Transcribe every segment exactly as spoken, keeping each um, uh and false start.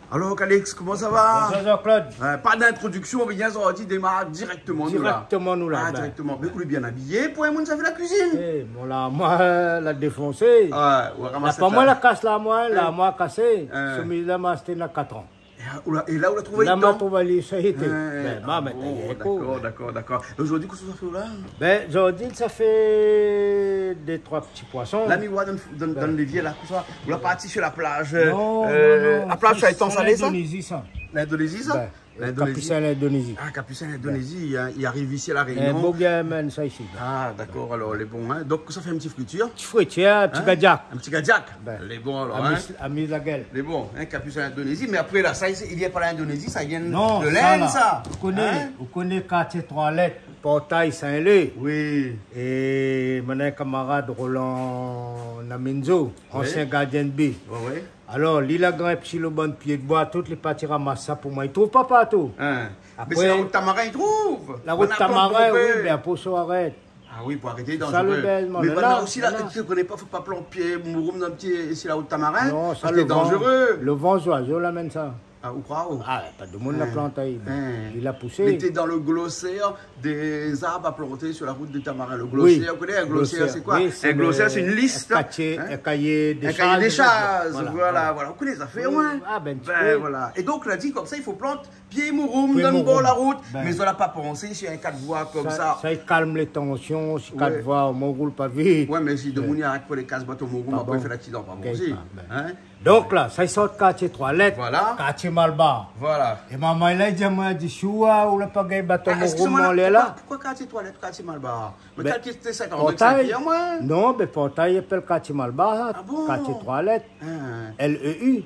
Alor, Calix, koman sa va ? Bonjour Jean-Claude. Euh, pa d'introdiksion, rien, sa va, ou démar dirèkteman, nou la. Dirèkteman, nou la, ah, ben. Dirèkteman. Mé ou lé bien abiyé pou in moun sa fé la kuizine. Eh, mon la, moin, la défonsé. Ah, ou la ramas pa sa. Moin la kas la, moin, la, moin kasé. Hein. Shemiz la, ma ashté na katran. É, ou la, é la, ou la trouv ali, sa i té. Hein, ben, ah bon, dakor, dakor, dakor. É zordi, kosa ou sa fé la ? Ben, zordi, sa fé dé, troi ti poison. La mi voi dan, dan, dan lévié la, kosa, ou la parti sur la plage, euh, non, non, non, la plage, sa, sa, sa, l'Indonézi, sa. L'Indonézi, sa ? Ben, euh, l'Indonézi. Kapusin l'Indonézi. Ah, Kapusin l'Indonézi, hein, i ariv isi La Rényon. Ben, in boug i amenn sa isi. Ah, dakor, alor, lé bon, hein. Donk, sa fé in ti fritir. Ti fritir, in ti gadiak. Hein ? In ti gadiak. Ben, lé bon, alor, hein. Amis, amis la guèl. Lé bon, hein, Kapusin l'Indonézi. Mé apré, la, sa, i vien pa l'Indonézi, sa i vien de l'Inde, sa. Non, sa la. Ou koné, hein ? Ou koné kartié Troi Lèt, Portay Sin-Lé. Oui. É mon kamarad Roland Naminzo, ansien gardien de bi. Oui, oui. Alor, li la grinp si lo bann pié d'boi, tout, li parti ramas sa pou moin. I trouv pa partou. Hein. Mé sé la rout Tamarin, i trouv. La rout Tamarin, oui, ben, pou sa arèt. Ah oui, pou arété, sa, danzéré. Mé banna osi la, ou koné pa, fo pa plant pié mouroum dan pié, si la rout Tamarin, parské sé danzéré. Non, sa, lo van, lo van zoizo la amenn sa. Ah, ou kroi, ou ? Ah, pa demoun la plant ali, ben, li la pousé. Hein. Mété dan le glossaire des arbres à planter sur la route de Tamarin. Le glossaire, ou koné, in glossaire, sé koi ? Oui, sé in glossaire, sé in lis, hein. In kayé dé sharz, voilà. Voilà, voilà. Ou koné zafèr, ouais. Ah, ben, in ti pé. Ben, voilà. É donk, la di konmsa, i fo plant pié mouroum dan bor la rout. Pié mouroum. Ben. Mé zot la pa pansé si in kat voi konmsa. Sa, sa i kalm lé tansion, si kat voi, ou roul pa vit. Ouais, mé si demoun i arat pou lé kas baton mouroum, apré i fé laksidan, pa bon osi. Hein ? Donk la, sa i sort kartié Troi Lèt, voilà, kartié Malbar. Voilà. É momon la i di amoin, i di, si ou, ou la pa gingn baton mouroum, mon lé la. Ah, excusez-moi, pourquoi, pourquoi kartié Troi Lèt, kartié Malbar ? Mé kèl ki té sèt an, Portay, sèt an, moin. Non, mé Portay i apèl kartié Malbar, sa. Ah bon ? Kartié Troi Lèt. Hein. L E U.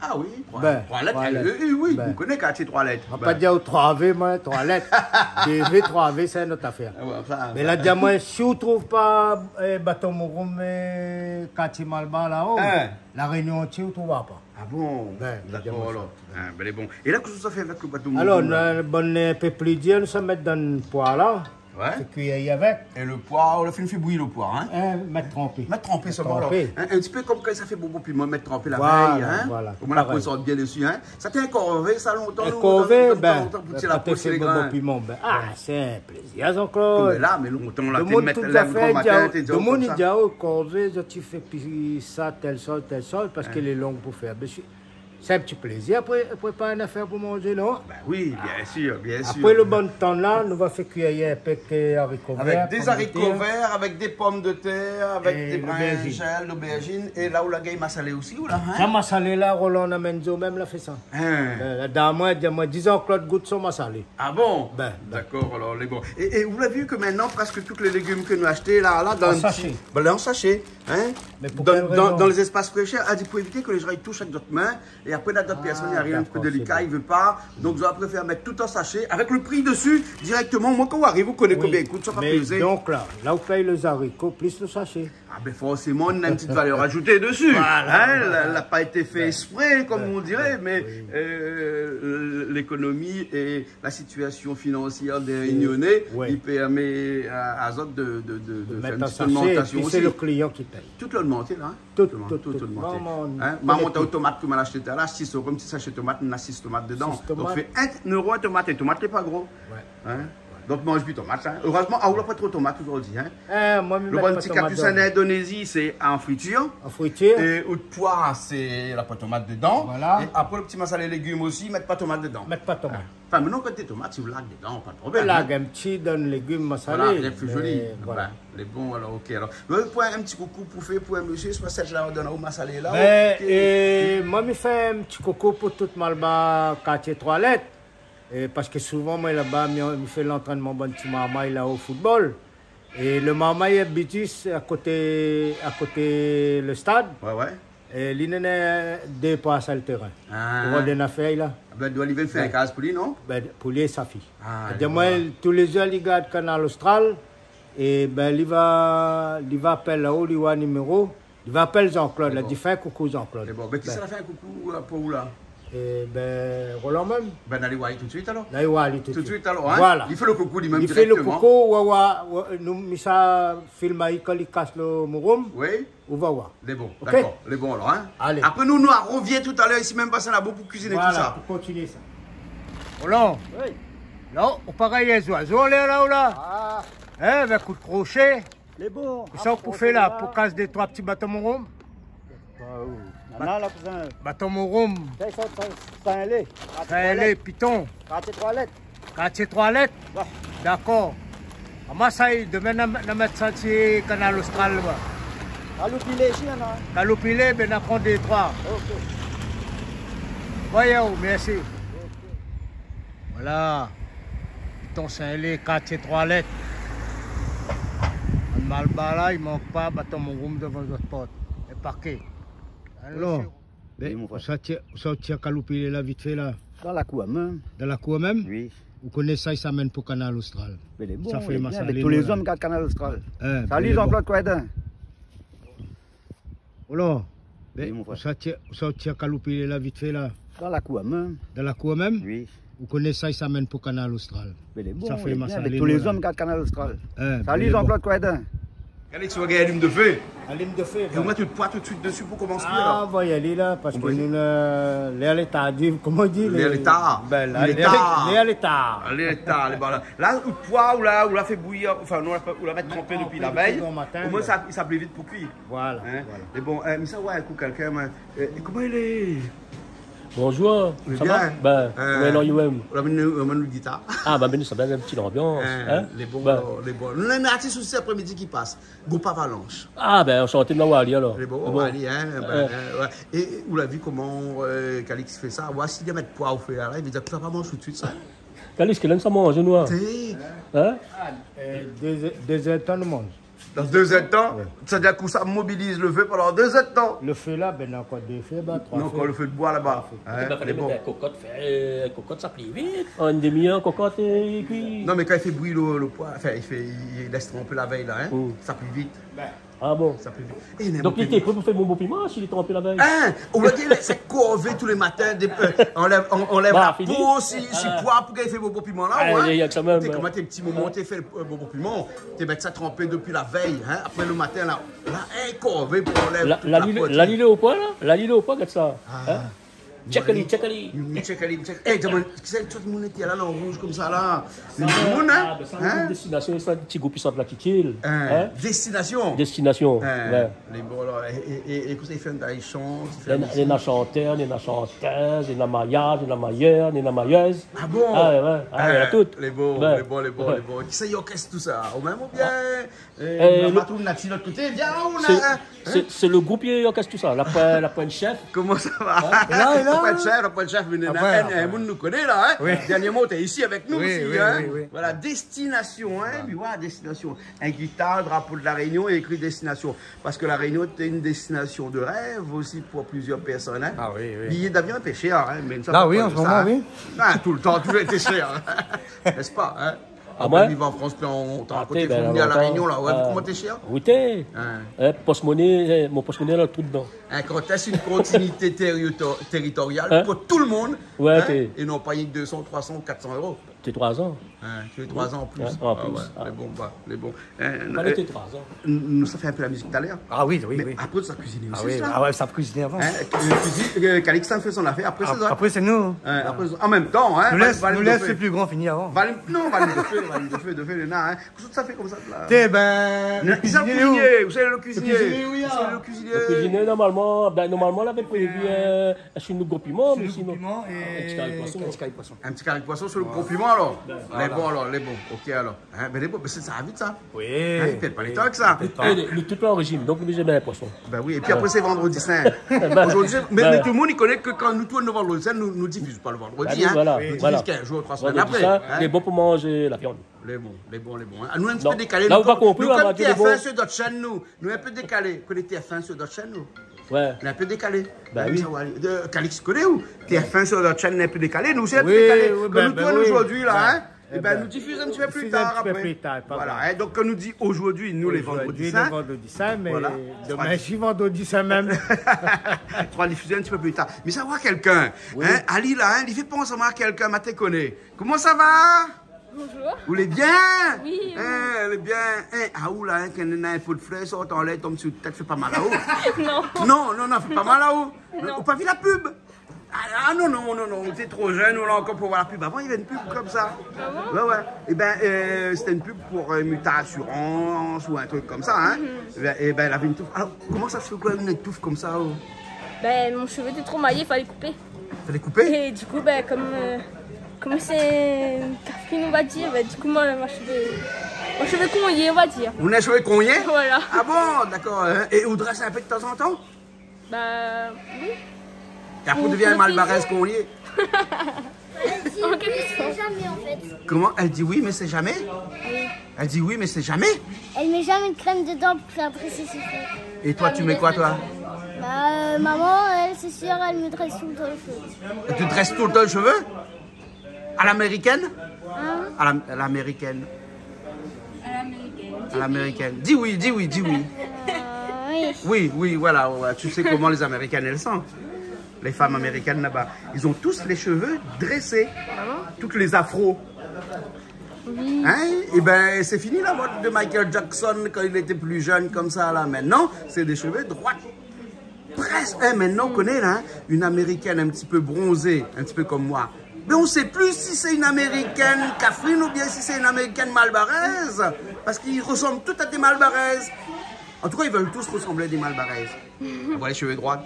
Ah oui, Troi, ben, Troi Lèt, Troi Lèt. L E U, oui, ben, ou koné kartié Troi Lèt. Ma pa di aou troi V, moin, Troi Lèt. Dé V, troi V, sé in not afèr. Ah ouais, anfin, anfin. Mé la di amoin, si ou trouv pa, euh, baton mouroum, euh, kartié Malbar la-o, hein, La Rényon antié, ou trouvra pa. Ah bon ? Ben, dakor, alor. Ben, ben, lé bon. É la, kosa ou sa fé avèk lo baton mouroum la ? Alor, nou, bann, euh, pé pli dir, nou sa mèt dan poi la. Ouais. Fé kui avèk. É lo poi, ou la fine fé bouyi lo poi, hein ? Hein, mèt tranpé. Mèt tranpé solman, alor. Mèt tranpé. Hein, in ti pé konm kan sa fé bonbon piman, mèt tranpé la vèy, hein ? Voilà, voilà. Koman la, parèy, i sort bien dési, hein ? Sa té in korvé, sa, lontan, lontan, lontan, pou tir la pos, lé grin. Bonbon piman, ben, ah, sé in plézir, Jean-Claude. Mé la, mé lontan la, té mèt la, gran matin, té di aou konmsa. Demoun i di aou, korvé, zot i fé pi sa, tèl sort, tèl sort, parské lé long pou fé. Ben, sé Sé in ti plézir, apré, prépar in afèr pou manzé, non ? Ben oui, bien sir, bien sir. Apré lo bann tan la, nou va fé kui in pé zariko vèr, pomdetèr. Avèk dé zariko vèr, avèk dé pomdetèr, avèk dé brinzèl, lobèrzine. É la ou la gingn masalé osi, ou la, hein ? Sa, masalé la, Roland Namenzo mèm la fé sa. Hein. Euh, la dam, la di amoin, di amoin, di Jean-Claude, gout son masalé. Ah bon ? Ben, ben. Dakor, alor, lé bon. É, é ou la vi ke mintnan, prèsk tout lé légim ke nou ashté la, la, dan in ti, ben, an sashé. Hein ? Mé pou kèl rézon ? Dan, dan, dan lé zéspas Fresh Air, a di pou évité ke lé jan i toush avèk dot min, é apré, la, dot pèrsone i ariv in ti pé délika, i vé pa. Ah, dakor, sé bon. Donk, zot i préfèr mèt tout an sashé, avèk lo pri dési, dirèkteman. Moin, kan ou ariv, ou koné konbien i kout, sa pa pézé. Oui, mé donk la, la ou pèy lé zariko plis lo sashé. Ah ben, forséman, néna in ti valèr ajouté dési. Voilà, voilà. Hein, la, la pa été fé ésprè, konm on diré, mé, euh, lékonomi é la sitiasion finansièr dé Rényoné, i pèrmé a, azot de, de, de, de fé in ti pé d'ogmantasion osi. Mèt an sashé, é pi sé lo klian ki pèy. Tout lé ogmanté la, hein ? Tout, tout, tout, tout lé ogmanté. Hein ? Momon, tomat ke moin la ashté la, sis éro, in ti sashé tomat, néna sis tomat dedan. Sis tomat. Donk, fé in éro in tomat, é tomat lé pa gro. Ouais. Hein ? Donk, manz pi tomat, hein. Erèzman, ah, ou la pa tro tomat zordi, hein. Eh, moin, mi mèt pa tomat dedan. Lo bann ti kapusin Indonézi, sé an fritir. An fritir. É out poi, sé la pa tomat dedan. Voilà. É apré, lo ti masalé légim osi, mèt pa tomat dedan. Mèt pa tomat. Hein. Anfin, mintnan, kan té tomat, si ou larg dedan, pa de problèm, hein. Ou larg in ti dan légim masalé, voilà, lé pli zoli. Mé voilà. Ben, lé bon, alor, ok, alor. Lo poin, in ti koukou pou fé pou in mésyé, swa sèt la, donn aou masalé la, ben, ok. É moin, mi fé in ti koukou pou tout Malbar, kartié Troi Lèt. É parské souvan, moin, laba, mi, mi fé lantrènman bann ti marmay la o football. É lo marmay Bitis, akoté, akoté lo stad. Ouais, ouais. É li néna dé parsèl térin. Ah. Ou rod in afèr la. Ben, doi li vien fé in kaz pou li, non ? Ben, pou li é sa fiy. Ah, voilà. Di amoin, tou lé zour, li gard Kanal Austral. É ben, li va, li va apèl la-o, li oi niméro. Li va apèl Jean-Claude, la, di fé in koukou Jean-Claude. Lé bon. Ben, kisa la fé in koukou, euh, pou ou la ? Ébin, Roland mèm. Bin, alé oir ali tout suit alor. Alé oir ali tout suit. Tout suit alor, in ? Voilà. Li fé lo koukou li mèm dirèkteman. Li fé lo koukou, oua, oua, oua, nou, mi sa filmé ali kan li kas lo mouroum. Oui. Ou va oir. Lé bon, OK ? Dakor. Lé bon alor, in ? Alé. Apré nou, nou arvien talèr isi mèm, pas in labo pou kuiziné tout sa. Voilà, pou kontinié sa. Roland. Oui. Non, ou parèy zoizo lé la, ou la. Ah. In, avèk kout kroshé. Lé bon. Kosa ou pou fé la, pou kas dé troi ti baton mouroum ? Ah, oui. Nana la, kouzin. Baton mouroum. Sa i sort Sin-, Sin-Lé. Sin-Lé, piton. Kartié Troi Lèt. Kartié Troi Lèt ? Ouais. Dakor. Amoin sa i, domin na, na mèt sa si Kanal Austral laba. Kaloupilé isi, nana. Kaloupilé, bin, na pran dé troi. OK. Voyé, mèrsi. OK. Voilà. Piton Sin-Lé, kartié Troi Lèt. Bann malbar la, i mank pa baton mouroum dovan zot port. É parké. Alor, bin, oui, mon frèr. Ousa ou tir, ousa ou tir kaloupilé la, vit fé la ? Dan la kour mèm. Dan la kour mèm ? Oui. Ou koné sa, i sa amenn pou Kanal Austral. Mé lé bon, sa fé lé bien, masalé, avèk tout lé zom i gard Kanal Austral. In, mé lé bon. Salut Jean-Claude Coindin. Roland, oui, mon frèr. Ousa ou tir, ousa ou tir kaloupilé la, vit fé la ? Dan la kour mèm. Dan la kour mèm ? Oui. Ou koné sa, i sa amenn pou Kanal Austral. Mé lé bon, sa fé lé bien, masalé, avèk tout lé zom i gard Kanal Austral. In, mé lé bon. Salut Jean-Claude Coindin. Alix, ou va gingn alim de fé. Alim de fé, voilà. É ou mèt out poi tout suit dési pou komans kui alor. Ah, va y alé la, parské nou, lèr lé tar, koman i di, lèr lé tar. Bin, la, lèr lé tar. Lèr lé tar. Lèr lé tar, lé bon la. La, out poi, ou la, ou la fé bouyir, anfin, non, ou la, ou la mèt tranpé dopi la vèy. Mèt tranpé dopi doman matin, bin. Omoin sa, sa i pli vit pou kui. Voilà, voilà. In ? Mé bon, mi sa oir in kou kèlkin, moin. Koman i lé ? Bonjour, sa va ? Bien. Bin, koman i lé, ou mèm ? Ou la amenn, ou la amenn out gitar. Ah, bin, bin, sa va, in ti lanbians, in ? Lé bon, lé bon. Nou na in artis osi apré midi ki pas. Group Avalanche. Ah, bin, anshanté, nou va oir ali alor. Lé bon, nou va oir ali, in, bin, ouais. É, é ou la vi koman, Calix i fé sa ? Oua, si li mèt poi ou fé la, li vé dir ke sa pa manz tout suit sa. Calix, kèl èr sa manz, nou, in ? Té. In ? Ah, dé zèr, dé zèr tan nou manz. Dan dé zèr tan, ouais. Sa vé dir ke sa mobiliz lo fé pandan dé zèr tan. Lo fé la, bin, ankor dé fé, bin, troi fé. Non, ankor lo fé d'boi laba. Troi fé. In, mé bon. Té pa falé mèt in kokot, fé, kokot sa i pli vit. An in demi-èr, kokot, épi... Non, mé kan i fé bouyi lo, lo poi, anfin, i fé, i lès tranpé la vèy la, in, sa i pli vit. Ah bon ? Sa i pli vit. Donk li té pré pou fé bonbon piman si li té tranpé la vèy. In, ou va dir, sé korvé tou lé matin, anlèv, anlèv la po si, si poi pou gingn fé bonbon piman la, ouais. Té koman, té ti moman, té fé bonbon piman. Té mèt sa tranpé dopi la vèy, in. Apré lo matin la, la, in korvé pou anlèv tout la po. La li lé o poi la ? La li lé o poi, gard sa. Tchèk ali, tchèk ali. Mi tchèk ali, mi tchèk. É, demann, kisa tout moun lété la, an rouz konmsa la ? Lé moun, in ? Destinasion, sa, ti group i sort la, Titil. Destinasion. Destinasion, ouais. Lé bon la. É, é, é kosa i fé, i shant, i fé la mizik. Néna shantèr, néna shantèz, néna mayaz, néna mayèr, néna mayèz. Ah bon ? Ah ouais, ouais. Ah, néna tout. Lé bon, lé bon, lé bon, lé bon. Kisa i orkès tout sa ? Ou mèm oubien ? É, ma tourn la ti lot koté, vien, ou la, in ? Sé, sé lo group i orkès tout sa. La poin, la poin d'shèf. Koman sa va ? La, la. La poin d'shèf, la poin d'shèf, mé néna in moun nou koné la, in ? Oui. Dernièrman, ou té isi avèk nou osi, in ? Oui, oui, oui. Voilà, Destinasion, in ? Voilà. Mé voilà, Destinasion. In gitar, drapo de La Rényon é ékri Destinasion. Parske La Rényon té in destinasion de rèv osi pou plizièr pèrsone, in ? Ah oui, oui. Biyé d'avion lé shèr, in ? Mé sa, pa de sa, in ? La, oui, an se moman, oui. Ah, toultan, toujour été shèr. N'est-ce pas, in ? Ah, apré, moin ? Viv an Frans, pi an, an koté, fo vni a La Rényon la, ouais, koman té shèr ? Oui, té. In, posh moné, mon posh moné la tout dedan. In, kan ou lès in kontinuité téritor-, téritorial pou tout lo moun, in, é non pa rienk dé san, troi san ou kat san éro. Té troi an. In, té troi an an plis. In, an plis. Ah ouais, lé bon, ba, lé bon. In, té troi an. Nou sa fé in pé la mizik talèr. Ah oui, oui, oui. Mé apré, sa kuiziné osi, sa. Ah ouais, sa kuiziné avan. In, kuizine, Calix sa fé son afèr. Apré, sé nou. In, apré, an mèm tan, in, nou lès, nou lès lé pli gran fini avan. Valim, non, valim de fé, valim de fé, de fé, néna, in. Kosa sa fé konmsa la ? Té, bin, lo kuizinié, ou sé lo kuizinié. Lo kuizinié, oui. Lo kuizinié, normalman, bin, normalman, la té prévi, in, in gro piman, mé sinon, in ti kari poison. In ti kari poison. In ti kari poison su lo gro piman, alor. Voilà. Lé bon, alor, lé bon. OK, alor. In, bin, lé bon, mé sa i sava vit, sa. Oui. In, i pèrd pa lo tan avèk sa. I pèrd pa. É, nou tout lé an réjim, donk nou manz zamé poison. Bin oui, épi apré, sé Vandredi Sin. Zordi, mé, mé tout lo moun i koné ke kan nou tourn lo Vandredi Sin, nou, nou difiz pa lo vandredi, in. Bin oui, voilà. Nou difiz kinz jour, troi semèn apré, in. Vandredi Sin lé bon pou manz la viann. Lé bon, lé bon, lé bon, in. Ah, nou in ti pé dékalé, nou, kom, nou, kom TF un su dot shèn, nou, nou in pé dékalé. Koné TF un su dot shèn, nou. Ouais. Nou in pé dékalé. Bin oui. Sa va alé. Calix, koné ou ? TF un su dot shèn, nou in pé dékalé. Nou osi in pé dékalé. Oui, oui, bin oui. Kom nou tourn zordi la, in. Eh ben, nou difiz in ti pé pli tar apré. Voilà, hein, donk, kan nou di zordi, nou, lé vandredi sin. Zordi, lé vandredi sin, mé domin, si vandredi sin mèm. Sra difizé in ti pé pli tar. Mé sa, oua kèlkin, hein, Ali la, hein, li fé pans amoin a kèlkin, ma té koné. Koman sa va ? Bonjour. Ou lé bien ? Oui, oui. Hein, lé bien. Hein, ah, ou la, hein, kan néna in po d'flèr i sort anlèr, i tonm si out tèt, i fé pa mal aou ? Non. Non, non, non, i fé pa mal aou. Non. Ou la pa vi la pub ? Ah, ah, non, non, non, non, ou té tro jenn, ou la ankor pou voir la pub. Avan, navé in pub konmsa. Ah bon ? Ouais, ouais. Eh ben, euh, sété in pub pou, euh, Muta Assurance ou in trik konmsa, hein. Mhm. Eh ben, eh ben, navé in touf. Alor, koman sa i fé, koué, in touf konmsa, oh ? Ben, mon shové lété tro mayé, falé koupé. Falé koupé ? É di kou, ben, konm, euh, konm sé in kafrine, on va dir, ben, di kou, moin, mon shové, mon shové konyé, on va dir. Ou na shové konyé ? Voilà. Ah bon, dakor, hein. É ou drès in pé de tan zan tan ? Bah, oui. É apré, ou devien malbarèz konyé. En quelque sorte. Elle dit, elle met jamais, en fait. Comment ? Elle dit oui, mais c'est jamais ? Oui. Elle dit oui, mais c'est jamais ? Elle met jamais de crème dedans pour faire dresser ses cheveux. Et toi, tu mets quoi, toi ? Bah, euh, maman, elle, c'est sûr, elle me dresse tout le temps les cheveux. Et tu dresses tout le temps les cheveux ? À l'américaine ? Hein ? À la, à l'américaine. À l'américaine. À l'américaine. Dis oui, dis oui, dis oui. Euh, oui. Oui, oui, voilà, ouais, tu sais comment les Américaines, elles sont. Les femmes américaines là-bas, ils ont tous les cheveux dressés. Ah bon ? Toutes les afros. Oui. Hein ? Eh ben, c'est fini la mode de Michael Jackson quand il était plus jeune comme ça, là. Maintenant, c'est des cheveux droits. Presque, hein, maintenant, on connaît, là, hein, une Américaine un petit peu bronzée, un petit peu comme moi. Mais on sait plus si c'est une Américaine kafrine ou bien si c'est une Américaine malbaraise, parce qu'ils ressemblent toutes à des Malbaraises. En tout cas, ils veulent tous ressembler à des Malbaraises. Avoir les cheveux droits.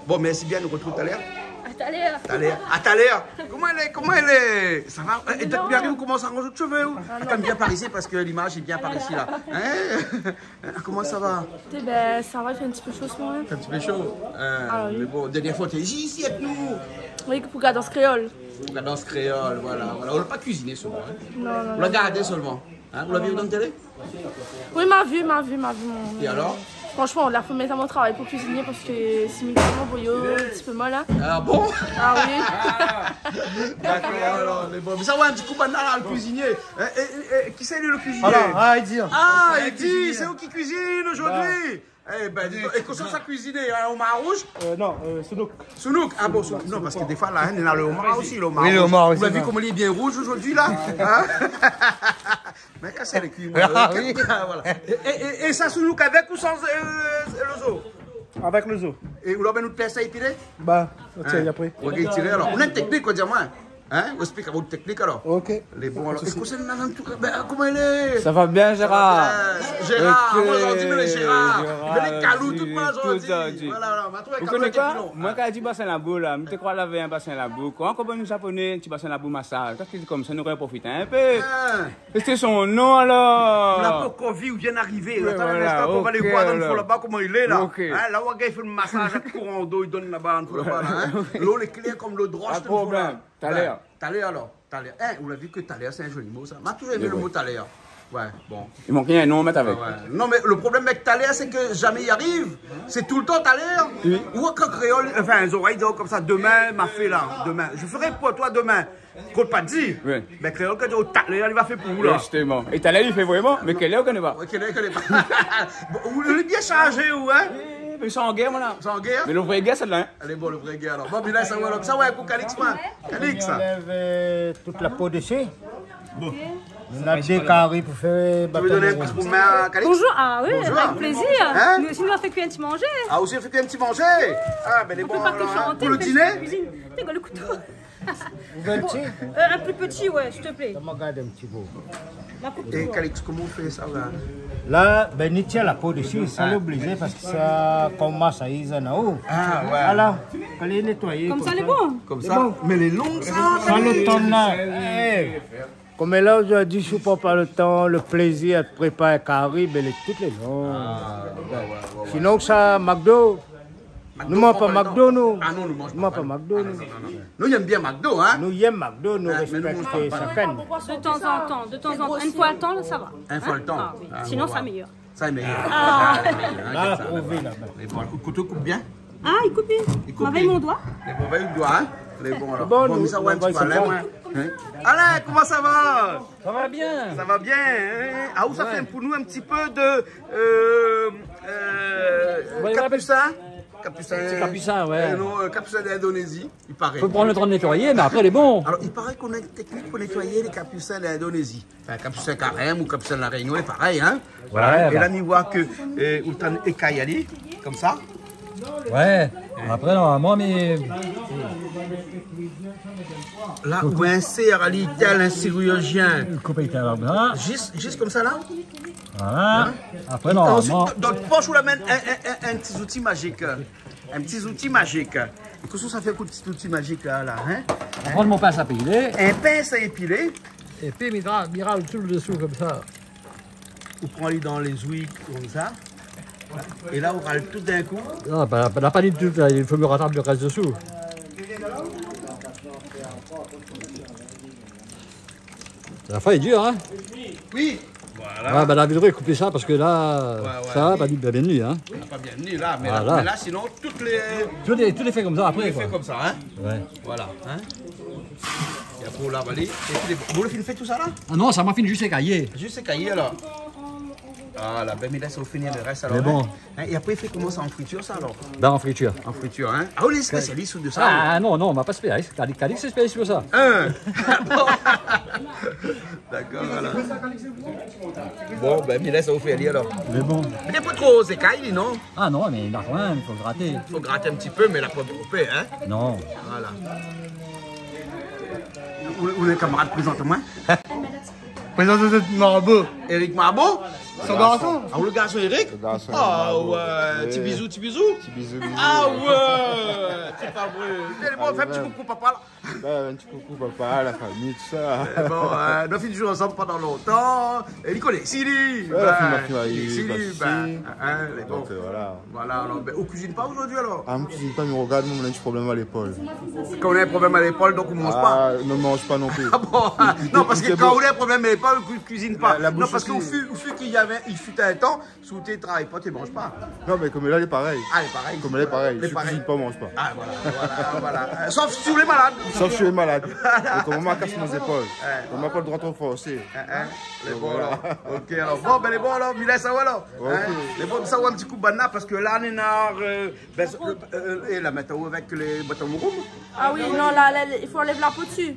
Bon, merci bien, nou retrouv talèr. À talèr. Talèr. À talèr. Koman i lé ? Koman i lé ? Sa va ? Eh, é dot bien arivé, ou komans aranz out shové, ou ? Ah, non. Atann, vien par isi, parske limaz lé bien par isi, la. Hein ? Koman sa va ? Ékout, ben, sa va, i fé in ti pé sho, an se moman. In ti pé sho. Ah, oui. Mé bon, dernièr foi, té isi, isi, èk nou. Oui, pou Kadans Kréol. Pou Kadans Kréol, voilà, voilà. Ou la pa kuiziné solman, hein ? Non, non, non. Ou la gardé solman. Hein ? Ou la vi dan la télé ? Oui, ma vi, ma vi, ma vi, mon... É alor ? Franchement, la fo mèt amoin o travay pou kuiziné, parske si mi gingn, mon boyo, in ti pé mal, hein. Ah bon ? Ah oui. Dakor, alor, lé bon. Mé sa, ouais, in ti kou banal, le kuiziné. Eh, eh, eh, kisa lé le kuiziné ? Voilà, ah, Eddy. Ah, Eddy, sé ou ki kuizine zordi ? Bah. Eh ben, dis donc, é kosa sa kuiziné, in omar rouz ? Euh, non, euh, sounouk. Sounouk ? Ah bon, sounouk. Non, parske défoi, la, hein, néna le omar osi, le omar rouz. Oui, le omar osi, ouais. Ou la vi koman li lé bien rouz zordi, la ? Hein ? Mé kasé lé kui, moin. Ah, oui. Voilà. É, é, é, é sa, sounouk avèk ou san, euh, le zo ? Avèk le zo. É ou la amenn out pèrs épilé ? Bah, tiens, apré. Hein ? Ou va tiré, alor. Ou néna in teknik, koué, di amoin. Hein ? Ou ésplik amoin out teknik, alor. Ok. Lé bon, alor. Pas de souci. É kosa néna an tou ka, ben, koman i lé ? Sa va bien, Gérard ? Sa va bien. Gérard, ok, moin zordi, mé lé Gérard. Gérard, mé lé kalou, tout moin zordi. Tout zordi. Voilà, voilà, ma trouv in kalou avèk in pilon. Ou koné koi ? Moin, kan mi di basin labou, la, mi té kroi lavé in basin labou, koi. Ankor bann japonais, ti basin labou masaz. Kan mi di konmsa, nou va profité in pé. Hein. É sé son non, alor. Ou la pankor vi, ou vien d'arivé. Ouais, voilà, ok, alor. Atann in instan, nou va alé voir dan le fon laba koman i lé, la. Ok. Hein, la, ou gingn fé le masaz avèk kouran do, i donn laba, dan le fon laba, la, hein. Ouais. Lo lé klèr konm le drosh, pa de problèm. Talèr. Ouais, talèr, alor. Talèr. Hein, ou la vi ke talèr, sé in zoli mo, sa. Ma toujour èmé le mo talèr. Ouais, bon. I mank in non, mèt avèk. Ouais, ouais. Non, mé le problèm avèk talèr, sé ke zamé i ariv. Sé toultan talèr. Oui. Ou kan kréol, anfin, zorèy i di konmsa, demain, ma fé la, demain. Je ferai pour toi demain. Kan ou pa di, oui, ben, kréol, kan ou di talèr, li va fé pou ou, la. Justement. É talèr, li fé vréman, mé kèl èr, ou koné pa. Ouais, kèl èr, ou koné pa. Bon, ou lé bien sharzé, ou, hein ? Oui, mé san gèr, moin, la. San gèr ? Mé le vré gèr, sé la, hein. Alé, bon, le vré gèr, alor. Bon, mé la, sa, voilà. Sa, ouais, pou Calix, moin. Calix. On enlève, euh, toute la peau dessus. Bon. On a des caries pour faire. Tu veux donner un petit coup de main à Calix ? Bonjour. Ah oui, avec plaisir. Bonjour. Hein ? Nous aussi, on a fait cuire un petit manger. Ah, aussi, on fait cuire un petit manger. Ah, ben, lé bon, alor, hein. On peut pas que chanter, on fait la cuisine. Pour le dîner ? T'es quoi, le couteau ? Ou vé in ti ? Euh, un plus petit, ouais, s'il te plaît. Donn amoin gard in ti bout. Ma coupe. É Calix, koman ou fé sa, la ? La, ben, ni tir la po dési, sa lé oblizé, parske sa komans a izèn an-o. Ah, ouais. Voilà. Kan lé nétoiyé konmsa, lé bon. Konmsa. Lé bon. Mé lé long, sa. Sa, le tan la. Eh. Koméla, zordi, si ou pran pa le tan, le plézir de prépar kari, ben, lé tout lé long. Ah, ouais, ouais, ouais, ouais. Sinon, sa, McDo, McDo, nou manz pa McDo, nou. Ah non, nou manz pa McDo, nou. Ah non, non, non, non. Nou yèm bien McDo, hein ? Nou yèm McDo, nou rèspèk shakinn. De temps en temps, de temps en temps. Une fois le temps, là, ça va. Une fois le temps. Ah oui. Sinon, ça meilleur. Sa lé méyèr. Ah. Sa lé méyèr, hein, la, konmsa. Prouvé, la. Mé bon, le kouto i koup bien. Ah, i koup bien. I koup bien. Avèk mon doi. Lé bon, avèk le doi, hein. Lé bon, alor. Bon, nou, mé sa, ouais, nou va in ti pé, la, ouais. Hein ? Alain, koman sa va ? Sa va bien. Sa va bien, hein ? Ah, ou sa fé pou nou in ti pé de, euh, euh, kapusin ? Kapusin. Sé kapusin, ouais. Euh, non, euh, kapusin d'Indonézi, i paré. Fo pran le tan de nétoiyé, mé apré, lé bon. Alor, i paré k'néna in teknik pou nétoiyé lé kapusin d'Indonézi. Anfin, kapusin karèm ou kapusin La Rényon, lé parèy, hein. Ouais, é la, mi voi ke, euh, ou tann ékay ali, konmsa. Ouais. Apré, normalman, mé la, ou insèr ali tèl in sirirjien. Koup ali konmsa. Zis, zis konmsa la. Voilà. Hein ? Apré, normalman, dan, dan out posh, ou la amenn in, in, in, in ti zouti mazik. In ti zouti mazik. É kosa sa fé, kout ti zouti mazik la, la, hein ? Pran mon pins a épilé. In pins a épilé. Épi, mi ra-, mi ral tout désou konmsa. Ou pran ali dan lé zouy konmsa. É la, ou ral tout d'in kou. Non, pa, pa, la pa di tout, la, i fo mi ratrap le rès désou. Sa fé dur, hein ? Oui. Voilà. Ouais, ben, la, mi vé koup sa parske la, ouais, ouais, sa, oui, pa di, bien, bien ni, hein. Ah, pa bien ni la, mé la, voilà, mé la, sinon, tout lé, tout lé, tout lé fé konmsa apré, tout lé fé konmsa, hein. Ouais. Voilà, hein. É apré, ou lav ali. É pi, lé, ou la fine fé tout sa la ? Ah non, sa ma fine zis ékayé. Zis ékayé, alor. Ah, la, ben, mi lès aou fini le rès, alor, hein. Mé bon. Hein, é apré, i fé koman sa, an fritir, sa, alor ? Ben, an fritir. An fritir, hein ? Ah, ou lé spésialis de sa, hein ? Ah non, non, ma pa spésialis. Kali, Kali, sé spésialis pou sa. Hein ? Bon. Dakor, voilà. Bon, ben, mi lès aou fé ali, alor. Mé bon. Mé lé pa tro ékay, non ? Ah non, mé la, kan mèm, i fo graté. Fo graté in ti pé, mé la pa koupé, hein ? Non. Voilà. Ou, ou lé kamarad, prézant amoin. Prézant Marbo. Éric Marbo ? Son garson. Ah, ou le garson Éric ? Le garson Marbo. Ah ouais, ti bizou, ti bizou. Ti bizou, bizou. Ah ouais, sé pa vré. Lé bon, fé in ti koukou papa la. Ben, in ti koukou papa, la fami, tout sa. Eh bon, euh, nou la fine zoué ansanm pandan lontan. É li koné, si li, ouais, ben, la fine, la fine, si li, ben, hein, lé bon. Donk, euh, voilà. Voilà, alor, ben, ou kuizine pa zordi, alor ? Ah, mi kuizine pa, mé rogard, moin, moin néna in ti problèm a lépol. Kan ou néna in problèm a lépol, donk ou manz pa ? Ah, non, mi manz pa non pli. Ah bon ? Non, parske kan ou néna in problèm a lépol, ou kuizine pa. La, la boush osi. Non, parske ou fi, ou fi ki avé, i fut in tan, si ou té travay pa, té manz pa. Non, mé koméla, lé parèy. Ah, lé parèy. Koméla, lé parèy. Lé parèy. Si ou kuizine pa, ou manz pa. Ah, voilà, voilà, voilà. Euh, sof si ou lé malad. Sof si ou lé malad. Donk, koman ma kas mon zépol. Ouais. Koman ma pa le droi tro forsé. Hein, hein. Donk, voilà. Lé bon, alor. Ok, alor. Bon, ben, lé bon, alor, mi lès aou, alor. Ok. Hein ? Lé bon, sa, ou in ti kou banna, parske la, néna, euh, ben, euh, euh, é la, mintnan, avèk lé bwat a mouroum. Ah oui, non, la, la, i fo anlèv la po dsi.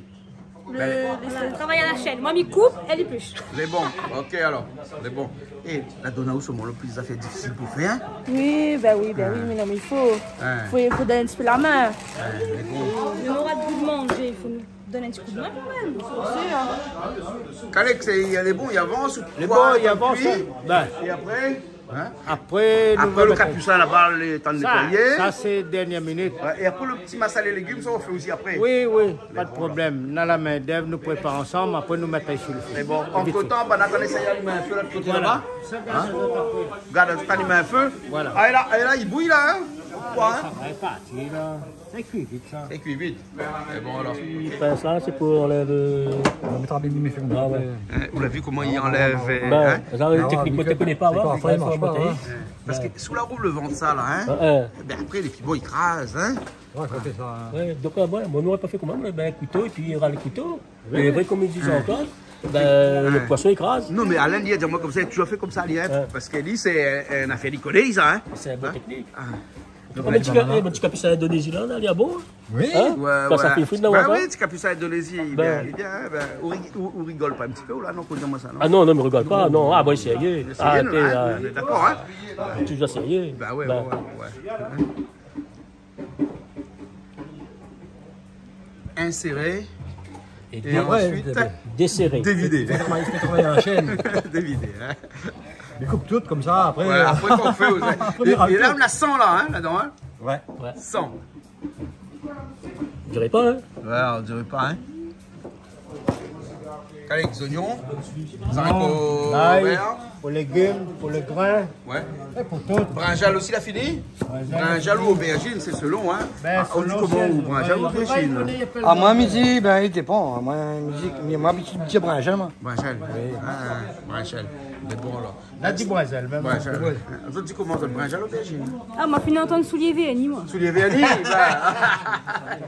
Le, ben, lé, voilà, travay a la shèn. Moin, mi koup, èl i plish. Lé bon, ok, alor. Lé bon. É la, donn aou, sé momon le pli zafèr difisil pou fé, hein ? Oui, ben oui, ben oui, mé non, mé i fo, hein, fo, fo donn in ti pé la min. Hein, lé bon. Nou nora de gou manzé, i fo nou donn in ti kou d'min kan mèm. Bien sir, hein. Kalé, sé, lé bon, i avans, lé bon, i avans, kui, hein. Ben. É apré, hein ? Apré, nou va mèt... Apré, le kapusin laba, le tan de nétoiyé. Sa, sa sé dèrnié minit. Ouais, é apré, le ti masalé légim, sa, ou fé osi apré. Oui, oui, pa de problèm. Lé bon, alor. Nou na la min d'èv, nou prépar ansanm, apré nou mèt ali sou le fé. Mé bon, antretan, banna i éséy alim in fé lot koté laba. Voilà. Hein ? Gard, ou alim in fé. Voilà. Ah, é la, é la, i bouy la, hein ? Koi, hein ? Sa va parti la. Sa i kui vit, sa. Sa i kui vit. Lé bon, alor. Ti pins la, sé pou anlèv, euh, nou mèt in ti pé, mé fé konmsa, ouais. Hein, ou la vi koman i anlèv, euh, hein ? Ben, sa, in teknik, moin, mi koné pa, ouais. Fo apré, i marsh pa, hein. Parske si ou la rouv le vant sa la, hein, hein, hein, ben apré, lé piman i kraz, hein. Ouais, sa i fé sa, hein. Ouais, donk, euh, ouais, moin, mi noré pa fé koman, ben, kouto, épi ral kouto. Oui. É vré, konm i di ankor, ben, le poison i kraz. Non, mé Alain, li la di amoin konmsa, ou la fé konmsa, li, hein, parske li, sé in, in afèr li koné, sa, hein. Sé in bon teknik. Hein ? Donk, in ti, in ti kapusin Indonézi la, la, li lé bon, hein ? Oui. Hein ? Ouais, ouais. Kan sa fé fri, la, ben oui, ti kapusin Indonézi, ben, li lé bien, hein, ben, ou ri-, ou, ou rigol pa in ti pé, ou la, non, pou dir amoin sa, non ? Ah non, non, mi rigol pa, non. Ah, bon, sérié. Sérié, nou, hein, nou lé dakor, hein ? Toujours sérié. Ben ouais, ouais, ouais. Inséré. É, é dé-, ansuit, ouais, dé-, déséré. Dévidé. Fo travay, fo travay a la shèn. Dévidé, hein. Mé koup tout konmsa, apré, ouais, euh, apré, kan ou fé, ouais. Apré, é, é la, nou na san la, hein, ladan, hein. Ouais. Ouais. San. On diré pa, hein. Ouais, on diré pa, hein. Avèk zoignon, zariko vèr. Lay, pou légim, pou lé grin. Ouais. É pou tout. Brinzèl osi, la fini ? Brinzèl osi. Brinzèl ou obèrzine, sé selon, hein. Bin, ah, ou di selon, koman, selon. Brinzèl ou obèrzine ? Ah, moin, mi di, bin, i dépan. Moin, mi di, mi, moin, mi di brinzèl, moin. Brinzèl. Oui. Ah, brinzèl. Mé bon, alor. La di brinzèl, mèm. Brinzèl. Zot i di koman, zot, brinzèl ou obèrzine ? Ah, moin la fine antann soulié vèrni, moin. Soulié vèrni, ba.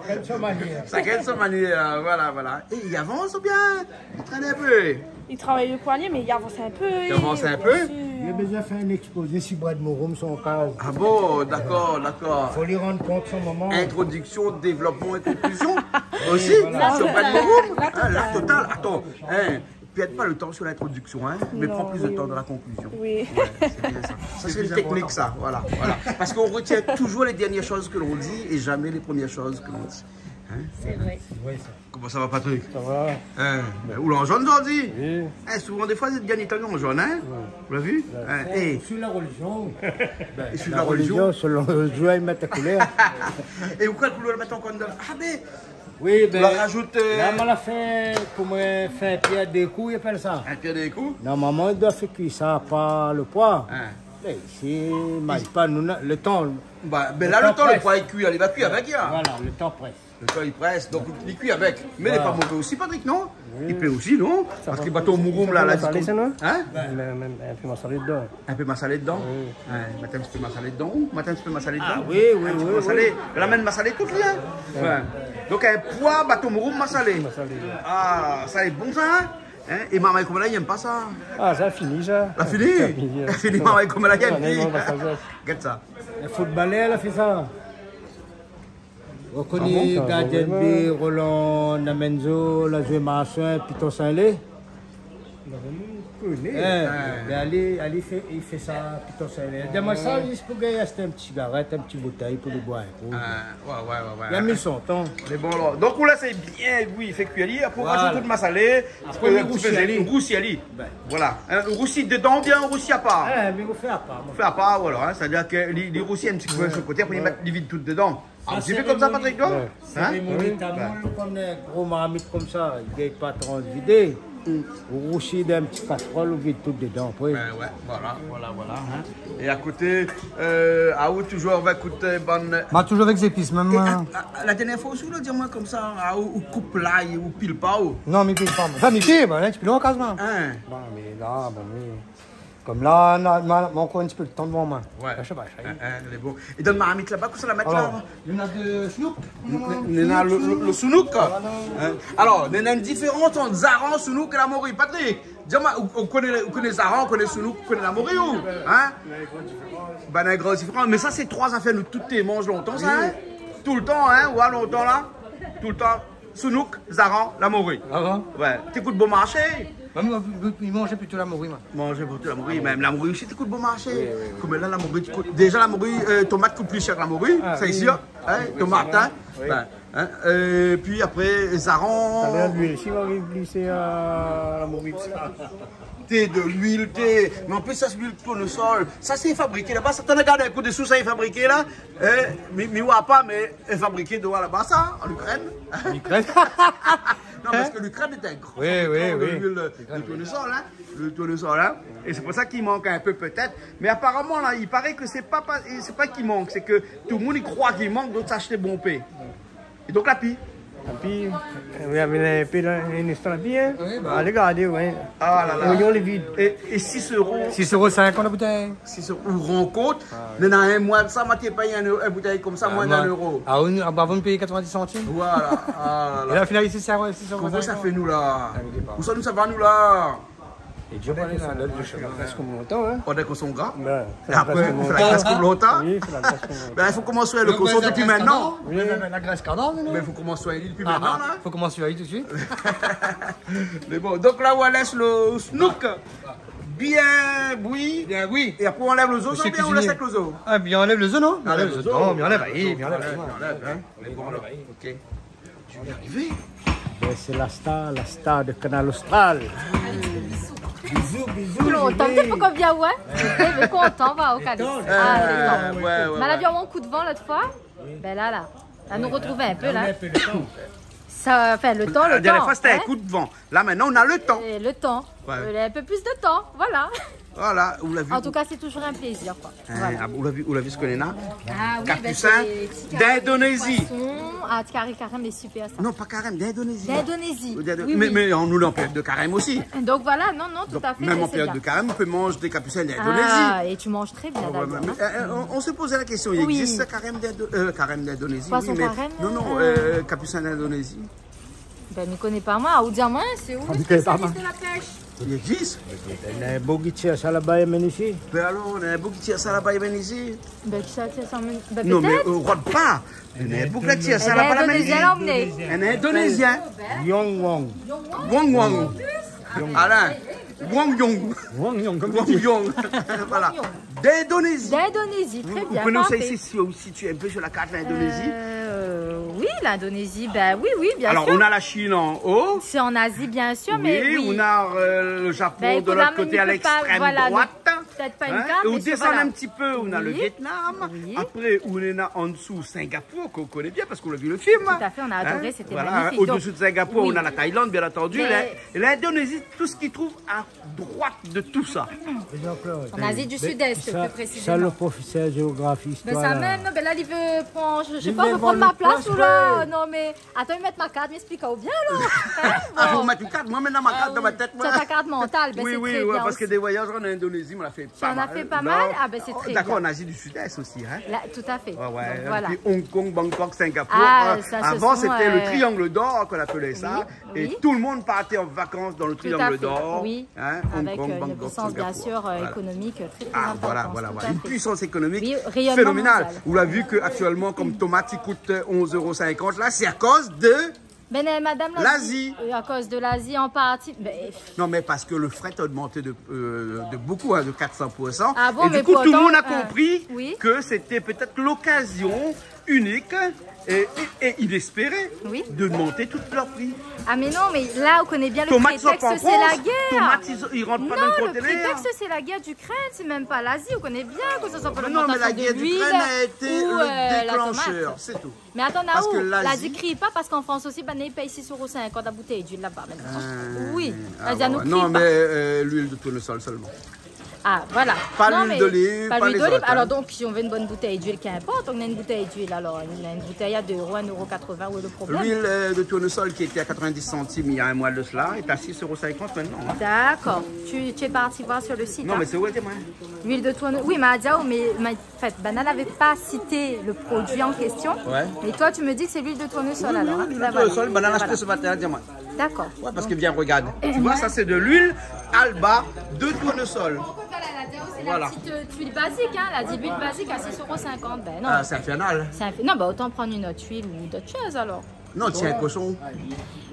Shakinn son manièr. Shakinn son manièr, voilà, voilà. É i avans oubien i trène in pé ? I travay lo poigné, mé i avans in pé, bien sir. I avans in pé ? Li la bezoin fé in ékspozé si boi d'mouroum son kaz. Ah bon, dakor, dakor. Fo li rann kont son momon. Introdiksion, dévlopman é konklizion. Osi, voilà. Sur boi d'mouroum. La total. Hein, la total. Atann, hein, pèrd pa lo tan sur lintrodiksion, hein, mé pran plis de tan dan la konklizion. Non, oui, oui. Ouais, sé bien sa. Sa, sé in teknik, sa. Voilà, voilà. Parske ou rotien touzour lé dernièr shoz ke lon di é zamé lé promièr shoz ke lon di. Hein ? Sé vré. Sé vré, sa. Koman sa va, Patrick ? Sa va. Hein, bin, ou lé an zone zordi ? Oui. Hein, souvan, défoi, sé dernié tan, ou lé an zone, hein ? Ouais. Ou la vi ? Ouais. Hein, é sur la relizion. Bin, sur la relizion, selon lo zour i mèt la koulèr. É ou, kèl koulèr ou la mèt ankor dedan ? Ah, bin, oui, bin, la razout, euh, la, moin la fé, koman, fé in pièr dé kou, i apèl sa. In pièr dé kou ? Normalman, i doi fé kui sa par lo poi. Hein. Mé isi, mi di pa, nou, na, lo tan, bin, lo tan près. Lo poi i kui, alé, va kui avèk, hein. Voilà, lo tan près. Lo tan i près, donk li kui avèk. Mé li lé pa mové osi, Patrick, non ? Oui. I pé osi, non ? Parske baton mouroum la, la, sa va, sa va, sa va, non ? Hein ? Mèm, mèm in pé masalé dedan. In pé masalé dedan ? Oui. Hein, mèt in ti pé masalé dedan. Ou mèt in ti pé masalé dedan ? Ah oui, oui, oui, oui. In ti pé masalé. La mèm masalé tout, li, hein ? Ouais. Donk, in poi, baton mouroum, masalé. Masalé. Ah, sa lé bon, sa, hein ? Hein ? É marmay koméla i èm pa sa. Ah, sa fini, sa. La fini ? Sa fini, hein. Fini, marmay koméla i èm pi. Ah, non, non, pa sa, sa. Gard sa. In footballeur la fé sa. Ou koné gardien de bi, Roland Namenzo, la zoué Marsin, Piton Saint-Lé ? Non, mi koné. Hein, bin, alé, alé fé, i fé sa, Piton Saint-Lé. Demann sa, zis pou gingn ashté in ti sigarèt, in ti boutèy pou li boir in kou. Ah, ouais, ouais, ouais, ouais. Li la mi son tan. Mé bon, alor, donk, ou lès bien, oui, fé kui ali, apré ou razout tout masalé, apré ou rousi ali. Apré ou rousi ali. Bin. Voilà. Hein, ou rousi dedan oubien ou rousi apar ? Hein, mé ou fé apar, moin. Ou fé apar, voilà, hein, sétadir ke li, li rousi in ti pé su lo koté, apré li mèt, li vid tout dedan. Ah, ou fé konmsa, Patrick, non ? Ouais. Hein ? Sé rémoni tamoul, konm in gro marmit konmsa, i gingn pa tro vidé. Ou rousi dan in ti kasrol, ou vid tout dedan, apré. Ouais, ouais, voilà, voilà, voilà, hein. É a koté, euh, ah, ou touzour avèk, kout, euh, bann... Moin touzour avèk zépis, mèm, hein. A, a, la dernièr foi osi, ou la di amoin konmsa, ah, ou, ou koup lay, ou pil pa, ou ? Non, mi pil pa, moin. Anfin, mi pil, moin, hein, mi pil an kaz, moin. Hein ? Bon, mé la, bon, mé Konm la, na, na, na ankor in ti pé lo tan dovan moin. Ouais. La, mi sa pa, sa i lé. Hein, hein, lé bon. É dan marmit laba, kosa la mèt la ? Alor, néna de sounouk. Néna lo, lo, lo sounouk. Voilà. Hein ? Alor, néna in diférans ant zaran, sounouk é la mori. Patrick, di amoin, ou, ou koné, ou koné zaran, ou koné sounouk, ou koné la mori, ou ? Hein ? Néna in gran diférans. Bin, néna in gran diférans. Mé sa, sé troi zafèr nou tout té manz lontan, sa, hein ? Oui. Toultan, hein, ou lontan, la ? Toultan. Sounouk, zaran, la mori. Ah bon ? Ouais. Té kout bon marshé. Ba, moin, mi, mi manz plito la mori, moin. Manz plito la mori, mèm la mori osi té kout bon marshé. Oui, oui, oui. Konm la, la mori té kout, déza la mori, euh, tomat i kout pli shèr ke la mori, sa isi, hein, tomat, hein. Oui. Bin, hein, euh, pi apré, zaran. Talèr luil, si ou ariv pli shèr, euh, la mori, sa. Té de luil, té. Mé an plis, sa, sé luil tournesol. Sa, sé fabriké laba. Sa, ou la gard in kou désou, sa lé fabriké la. Hein, mi, mi voi pa, mé lé fabriké dovan laba, sa, an Ukraine. An Ukraine. Non, parske l'Ukraine est un grand producteur de l'huile de tournesol, hein. Oui, oui, oui. L'huile de tournesol, hein. É sé pou sa k'i mank in pé, pétèt. Mé aparaman, la, i paré ke sé pa, pa, sé pa k'i mank, sé ke tout lo moun i kroi k'i mank, donk sa ashté bonpé. É donk, la pi. La pi, euh, oui, mé la pi, la, in instan, la pi, hein. Oui, ba. Alé gardé, ouais. Ah la la. Oignon, lé vid. É, é sis euro. Sis euro sinkant la boutèy. Sis euro, ou rann kont, néna in moi de sa, moin té pèy in euro, in boutèy konmsa, moin d'in euro. Ah, oui, ah, ba, avan nou péyé katrevin-dis santim. Voilà. Ah la la. É la, final, isi, sé sis euro sinkant. Koman sa fé, nou, la ? Ah, mi di pa. Ousa nou sava, nou, la ? É di, ou koné, la, la, la, la, prèsk lontan, hein. Ou lé konson gra. Bin, é apré, prèsk lontan. Fé la grès lontan. Oui, fé la grès lontan. Bin, i fo komans soign lo koson dopi koméla. Oui. La, la, la grès kanar, non ? Bin, i fo komans soign ali dopi koméla, la. Ah, ah. Fo komans soign ali tout suit. Mé bon, donk la, ou lès lo sounouk bien bouyir. Bien bouyir. É apré, ou anlèv lo zo, oubien ou lès avèk lo zo ? Ah, bien anlèv lo zo, non ? Anlèv lo zo. Non, bien anlèv, oui, bien anlèv, hein. Lé bon, alor. Ok. Bin, sé la star, la star de Kanal Austral. Bizou, bizou, Julie. Lontan, té pou konbien, ouais ? Té kontan, va, o Kanal. Ah, lé tan. Ouais, ouais, ouais. Mé la vi in kou d'van lot foi. Bin la, la. La nou artrouv in pé, la. Sa, anfin, le tan, le tan, in. La dernièr foi, sété in kou d'van. La, mintnan, nou na le tan. É le tan. Ouais. Euh, in pé plis de tan, voilà. Voilà, ou la vi. An tou ka, sé touzour in plézir, koi. Hein, voilà. Ah, ou la vi, ou la vi sak néna ? Ah oui, Capucin, ben, sé ti kari d'Indonésie. Poisson. Ah, ti kari karèm, lé super, sa. Non, pa karèm, d'Indonésie. D'Indonésie. D'Indo-, oui, mé, oui. Mé nou lé an périod de karèm osi. Donk voilà, non, non, tout à fait, mèm an périod de karèm, ou pé manz dé capucins d'Indonésie. Ah, et tu manges très bien, d'ailleurs, hein. Ouais, ouais, mé, euh, euh, on, on se posait la question, il existe ce carême d'Indo-, euh, carême d'Indonésie, oui, mais poisson karèm, non, non, euh, capucin d'Indonésie. Ben, mi koné pa, moin. Ou di amoin, sé ou le spésialis de la pèsh ? Il existe ? Néna in boug i tir sa laba, i amenn isi. Ben alors, néna in boug i tir sa laba, i amenn isi. Ben, kisa la tir sa, amenn ? Ben, pétèt. Non, mé, euh, rod pa. Néna in boug la tir sa laba, la amenn isi. In Indonésien la amenné. In Indonésien. Yong Wong. Wong Wong. Alain. Wong Yong. Wong Yong, konm ou di. Wong Yong. Voilà. D'Indonésie. D'Indonésie, très bien, parfait. Vous, vous pouvez nous citer ici, si, si tu es un peu sur la carte, l'Indonésie ? Euh, oui, l'Indonésie, ben oui, oui, bien sûr. Alors, on a la Chine en haut. C'est en Asie, bien sûr, mais oui. Oui, on a, euh, le Japon de l'autre côté, à l'extrême droite. Ben, écoute, là, mi pé pa, voilà, peut-être pas une carte, mais voilà. Hein ? Et on descend un petit peu, on a le Vietnam. Oui. Après, on est là en dessous, Singapour, qu'on connaît bien parce qu'on a vu le film. Tout à fait, on a adoré, c'était magnifique. Hein ? Voilà. Au-dessus de Singapour, on a la Thaïlande, bien entendu. Donc, oui. Mais l'Indonésie, tout ce qui trouve à droite de tout ça. En Asie du Sud-Est, plus précisément. Sa, le profésèr de zéografi, istwar la. Ben, sa mèm, non, ben la, li vé pran, je, je sais pas, pran ma plas ou la, non, mé atann, mi mèt ma kart, mi èksplik aou bien, alor. Hein, bon. Ah, ou mèt in kart, moin, mi mèt ma kart dan ma tèt, moin. Ah, ou na ta kart mantal, ben, sé tré bien osi. Oui, oui, ouais, parske dé voyaz an Indonézi, moin la fé pa mal. Tu en as fait pas mal ? Non. Ah, ben, c'est très bien. D'accord, en Asie du Sud-Est aussi, hein. Là, tout à fait. Ouais, ouais. Donc, voilà. Et puis Hong Kong, Bangkok, Singapour, hein. Ah, ça, ce sont, euh, avant, c'était le triangle d'or qu'on appelait ça. Oui. Et tout le monde partait en vacances dans le triangle d'or, hein, Hong Kong, Bangkok, Singapour. Tout à fait. Oui, avec, euh, une puissance, bien sûr, euh, économique, euh, très, très importante. Voilà. Ah, voilà, voilà. Tout à fait. Une puissance économique phénoménale. Oui, rayonnement mondial. Ou la vu ke aktuèlman, konm tomat i kout, euh, onze euros cinquante, la, sé akoz de l'Asie. Mé, euh, madam la di, euh, à cause de l'Asie en partie, ben, non, mais parce que le fret a augmenté de, euh, de beaucoup, hein, de quatre cents pour cent. Ah bon, mais pourtant, euh, oui. Et du coup, tout le monde a compris que c'était peut-être l'occasion unique et, et, et inespérée d'augmenter tous leurs prix. Oui. Ah, mais non, mais là, on connaît bien le prétexte, c'est la guerre. Tomat, sa pans, tomat, i, i rant pa dan le konténèr. Non, le prétexte, c'est la guerre d'Ukraine, c'est même pas l'Asie, on connaît bien que ce soit pour l'augmentation de l'huile ou, euh, la tomate. Mais non, mais la guerre d'Ukraine a été le déclencheur, c'est tout. Mais attends, Nao, l'Asie, la di kri pa, parske an Frans osi, ben, i pèy six euros cinquante la bouteille d'huile laba, mintnan. Ah, oui. La di anou kri pa. Non, mais, euh, l'huile de tournesol seulement. Ah, voilà. Pas l'huile d'olive, pas les autres, hein. Non, mais pas l'huile d'olive. Alors donc, si on veut une bonne bouteille d'huile, qu'importe, on a une bouteille d'huile, alors, une, une bouteille à deux euros, un euro quatre-vingts, où est le problème ? L'huile, euh, de tournesol qui était à quatre-vingt-dix centimes il y a un mois de cela est à six euros cinquante maintenant, hein. D'accord. Tu, tu es parti voir sur le site, hein. Non, mais c'est où, dis-moi ? L'huile de tourne-, oui, mé la di aou, mé, mé, en fait, banna la pa sité le produit en question. Ouais. Et toi, tu me dis que c'est l'huile de tournesol, alors, hein. Oui, oui, l'huile de tournesol, banna la ashté ce matin, dis-moi. D'accord. Ouais, parce que viens, regarde. Tu vois, ça, c'est de l'huile Alba de tournesol. Voilà. C'est la petite, euh, tuile basique, hein, la di l'huile basique à six euros cinquante. Ben non. Ah, c'est infernal. C'est inf-, non, bah, autant prendre une autre huile ou d'autres choses, alors. Non, tiens, koshon.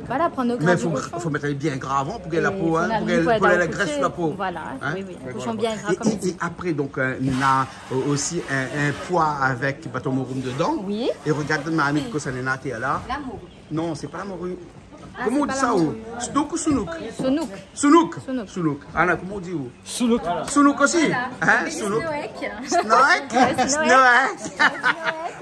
Voilà, prendre le gras du cochon. Mais faut, faut mettre bien gras avant pour que la peau, hein, pour que, pour la graisse la peau. Voilà, hein, oui, oui, un cochon bien gras comme on dit. Et, et après, donc, euh, on a, euh, aussi un, un pois avec baton mouroum dedans. Oui. Et regarde, ma amie, kosa néna atèr la. La morue. Non, c'est pas la morue. Ah, c'est pas la morue. Comment on dit ça, oh ? Snook ou sounouk ? Sounouk. Sounouk. Sounouk. Sounouk. Ana, comment on dit, oh ? Sounouk. Sounouk aussi. Voilà. Hein, sounouk. Snoek. Snoek. Ouais, snoek. Snoek. Snoek.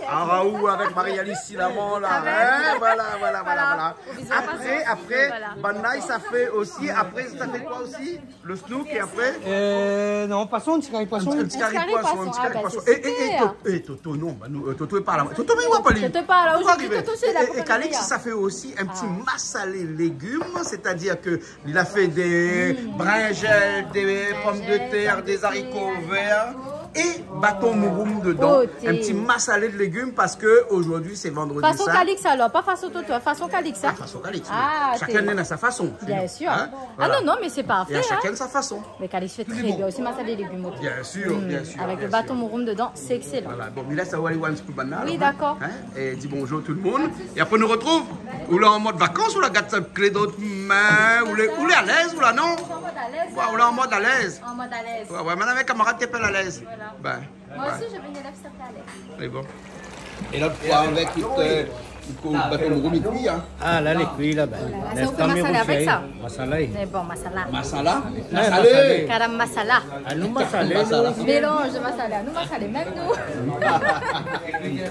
Ah, Raoul avec Marie-Alice Silamon, là. Ah, ben. Hein, voilà, voilà, voilà, voilà. Voilà. Après, après, voilà. Banna, ça fait aussi, après, ça fait quoi aussi ? Le snook et après ? Euh, non, poisson, un petit carré de poisson. Un petit carré de poisson, un petit carré de poisson. Un petit carré de poisson. Ah, ben, c'est super. Et, et To-, et Toto, non, bah, nous, euh, Toto, il parle. Toto, mais il va pas, lui. Toto parle, oui, Toto, c'est là. Et, et Calix, ça fait aussi un petit massalé légumes, c'est-à-dire que Il a fait des brinjelles, des pommes de terre, des haricots verts et baton mouroum dedans. Oh, un petit massalé de légumes parce que aujourd'hui c'est vendredi saint. Façon Calix alors, pas façon Toto, façon Calix, hein ? Ah, façon Calix, oui. Ah, chacun a sa façon chez nous, hein ? Bien sûr. Ah non, non, mais c'est parfait, hein ? Et à chacun sa façon. Mais Calix fait très bien aussi, massalé de légumes. Bien sûr, bien sûr, bien sûr. Avec le baton mouroum dedans, c'est excellent. Voilà, bon, mi lès aou alé voir in ti pé banna, hein ? Oui, d'accord. Et di bonjour tout le monde. Et après, nou retrouv. Ou lé an mod vakans, ou la gard sa klé dan out min, ou lé, ou lé alèz, ou la, non ? An mod alèz. Ouais, ou lé an mod alèz. An mod alèz. Ouais, ouais, mé avèk kamarad, té pé alèz. Voilà. Ben, moi aussi, j'avais une élève qui s'appelait Alex. C'est bon. Et l'autre fois, avec, euh, Bato mouroum i kui, hein. Ah, la, lé kui, la, bin. Voilà, sa, ou fé masala avèk sa ? Masala, oui. Mé bon, masala. Masala ? Ouais, masala. Masala. Garam masala. Ah, nou, masala, nou. Masala. Mélanz masala. Nou, masala, mèm nou.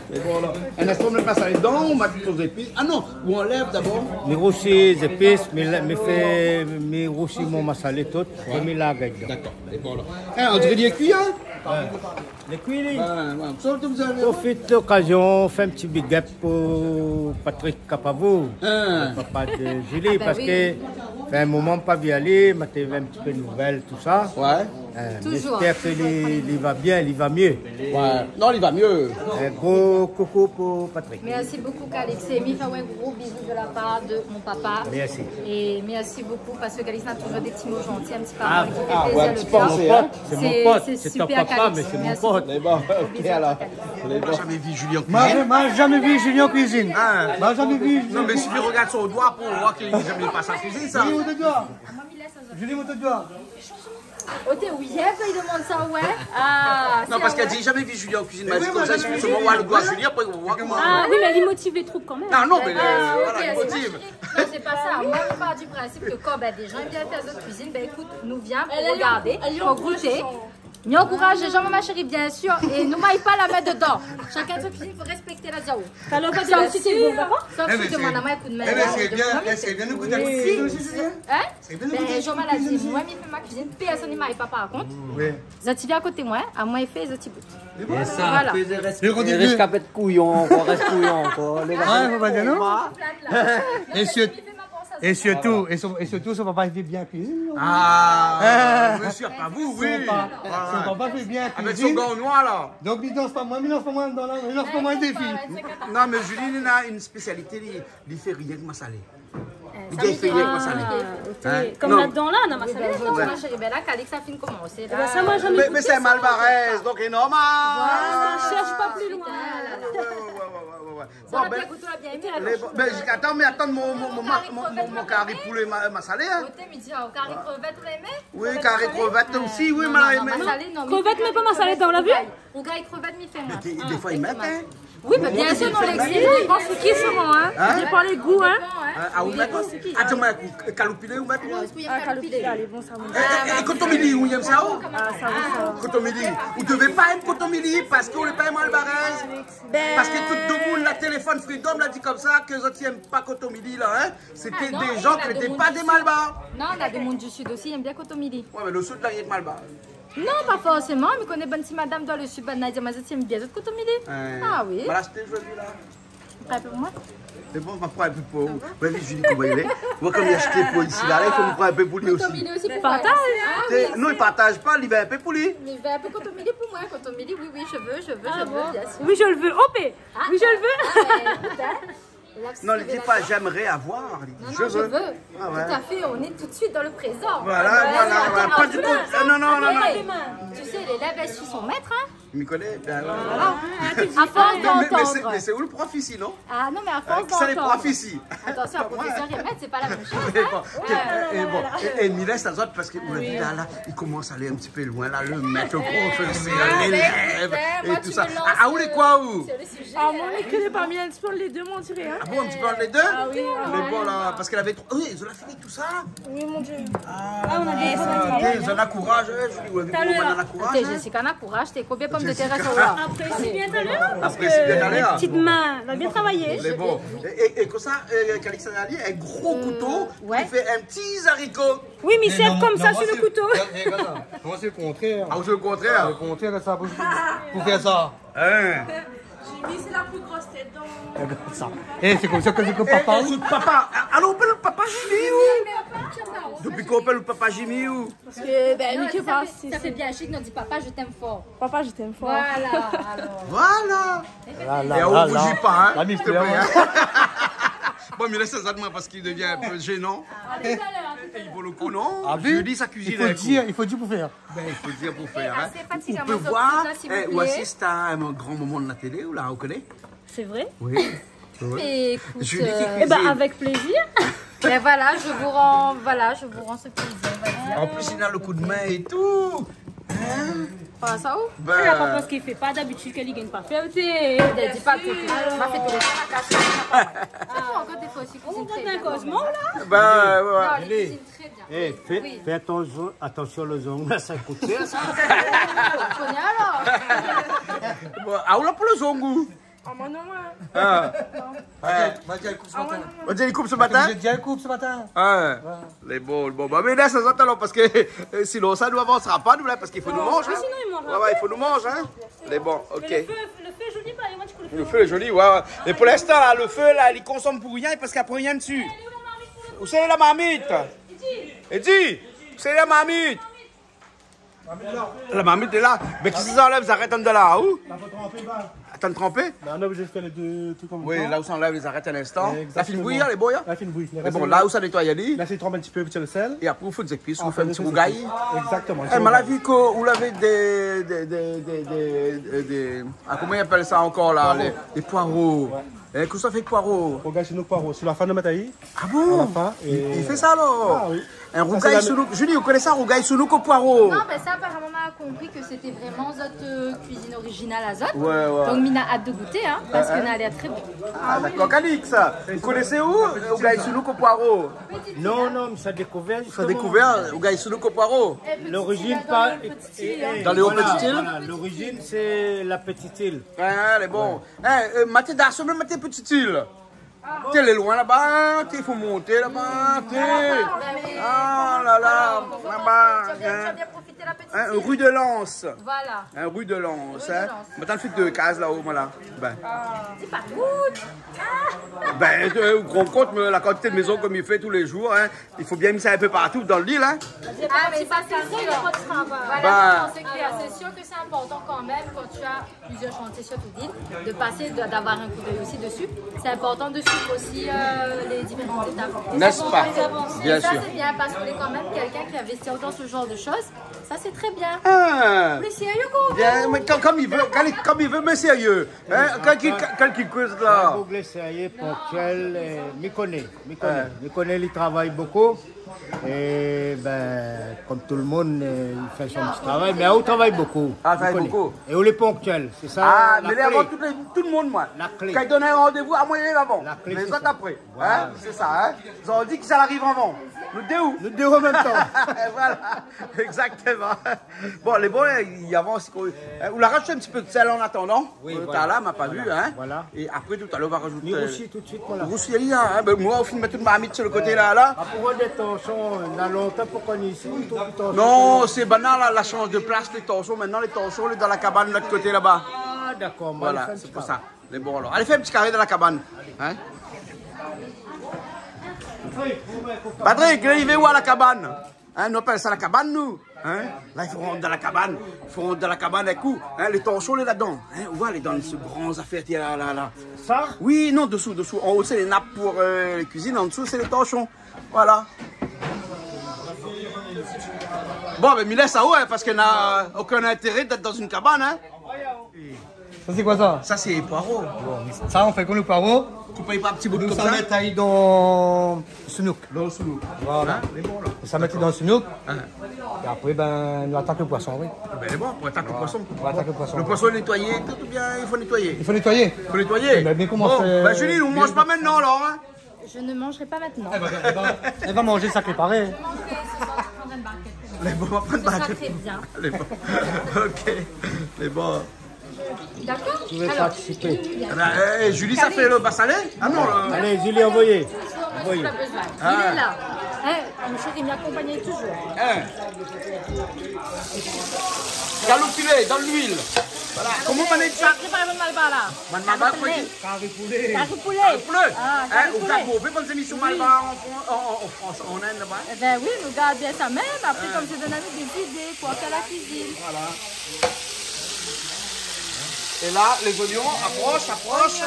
Mé bon, alor, in instan, nou mèt masala dedan, ou mèt tout zépis. Ah non, ou anlèv dabor. Mi rousi zépis, mi la-, mi fé, mi rousi mon masala tout, apré mi larg dedan. D'accord. É bon, alor. É, on diré li lé kui, hein ? Ouais. Lé kui, li. Ouais, ouais. Sa, ou té, ou té... Profit lokazion, fé in ti big up pou Patrick Capavou, le papa de Julie, parske fé in moman pa vi ali, ma té vé in ti pé nouvèl, tousa. Ouais. Toujour. Mi éspèr ke li, li va bien, li va myé. Ouais. Non, li va myé. In gro koukou pou Patrick. Merci beaucoup, Calix. É mi fé aou in gro bizou de la part de mon papa. Merci. É merci beaucoup parce que Calix a toujours des petits mots gentils, un petit papa qui fait plaisir, le cœur. Ah, ouais, un petit pensé, hein. C'est mon pote, c'est ton papa, mais c'est mon pote. Merci beaucoup. Gros bisous à toi, Calix. Lé bon. Lé bon. Moin la zamé vi Julie an kuizine. Moin la zamé vi Julie an kuizine. Ah. Moin la zamé vi Julie an kuizine. Non, mé sifi rogard son doi pou voir ke li la zamé pas an kuizine, sa. Julie, mont out doi. Julie, mont out doi. Oté, oui, i domann sa, ouais. Ah, non, parske èl la di zamé vi Julie an kuizine. Mé oui, konmsa, moin la zamé vi Julie. Mé sé sirman, ou va voir, Julie, apré, ou va voir koman. Ah oui, mé èl i motiv les troupes quand même. Ah non, mé, euh, voilà, i motiv. Ok, c'est pas ça. Moi, je pars du principe que quand, ben, des gens, ils viennent faire notre cuisine, ben, écoute, nou vien pou regardé, pou gouté. Mi ankouraz les gens, ma chérie, bien sûr, é nou may pa la min dedan. Chacun sa kuizine, fo respekté la diawo. Sa osi, sé bon, dakor ? Sa osi, sé bon. Eh, mé sé bien, sé bien, nou gout in kou. Si, si. Hein ? Sé bien, nou gout in kou. Ben, Jean-Marie la di, moin, mi fé mon kuizine, pèrsone i may pa, par kont. Oui. Zot i vien akoté moin, amoin i fé, zot i gout. Voilà. Apré, rès, rès kouyon ankor, rès kouyon ankor. Ah, fo pa dir non. É sirtou, é sirtou, son papa i fé bien kuizine, non ? Ah, mésyé, pa vous, oui. Son pa-, son papa i fé bien kuizine. Avèk son gant noir, la. Donk, li lans pa moin, li lans pa moin dan la, li lans pa moin défi. Non, mé Julie, li na in spésialité, li, li fé rienk masalé. Li fé rienk masalé. Ah, ok. Hein ? Konm ladan la, na masalé ladan. Oui, ben, ma chérie, ben la, Calix la fine komansé, la. Eh ben, sa, moin la zamé gouté sa. Mé, mé sé in malbarèz, donk lé normal. Voilà, on cherche pas plus loin. Ouais, ouais, ouais. Bon, ben, la bien gout, la bien èmé, alor. Bon, ben, atann, mé atann, mon, mon, mon kari krevèt, mon kari poulé ma-, masalé, hein. Oté, mi di, ah, kari krevèt, ou la èmé ? Oui, kari krevèt osi, oui, ma la èmé. Masalé, non, mi fé kari krevèt, mé pa masalé, ou la vi ? Ou gay krevèt, mi fé moin. Mé dé, dé foi, i mèt, hein. Oui, mé bien sûr, non, lé, i dépan su ki sirman, hein. Hein ? I dépan lé gou, hein. Ah, ou mèt, atann, mé kaloupilé, ou mèt, non ? Ah, kaloupilé, alé, bon, sa, bon. É, é, é koton mili, ou èm sa, ou ? Ah, sa, oui, sa. Koton mili. Ou devé pa èm koton mili, parske ou lé pa in malbarèz. Parske tout demoun la téléfone Freedom la di konmsa ke zot i èm pa koton mili la, hein. Sété dé jan ki lété pa dé malbar. Non, na dé moun du sud osi i èm bien koton mili. Ouais, mé le sud la, rienk malbar. Non, pa forséman, mi koné bann ti madam dan le sud, bann Nadia, ma zot i èm bien zot koton mili. Ah oui. Voilà, sété joli la. In pé pou moin. Sé bon, ma pran in pé pou ou. Vas-y, Julie, koman i lé ? Moin, konm mi la ashté pou isi la, i fo mi pran in pé pou li osi. Koton mili osi pou moin. Partaz. Ah oui, non, li partaz pa, li vé in pé pou li. Li vé in pé koton mili pou moin, koton mili, oui, oui, je veux, je veux, je veux, bien sûr. Ah bon ? Oui, je le veux, O P. Ah. Oui, je le veux. Ah, ben, écoute, hein. Non, li di pa j'aimerais avoir, li di je veux. Non, non, je veux. Ah ouais. Tout à fait, on est tout de suite dans le présent. Voilà, voilà, voilà. Pa du kou. Ah non, non, non, non. Attendez, tu sais, l'élève suit son maître, hein. Mi koné, ben, voilà. Voilà. À force d'entendre. Mé, mé sé, mé sé ou le prof isi, non ? Ah non, mé à force d'entendre. Kisa lé prof isi ? Attention, professeur et maître, c'est pas la même chose, hein. Mé bon, é, é bon, é, é, mi lès azot parske ou la vi la, la, i komans alé in ti pé loin la, le maître, le professeur, l'élève, é tout sa. Ah, ou lé koi, ou ? Ah, moin, mi koné pa, mi lé in ti pé ant lé dé, moin, on dirait, hein. Ah bon, in ti pé ant lé dé ? Ah oui, oui. Mé bon, la, parske lavé tro-, oui, zot la fini tousa. Oui, mon Dieu. Ah, on a des gros travail. Zot la kouraz, hein, Julie, ou la vi koman ou la kouraz, hein. Jessica, na kouraz, té konbien pomdetèr ? Jessica. Apré, sé bien talèr, parske lé ti min la bien travayé. Mé bon. É, é, é konmsa, euh, Calix la di, in gro kouto, euh, ouais, i fé in ti zariko. Oui, mé sé konmsa, sur le couteau. Non, moin, sé, é, é, atann. Moin, sé le kontrèr. Ah, ou sé le kontrèr ? Le kontrèr, sa, pou, pou fé sa. Hein ? Jimmy, c'est la plus grosse tête dans... Sa. É, sé konmsa ke, ke papa, é, é, papa, alor, ou apèl papa Jimmy, ou ? Dopi kan ou apèl papa Jimmy, ou ? Parske, ben, non, mi koné pa, sa fé bien chic, non, di papa, je t'aime fort. Papa, je t'aime fort. Voilà, alor. Voilà. La, la, la, la. É ou bouj pa, hein, s'il te plaît, hein. Bon, mé lès sa, moin, parske li devien in pé jénan. Ah, tout à l'heure, tout à l'heure. É i vo le kou, non ? Ah oui. Julie, sa kuizine, i fo dir, i fo dir pou fèr. Ben, i fo dir pou fèr, hein. Ou pé voir, é, ou asist a in gran moman de la télé, ou la, ou koné ? C'est vrai ? Oui. Mé ékout, Julie ki kuizine. Eh ben, avec plaisir. Ben voilà, je vous rends, voilà, je vous rends ce plaisir, on va dire. An plis, li na le kou d'min é tout. Hein ? Pa sa ou ? Ben. Èl la pa pans ke li fé pa, dabitid ke li gingn pa fé, ou sé. Di pa ke ma fé tout le tan la kas. Ah, ankor dé foi osi, ou koz mal la. Ben, ouais. Non, li kuizine trè bien. Eh, fé, fé atansion, atansion lo zong, la, sa i kout shèr, sa. Ou koné alor ? Bon, ah, ou la pou lo zong, ou ? Ah, moin non, moin. Ah. Non. Moin la di ali koup se matin. Ah, moin non, moin. Ou la di ali koup se matin ? Moin la di ali koup se matin. Ah. Ouais. Lé bon, lé bon. Ba, mé la, sa, sa, alor, parske, euh, sinonsa, nou avansra pa, nou, la, parske i fo nou manz, hein. Ah, sinon, i manz pa. Ouais, ouais, i fo nou manz, hein. Lé bon, ok. Mé lo fé, lo fé lé zoli, pa, moin, di kou, lo fé lé zoli, ouais, ouais. Mé pou linstan, la, lo fé, la, li konsom pou rien, parske apré, rien dsi. Eh, lé ou la marmit pou lo fé ? Ousa lé la marmit ? Edi ! Edi ! Ousa lé la marmit ? La marmit lé la. Mé kisa i anlèv zarèt andan la, ou ? La fo tranpé, ba. Atann, tranpé ? Ben, nou lé oblizé fé lé dé truk an mèm tan. Oui, la ou sa anlèv lé zarèt in instan. Exactement. La fine bouyi, lé bon, hein ? La fine bouyi. Lé bon, la ou sa nétoy ali. La sé tranp in ti pé, vit fé lo sèl. É apré, ou fo dé zépis, ou fé in ti rougay. Exactement. Eh, ma la vi ke ou lavé dé, dé, dé, ah, koman i apèl sa ankor, la ? Poiro. Lé, lé poiro. Ouais. Eh, kosa i fé èk poiro ? Rougay sounouk poiro. Sé la fin de matay. Ah bon ? À la fin, i, i fé sa, alor ? Ah oui. In rougay sounouk. Julie, ou koné sa, rougay sounouk o poiro ? Non, ben sa, aparaman, ma la konpri ke sété vréman zot, euh, kuizine orizinal azot. Ouais, ouais. Donk, mi na at de gouté, hein, parske na lèr trè bon. Ah, dakor. Calix, ou koné, ou, euh, rougay sounouk o poiro ? Non, non, mé sa dékouvèr, zistoman. Sa dékouvèr, rougay sounouk o poiro. Lorizine pa, eh, eh, dan lé Petites Îles. Voilà, lorizine, sé la Petite Île. Ah, lé bon. Eh, euh, Mathilda, se mèt Petite Île. Té lé loin laba, té fo monté laba, té. Ah la la, laba, hein. Hein, rue de Lens. Voilà. Hein, rue de Lens, hein. Rue de Lens. Mé atann, fé dé kaz la-o, voilà. Ben. Di pa tout. Ben, euh, gran kont, mé la kantité de mézon ke mi fé tou lé zour, hein, i fo bien mi sa in pé partou dan lil, hein. Ah, mé sa, sé sir. Voilà, non, sé klèr. Sé sir ke sé inportan kan mèm, kan ou na plizièr shantié sir tout lil, de pasé, de, d'avoir in kou d'èy osi dési. Sé inportan de suiv osi, euh, lé diféran étap. N'est-ce pas ? Bien sûr. É sa, sé bien parske ou lé kan mèm kèlkin ki investi dan se janr de shoz. Sa, sé trè bien. Ah. Mé sérié, kan ou vé. Bien, mé kan, kom i vé, kan i, kom i vé, mé sérié. Hein, kan ki, kan ki koz la. In boug lé sérié, ponktièl, euh, mi koné, mi koné. Ouais. Mi koné, li travay bokou. É ben, kom tout le moun, euh, i fé son ti travay, mé ou travay bokou. Ah, travay bokou. É ou lé ponktièl, sé sa la klé. Ah, mé lé avan tout le, tout le moun, moin. La klé. Kan i donn in randévou, amoin lé avan. La klé, sé sa. Lé zot apré. Voilà. Hein, sé sa, hein. Zot i di kisa la ariv avan. Nou dé ou ? Nou dé an mèm tan. Voilà, exactement. Bon, lé bon, hein, i avans, koi. Hein, ou la razout in ti pé de sèl an atandan. Oui, voilà. Talèr, ma pa vi, hein. Voilà. É apré, talèr, ou va razout, euh, rousi tout suit, voilà. Rousi, hein, ben, moin, ou fine mèt tout marmit su le koté la, la. Ah, pou vwar dé torshon, na lontan pou koni isi, tout lé torshon. Non, sé banal, la, la shanj de plas, lé torshon. Mintnan, lé torshon, lé dan la kabann, lot koté laba. Ah, dakor, voilà, sé pou sa. Lé bon, alor. Alé fé in ti karé dan la kabann. Hein ? Patrick, lé rivé ou a la kabann ? Hein, nou apèl sa la kabann, nou. Hein ? La, i fo rant dan la kabann. I fo rant dan la kabann èk ou. Hein, lé torshon, lé ladan. Hein, ou vwar, lé dan se gran zafèr, té la, la, la. Sa ? Oui, non, désou, désou. An-o, sé lé nap pou, euh, lé kuizine. An-dsou, sé lé torshon. Voilà. Bon, ben, mi lès aou, hein, parske na okin intéré d'èt dan in kabann, hein. Sa, sé koi sa ? Sa, sé poiro. Bon, sa, ou fé kom lo poiro. Koup par ti bout. Nou, konmsa, mèt ali dan sounouk. Dan sounouk. Voilà. Hein, lé bon, la. Sa mèt dan sounouk. Dakor. Hein. É apré, ben, nou atak lo poison, oui. Ben, lé bon, pou atak lo poison. Voilà. Pou atak lo poison. Lo poison nétoyé, tout, oubien i fo nétoyé ? I fo nétoyé. I fo nétoyé. Eh ben, bien komansé. Bon, ben, Julie, nou manz pa mintnan, alor, hein ? Je ne mangerai pas maintenant. Eh ben, eh ben, èl va manzé sa ki paré. Je mangerai ce soir, je prendrai une barquette. Lé bon, va prann barkèt. Ce sera très bien. Lé bon. Ok. Lé bon. D'accord ? Vous pouvez participer. Alors, eh, eh, Julie, sa fé lo masalé ? Ah non, lo... Allez, Julie, envoyez. Envoyez. Il est là. Hein, mon chéri, m'accompagne toujours. Hein. Galoup pilé dan luil. Voilà. Koman i apèl sa ? Prépar bann malbar la. Bann malbar, koman i di ? Kari poulé. Kari poulé. Kari poulé. Ah, kari poulé. Hein, ou gard bonpé bann zémisyon malbar an Fran-, an, an, an Frans, an Inn, laba. Eh ben oui, nou gard bien sa mèm. Apré, konmsa, i donn anou dé zidé pou fé la kuizine. Voilà. É la, lé zonion, aprosh, aprosh.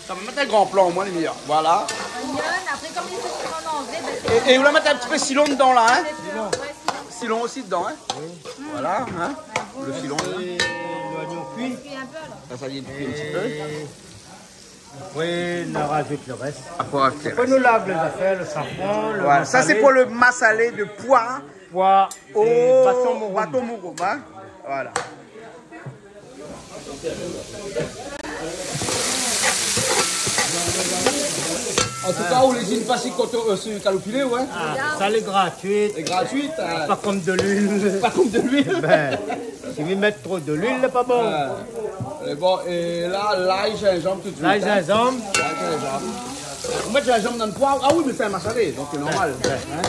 Sa va mèt in gran plan, omoin, lé méyèr. Voilà. Onion, apré, kom i fo an anglé, ben, sé... É, é ou la mèt in ti pé silon dedan, la, hein ? Silon. Ouais, silon. Silon osi dedan, hein ? Oui. Voilà, hein ? Lo silon, la. É lonion kui. Kui in pé, alor. Sa, sa i kui in ti pé. É apré, nou razout lo rès. Apré, ok. Apré, nou lav lé zafèr, lo safran, lo masalé. Voilà. Sa, sé pou lo masalé de poi. Poi é baton mouroum. Baton mouroum, hein. Voilà. An tou ka, ou lé zine fasi koto, euh, si kaloupilé, ouais. Ah, sa lé gratuit. Lé gratuit, hein. Pa konm de luil. Pa konm de luil. Bin, si mi mèt tro de luil, lé pa bon. Ouais. É bon, é la, lay, zinzanm tout de suit, hein. Lay, zinzanm. Lay, zinzanm. Ou mèt zinzanm dan le poiv. Ah oui, mé sé in masalé, donk sé normal. Ouais, ouais. Hein ?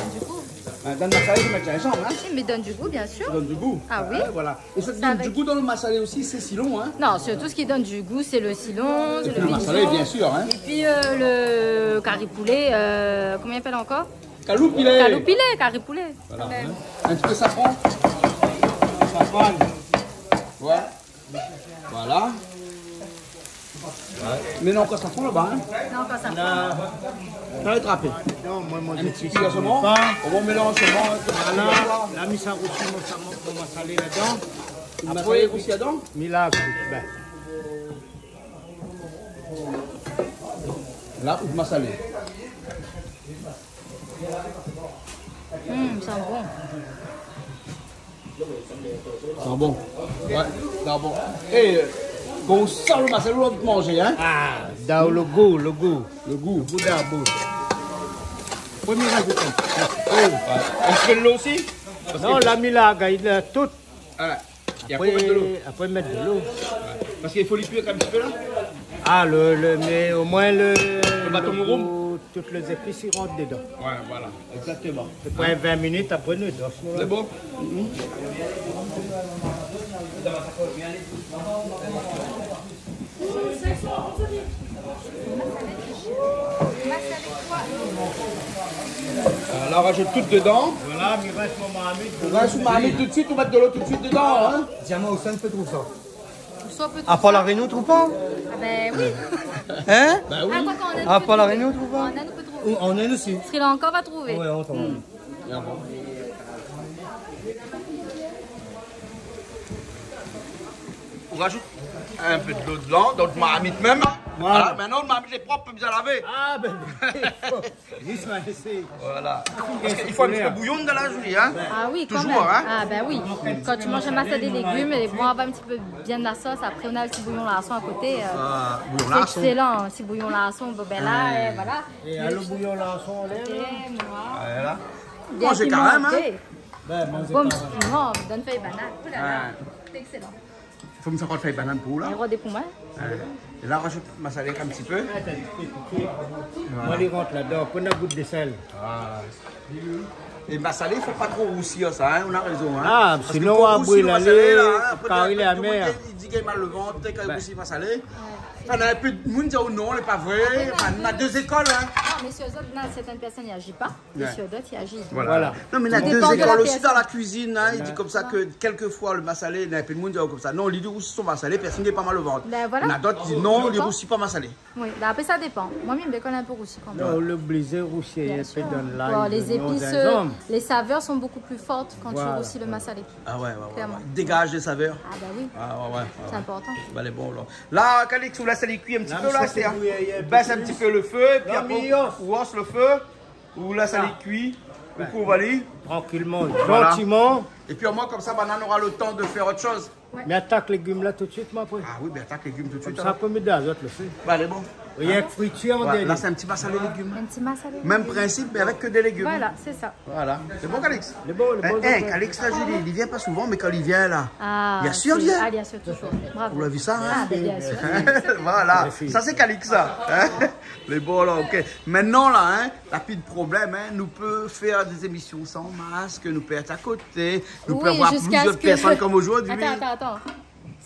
Bin, dan le masalé, ou mèt zinzanm, hein. Oui, mais donne du goût, bien sûr. Donne du gout. Ah oui. Ouais, voilà. Et ce qui donne du goût dans le massalé aussi, c'est le silon, hein. Non, surtout ce qui donne du goût, c'est le silon, c'est le vinaigre. Et puis le massalé, bien sûr, hein. Et puis, euh, le cari poulet, euh, comment il appelle encore ? Kaloupilé. Kaloupilé, cari poulet. Voilà, hein. Un petit peu safran. Safran. Ouais. Voilà. Ouais. Mé non, ankor safran laba, hein. Non, ankor safran. Sa va trapé. Non, moin, moin, mi mèt in ti pé solman. On mélange solman. Voilà. La, mi sa rousi mon, mon, mon masalé ladan. Apré, masalé rousi ladan ? Mi la, bin. La, ou masalé. Hmm, i san bon. I san bon. Ouais, i san bon. É, euh, kan ou san le masalé, ou anvi manzé, hein ? Ah, dan le gou, le gou. Le gou. Le gou dan la boush. Promié razout in ti pé. Ouais. In ti pé de lo osi ? Non, la, mi la gingn tout. Ah, é apré, ou mèt de lo. Apré, apré, mèt de lo. Ouais. Parske i fo li kui in ti pé la. Ah, le, le, mé omoin le, le baton de roum, tout lé zépis i rant dedan. Ouais, voilà, exactement. Apré vin minit, apré nou dor. Sé bon. Mhm. Euh, la, ou razout tout dedan. Voilà, mi rins mon marmit. Ou rins out marmit tout de suit, ou mèt de lo tout de suit dedan, hein. Di amoin ousa nou pé trouv sa. Ousa nou pé trouv sa ? Apar La Rényon, ou trouv pa ? Ah bin oui. Hein ? Bin oui. Atann, kan an Inde, ou pé trouvé. Apar La Rényon, ou trouv pa ? An Inde, ou pé trouvé. Ou an Inde osi. Sri Lanka, ou va trouvé. Ouais, atann. Hmm. Ou razout in pé de lo dedan, dan out marmit mèm. Voilà. Voilà, mintnan out marmit lé prop, pa bezoin lavé. Ah, bin, i fo, i fo lésé. Voilà. Parske i fo in ti pé bouyon dan la zoué, hein. Ah oui, kan mèm. Toujours, hein. Ah bin oui. Kan ou manz in masalé légim, é bon, avoir in ti pé bien la sos, apré ou na in ti bouyon larson a koté, euh, sé ékselan, in ti bouyon larson, bon, bin la, euh, voilà. É le bouyon larson, lé la. Voilà. Bien pimanté. Manzé kan mèm, hein. Bin, manzé kan mèm. Bon, piman, donn fèy banane. Ouh la la, sé ékselan. Fo mi sa pran fèy banane pou ou la. É rod pou moin. Ouais. É la, ou razout masalé in ti pé. Voilà. Moin, li rant ladan. Pran in gout de sèl. Ah. É masalé, i fo pa tro rousi sa, hein. Ou na rézon, hein. Ah, sinon, kan ou rousi le masalé la, hein, apré, kari lé amèr. Tout le moun i di k'i mal le vant kan i rousi masalé. Bin. Anfin, na in pé de moun i di, oh non, lé pa vré. Anfin, na dé zékol, hein. Non, mé sur zot, na sèrtin pèrsone i aji pa. É sur dot i aji. Voilà. Voilà. Non, mé na dé zékol osi dan la kuizine, hein. Tout dépan de la pèrsone. I di konmsa ke kèlkefoi le masalé, na in pé de moun i di konmsa. Non, li rousi son masalé, pèrsone i gingn pa mal o vant. Bin voilà. Na dot i di non, li rousi pa masalé. Oui, bin apré sa dépan. Moin, mi mèt kan mèm in pé rousi kan mèm. Non, ou lé oblizé rousi in pé dan lay, dan le zinzanm. Bien sûr. Bon, les épices, euh, les saveurs sont beaucoup plus fortes quand tu rousis le massalé. Voilà, voilà. Ah ouais, ouais, ouais, ouais. Clairement. Dégage les saveurs. Ah bah oui. Ah ouais, ouais, ouais. C'est important. Bin, lé bon la. La, Calix, ou lès ali kui in ti pé la, sé, hein. Bès in ti pé le fé, épi apré ou os le fé. Ou lès ali kui, ou kouv ali. Trankilman, zantiman. Voilà. Épi omoin, konmsa, banane nora le tan de fé ot shoz. Ouais. Mi atak légim la tout de suit, moin, apré. Ah oui, bin atak légim tout de suit, alor. Konmsa, apré, mi done azot le fé. Bin, lé bon. Rienk fritir an dèrnié. Voilà, la, sé in ti masalé légim. In ti masalé légim. Mèm prinsip, mé avèk ke dé légim. Voilà, sé sa. Voilà. Lé bon, Calix ? Lé bon, lé bon. Eh, eh, Calix la, Julie, li vien pa souvan, mé kan li vien la, ah, li asir, li vien. Ah, li asir toujour. Bravo. Ou la vi sa, hein ? Ah, bin, bien sûr. Voilà. Mèrsi. Sa, sé Calix, sa. Hein ? Lé bon, la, OK. Mintnan, la, hein, na pi de problèm, hein. Nou pé fé dé zémision san mask, nou pé èt a koté, nou pé avoir plizièr pèrsone konm zordi. Oui, jusqu'à ce que... Attends, attends, attends.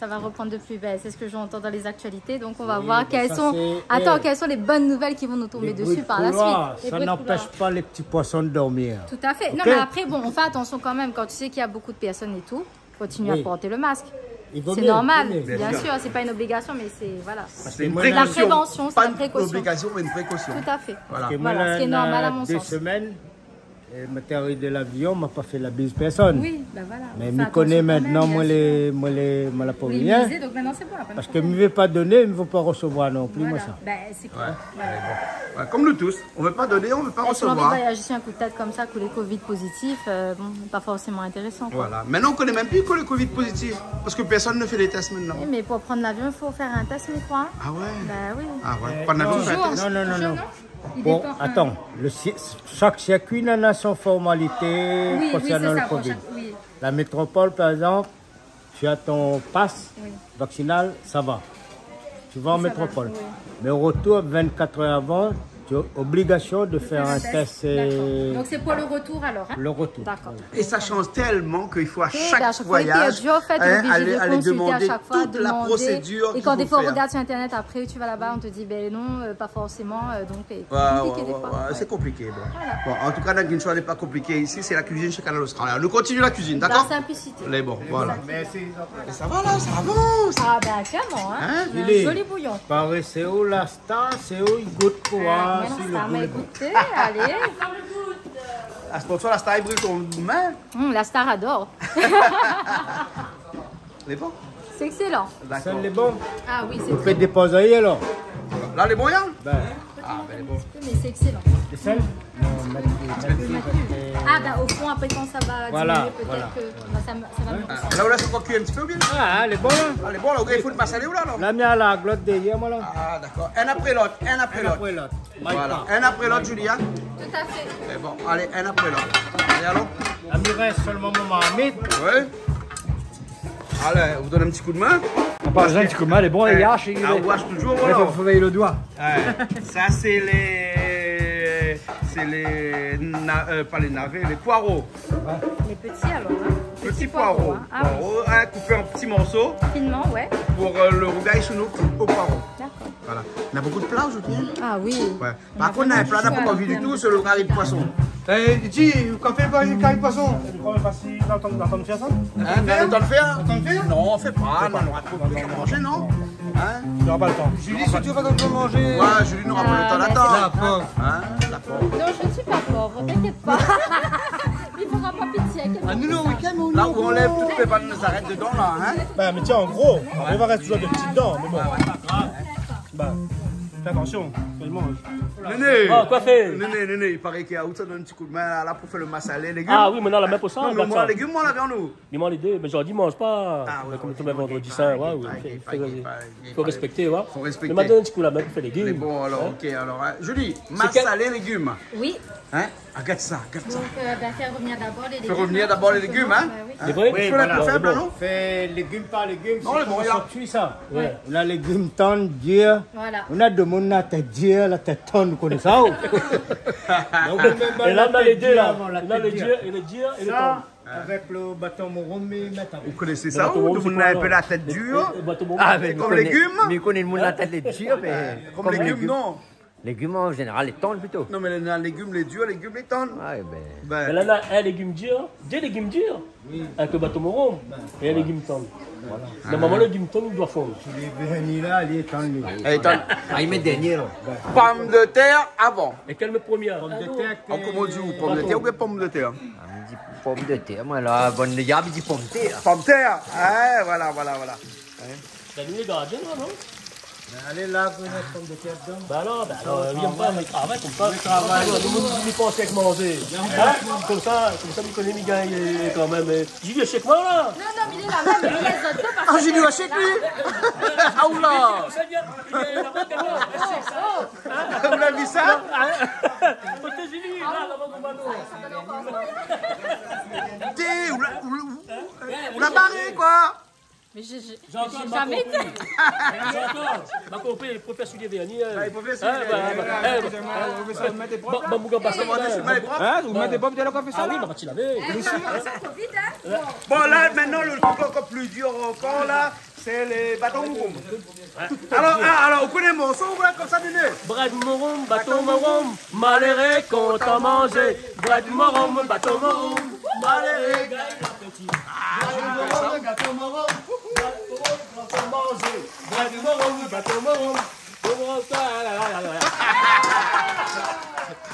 Ça va reprendre de plus belle, c'est ce que j'entends dans les actualités. Donc on va voir quels sont, attends, quelles sont les bonnes nouvelles qui vont nous tomber dessus par la suite. Oui, mais ça, c'est, eh, les bruits de couloir, ça n'empêche pas les petits poissons de dormir. Tout à fait. OK ? Non, mais après, bon, on fait attention quand même. Quand tu sais qu'il y a beaucoup de personnes et tout, continue à porter le masque. Oui. Il vaut mieux, oui, mais... C'est normal, bien sûr, c'est pas une obligation, mais c'est, voilà. Parce que c'est une précaution. La prévention, c'est la précaution. Pas une obligation, mais une précaution. Tout à fait. Voilà. Parce que moi, là, deux semaines, É, ma atèri de lavion, ma pa fé la biz pèrsone. Oui, ben voilà. Mé mi koné mintnan, moin lé, moin lé, moin la pou rien. Fé atansion kan mèm, bien sir. Oui, mi sé, donk mintnan sé bon, la pa de problèm. Parske mi vé pa doné, mi vé pa resevoir non pli, moin, sa. Voilà. Ben, sé klèr. Ouais. Voilà. Ouais, konm nou tous, on veut pas donner, on veut pas recevoir. É si ou anvi voyaz si in kou d'tèt konmsa, ke lé covid pozitif, euh, bon, pa forséman intérésan, koi. Voilà. Mintnan, ou koné mèm pi ke lé covid pozitif, parske pèrsone i fé dé tès mintnan. Oui, mé pou prann lavion, i fo fé in tès, mi kroi. Ah ouais ? Ben oui. Ah ouais. Euh, prann lavion, non. Fé in tès. Toujours, non, non, non, toujours, non. Non ? I dépan, atann, le si-, shak sirkui néna son formalité konsernan le covid. Oui, oui, sé sa, pou shak, oui. La métropol, par égzanp, tu as ton pass vaccinal, ça va. Oui. Tu vas en métropole. Ça va, oui. Mais au retour, vingt-quatre heures avant, tu as obligation de faire un test, euh, le retour. Fé in tès, dakor. Donk sé pou le retour alor, hein ? D'accord. Voilà. Et ça change tellement qu'il faut à chaque voyage, hein, aller demander toute la procédure qu'il faut faire. Ok, ben, à chaque fois, il perd du, en fait, t'es obligé de consulter à chaque fois, demander. Et quand des fois, on regarde sur Internet, après, tu vas là-bas, on te dit, ben non, euh, pas forcément, euh, donc, euh, Ouais, ouais, ouais, ouais, c'est compliqué, bon. Voilà. Bon, en tout cas, la cuisine, choix n'est pas compliqué ici, c'est la cuisine chez Kanal Austral. Alors, nous continuons la cuisine, d'accord ? La simplicité. Lé bon, voilà. Merci. Et ça va là, ça avance. Ah ben, clairement, hein. Hein ? Un joli bouillon. Paré sé ou la star, sé ou i gout pou voir si le goût lé bon. Ah, voilà, ça m'a goûté, allez. Ah, c'est pour toi, la star, i bril ton min. Hum, la star adore. Lé bon ? C'est excellent. D'accord. Sèl lé bon ? Ah oui, c'est très bon. Ou pé dépoz ali alor ? La lé bon, ya ? Ben. Ah ben, lé bon. Un petit peu, mais c'est excellent. Le sel ? Non, mèt, mèt, mèt. Ah ben, au fond, après, quand ça va diminuer, peut-être que, ben, ça me, ça va me ressembler. Voilà, voilà. Ah, la, ou la fé kui in ti pé, ou bien ? Ah, lé bon, la. Ah, lé bon, la, ou gingn fout masalé ou la, non ? La mi la glot dèrièr, moin, la. Ah, d'accord. Inn apré lot, inn apré lot. Inn apré lot. Voilà. Inn apré lot, Julia. Tout à fait. É bon, alé, inn apré lot. Alé, alon. La mi rès sèlman mon marmit. Ouais. Alé, ou done in ti kou d'min. Parske in ti kou d'min, lé bon, lé yash, i fo, fo vèy le doi. Ouais. Sa sé lé, sé lé na-, euh, pa lé navé, lé poiro. Ouais. Lé pti alor, hein. Pti poiro, hein. Ah oui. Poiro, hein, koupé an pti morso. Finement, ouais. Pou, euh, le rougay chounours o poiro. D'accord. Voilà. Néna bonpé de pla zordi, hein ? Ah oui. Ouais. Par kont, néna in pla, na pa anvi ditou, sé le kari de poison. Eh, di, ou la fé kari, kari de poison ? Ou koné pa si la tan, la tan fé sa ? Hein, la tan fé ? La tan fé ? Non, fé pa, non, non, nou nora pa le tan de manzé, non ? Hein ? Nou nora pa le tan. Julie, si tu veux pas manzé. Ouais, Julie nora pa le tan d'atann. Ah, la pauvre. Hein ? La pauvre. Non, je ne suis pas pauvre, t'inquiète pas. Il fera pas pitié, inquiète pas. Ah, nou, nou, week-end, nou, nou. La ou anlèv tout, pé pa nou arèt dedan, la, hein ? Ben, mé tiens, en gros, i va rès toujour dé pti dan, mé bon. Ouais, ouais. Ben, fé atansion, kan i manz. Néné. Oh, koi fé ? Néné, Néné, i paré ke ou sa done in ti kou d'min la, la, pou fé le masalé, légim. Ah oui, mé non, la min pou sa, non, mé moin, légim, moin, la viann, ou ? Li manz lé dé, mé zordi i manz pa. Ah ouais, ouais, vendredi saint, ouais, ouais, fo, fo, fo respékté, ouais. Fo respékté. Mé ma done in ti kou la min pou fé légim. Lé bon, alor, hein ? Ok, alor, hein. Julie, masalé légim. Oui. Hein ? Agard sa, agard sa. Donc, euh, ben, faire revenir d'abord les légumes, hein. Fé revenir d'abord lé légim, hein ? Bah oui. Hein ? Lé vré ? Ou fé la tou sinp, non ? Fé légim par légim, sé pa soti sa. Non, lé bon, la. Ouais. Ou na légim tann, dir. Voilà. Ou na demoun na tèt dir, la tèt tann, ou koné sa, ou ? É la, ou na lé dé, la. Ou na lé dir, é lé dir, é lé tann. Sa, avèk le baton morom, mé mèt avèk. Ou koné sa, ou ? Baton morom, sé koi, alor ? Demoun na in pé la tèt dir. É, é baton morom, sé koi ? Kom légim ? Ah, mé mi koné demoun na tèt lé dir, mé kom légim, non. Légim, an zénéral, lé tann plito. Non, mé néna légim lé dir, légim lé tann. Ah, ében. Ben. Mé la, na in légim dir, dé légim dir, avèk le baton morom, é in légim tann. Voilà. Normalman, légim tann i doi fonn. Lé vèrni la, lé tann, li. Lé tann. Ah, i mèt dèrnié, la. Pomdetèr avan. É kèl mèt promié ? Pomdetèr, ah non. Koman ou di, ou, pomdetèr oubien pomdetèr ? Ah, mi di pomdetèr, moin, la, bann diab i di pomdetèr. Pomdetèr, hein, voilà, voilà, voilà. Hein ? Bin, nou lé gardien, la, non ? Bin, alé la, pou mèt pomdetèr dedan. Bin alor, bin alor, i vien pa, nou travay konmsa. Nou travay. Nou, nou, nou pans avèk manzé. Hein ? Konmsa, konmsa, nou koné, mi gingn, euh, kan mèm, euh, Julie, achèk amoin, la. Non, non, mé li lé la, mé li lé zot, pa... Ah, Julie, achèk, li. Ah, oula. Ou la vi sa ? Hein ? Koté Julie, la, la, la, la, la. Té, ou la, ou la, ou la baré, koi. Mé mi, mi, mi la zamé été. Jean-Claude, ma konpri. Jean-Claude, ma konpri, profésèr de vèrni, hein. Ba, profésèr de vèrni. Hein, ba, ba, hein, profésèr, mèt prop, ba, la. Ba, ba, ba, ba, hein, ou mèt prop, ou la fé sa, la ? Ah oui, ma parti lavé. Eh, attention, covid, hein. Bon, la, mintnan, le truk ankor pli dir ankor, la, sé lé baton morom. Alor, ah, alor, ou koné morso, ou la, konmsa, Néné ? Brèd morom, baton morom, maléré kontan manzé. Brèd morom, baton morom, maléré gingn lapéti. Ah, je me rends gâteau morom, gâteau morom, gâteau morom.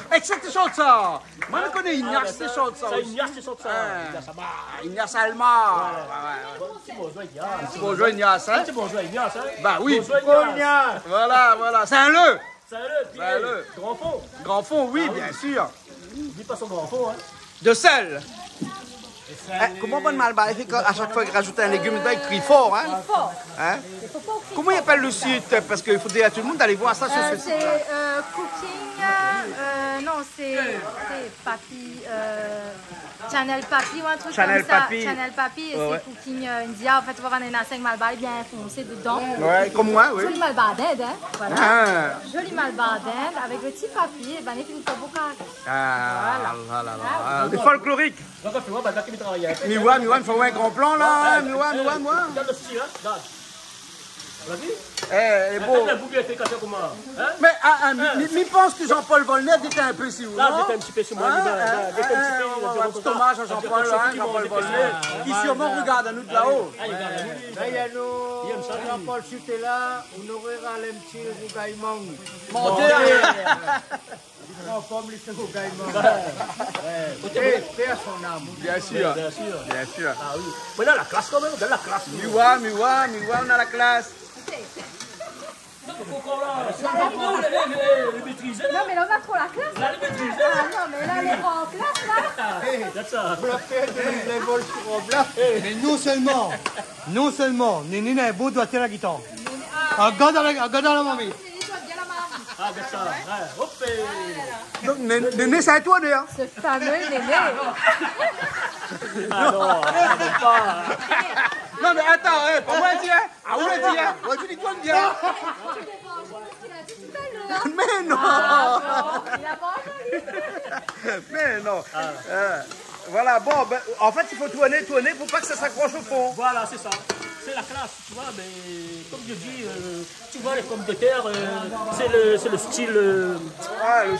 É Sé té shant sa. Moin, mi koné Ignace té shant sa osi. Ignace té shant sa. Ah, Ignace Alma. Ouais, ouais. Bon, ti bonjour Ignace. Ti bonjour Ignace, hein. Bah oui. Bonjour Ignace. Voilà, voilà. Sé in le. Sé in le. Grand Fond. Grand Fond, oui, bien sûr. Oubli pa son Grand Fond, hein. De sel. Eh, koman bann Malbar i fé kan, a shak foi i rajout in légim, i kri for, hein ? Hein ? Koman i apèl le site ? Parske i fo dir a tout le monde d'aller voir ça sur ce site-là. Euh, c'est, euh, Cooking, euh, non, c'est, c'est Papi, euh, Channel Papi ou un truc comme ça. Channel Papi. Channel Papi, et c'est Cooking, euh, India. En fait, ou va voir, néna sink Malbar bien foncé dedans. Ouais, comme moi, oui. Joli Malbar d'Inde, hein. Voilà. Ah. Joli Malbar d'Inde avec le ti papi, et ben, i fé in boka. Ah, voilà. Là, là, là, là. Ah, oui. Le folklorique. Donk, fé oir, bah, la ki mi travay, hein. Mi oi, mi oi, mi fé in gran plan la, mi oi, mi oi, mi oi. Gard le stil, hein, gard. Ou la vi ? Eh, lé bo. Atann, la boug lé fé konmsa koman, hein ? Mé, ah, ah, mi, mi pans ke Jean-Paul Volnay lété in pé si ou, non ? La, lété in ti pé si moin, hein, li, la, hein, lété in ti pé, hein, li la di, on va, ti omaz a Jean-Paul, hein, Jean-Paul Volnay, ki sirman i rogard anou de la-o. Ah, li rogard anou. Lé bien, sa, li. Jean-Paul, si ou lé la, ou noré ralé in ti rougay mang. Mon Dieu. Li pran form, li fé rougay mang. Ouais. Paix, paix à son âme. Bien sûr. Bien sûr. Bien sûr. Ah oui. Mé la, la klas kan mèm, gard la klas. Mi oi, mi oi, mi oi, nou na la klas. Non, mé la, nou na tro la klas, la. La, li métriz. Ah non, mé la, lé pa an klas, la. Gard sa. Pou la pèr de lèvol sir rob la. Mé non sèlman, non sèlman, Néné na in bo doit la gitar. Ah, gard la, gard la mami. Ah, gard sa. Ouais, hop, eh. Donk, Né-, Néné, sa i tourn, hein. Ce fameux Néné. Ah non, ah, pa. Non, mé atann, eh, pa moin di, hein. Ah, ou la di, hein. Moin, mi di, i tourn bien. Mé non. Ah, non, il a pas entendu. Mé non. Ah. Euh, voilà, bon, ben, en fait, il faut tourner, tourner pour pas que ça s'accroche au fond. Voilà, c'est ça. C'est la classe, tu vois, mais comme je dis, euh, tu vois, les pommes de terre, euh, c'est le, c'est le style, euh,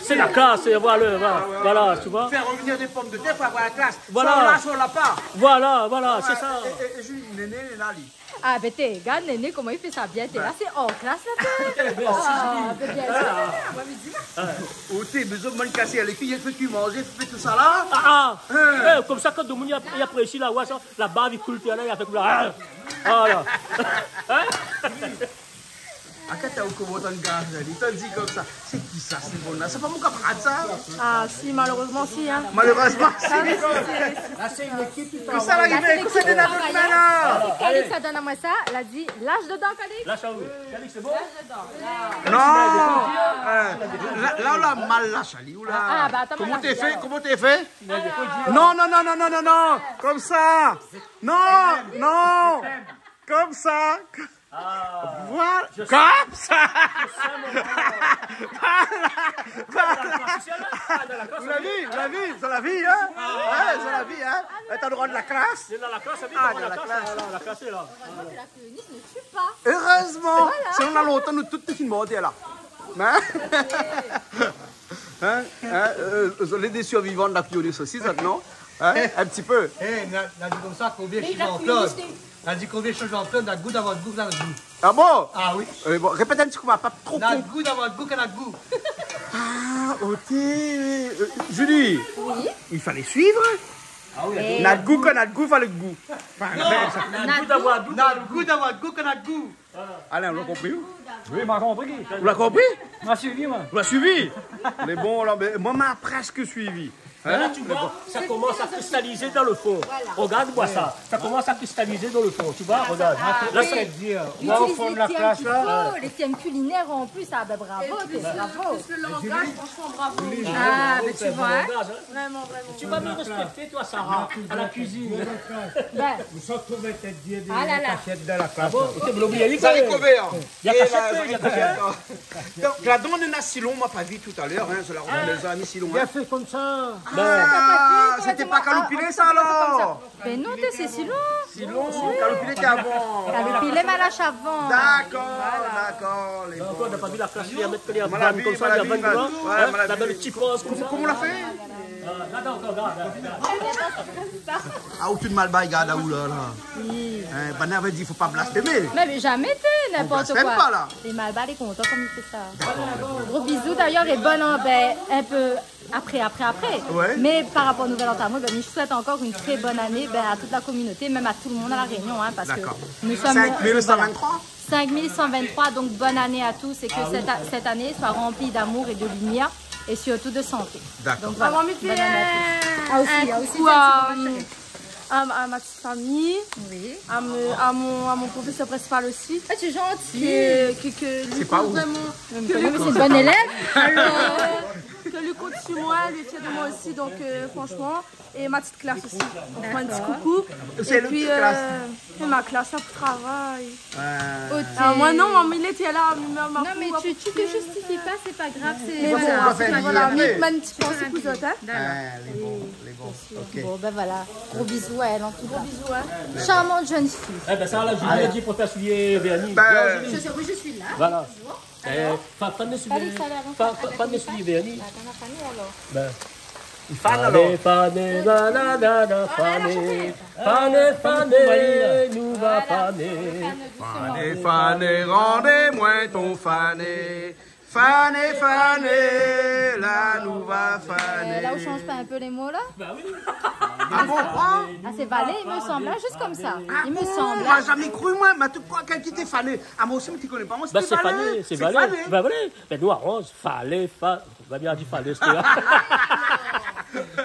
c'est la classe, et voilà, voilà, tu vois. Faire revenir des pommes de terre pour avoir la classe. Voilà. Ça, on l'a, ça, on l'a pas. Voilà, voilà, c'est ça. Et, et, et Julie, Néné, Néné, Néné. Ah, ben, té, gard Néné, koman li fé sa bien, té. Là, c'est hors classe, là, té. Ah, ben, bien sûr. Ou té bezoin de kasé lé fiy, fé kui manzé, fé tout sa la. Ah, ah. Hein. Eh, konmsa, kan domoun i ap-, i aprési la, ouais, sa, la bav i koul, té, la, avèk la. Hein ? Voilà. Hein ? Akat, ou koman tann gaz, li té di konmsa. Sé ki sa, sé bon la ? Sé pa mon kamarad sa ? Ah, si, malheureusement, si, hein. Malheureusement, si. Ah, si, si, si. Là, c'est une équipe qui travaille. Kosa la arivé ? Kosa la arivé la ? Calix la donn amoin sa, la di, lash dedan, Calix. Lash aou. Calix, c'est bon ? Lash dedan. Non. Euh, la, la, ou la mal lash ali, ou la. Ah, ah, bah, attends, koman té fé ? Koman té fé ? Non, non, non. Konmsa. Non, non. Konmsa. Ah, voilà. Konmsa. Voilà. Voilà. Vous l'avez vu, vous l'avez vu, c'est la vie, hein ? Ah. Ouais, c'est la vie, hein ? T'as le droit de la classe. T'as la classe, ah, t'as la classe, là. Heureusement que la communiste ne tue pas. Heureusement. Voilà. Sinon, on a longtemps, nous, toutes les filles mortes, là. Hein ? Hein ? Hein ? Euh, les survivants de la cuillère de saucisse, maintenant. Hein ? Un petit peu. Eh, na, na di konmsa, konbien Jean-Claude ? Na di konbien Jean-Claude, na gou dan vot gou, na gou. Ah bon ? Ah oui. Eh bon, répète un petit coup, ma pa tro konpri. Na gou dan vot gou, na gou. Ah, ok. Euh, Julie, il fallait suivre. Ah oui, na gou, na gou, falé gou. Enfin, na gou dan vot gou, na gou. Alain, ou la konpri, ou ? Oui, ma konpri. Ou la konpri ? Ma suivi, moin. Ou la suivi ? Mé bon, la, mé moin, ma prèsk suivi. Hein ? Là, tu vois, ça commence à cristalliser dans le fond. Voilà. Regarde-moi ça. Ça commence à cristalliser dans le fond. Tu vois, regarde. Ah, oui. Là, ça veut dire, on va au fond de la classe, là. Utilise les termes qu'il faut, les termes culinaires en plus. Ah, ben, bravo, bravo. Et plus le, plus le langage, franchement, bravo. Ah, ben, tu vois, hein. Vraiment, vraiment. Tu vas me respecter, toi, Sarah, à la cuisine. Ben. Ou sa trouv tèt di, di kashèt dan la klas. Ah bon ? Ok, mé oubli, sa lé kové, hein. Na kashèt, na kashèt. Donk, la donn in silon, ma pa vi talèr, hein, sé la, la silon, hein. Li la fé konmsa. Ah, sété pa kaloupilé, sa, alor ? Ben non, té, sé silon. Silon, kaloupilé té avan. Kaloupilé, ma lash avan. Dakor, dakor, lé bon. Donk, ou la pa vi la klas, li la mèt, li la vann konmsa, li la vann konmsa, hein, la bèl ti poz konmsa. Koman ou la fé ? Ah, ou tout Malbar i gard aou la, la. Oui. Hein, banna la di, fo pa blasfémé. Mé, mé zamé, té, n'importe quoi. On blasfème pas, là. Lé Malbar lé kontan kom i fé sa. Gros bisous, d'ailleurs, et bonne, ben, un peu Après, après, après. Ouais. Mais par rapport au Nouvel An Tamoul, ben, je souhaite encore une très bonne année, ben, à toute la communauté, même à tout le monde à La Réunion, hein, parce que nous sommes, euh, voilà. D'accord. Cinq mille cent vingt-trois ? Cinq mille cent vingt-trois, donc bonne année à tous et que cette a-, cette année soit remplie d'amour et de lumière et surtout de santé. D'accord. Donc voilà, bonne année à tous. Ah, aussi, ah, aussi, coucou à, ma chérie, à, à ma petite famille, oui, à me-, à mon, à mon professeur principal aussi. Ah, tu es gentil. Que, que, que lui compte vraiment, que lui compte, c'est une bonne élève. Alors, que lui compte sur moi, lui est fier de moi aussi, donc, euh, franchement, et ma petite classe aussi. On fait un petit coucou. D'accord. Et puis, euh, et ma classe, là, pour travail. Euh. Ah, moi, non, maman, il était là, mais ma, ma... Non, mais tu, tu te justifies pas, c'est pas grave, c'est, voilà, c'est pas grave. Mais bon, voilà, mais ma petite pensée pour vous autres, hein. D'accord. Ouais, les bons, les bons. Ok. Bon, ben voilà. Gros bisous à elle, en tout cas. Gros bisous, hein. Charmante jeune fille. Eh ben, ça, là, je lui ai dit pour faire soulier vernis. Ben, je suis, oui, je suis là. Voilà. Bonjour. Eh, alors, pa-, pa de soulié, salut, salut, pa-, pa-, pa de soulié verni. Bah, t'en as pas mis, alors. Ben. Fané, fané, la, la, la, la, fané. Fané, fané, nou va fané. Fané, fané, rann amoin ton fané. Fané, fané, la nou va fané. Eh, là, on change pas un peu les mots, là ? Bah oui. Ah bon, hein ? Ah, c'est valé, il me semble, hein, juste comme ça. Il me semble, hein. Ah bon ? Moin la zamé kru, moin, ma tout kru kèl ki té fané. Ah, moin osi, mi té koné pa, moin, sété valé. Bah, c'est fané, c'est valé. Bah, valé. Ben, nou aranz, falé, fa-, va bien di falé, sété la.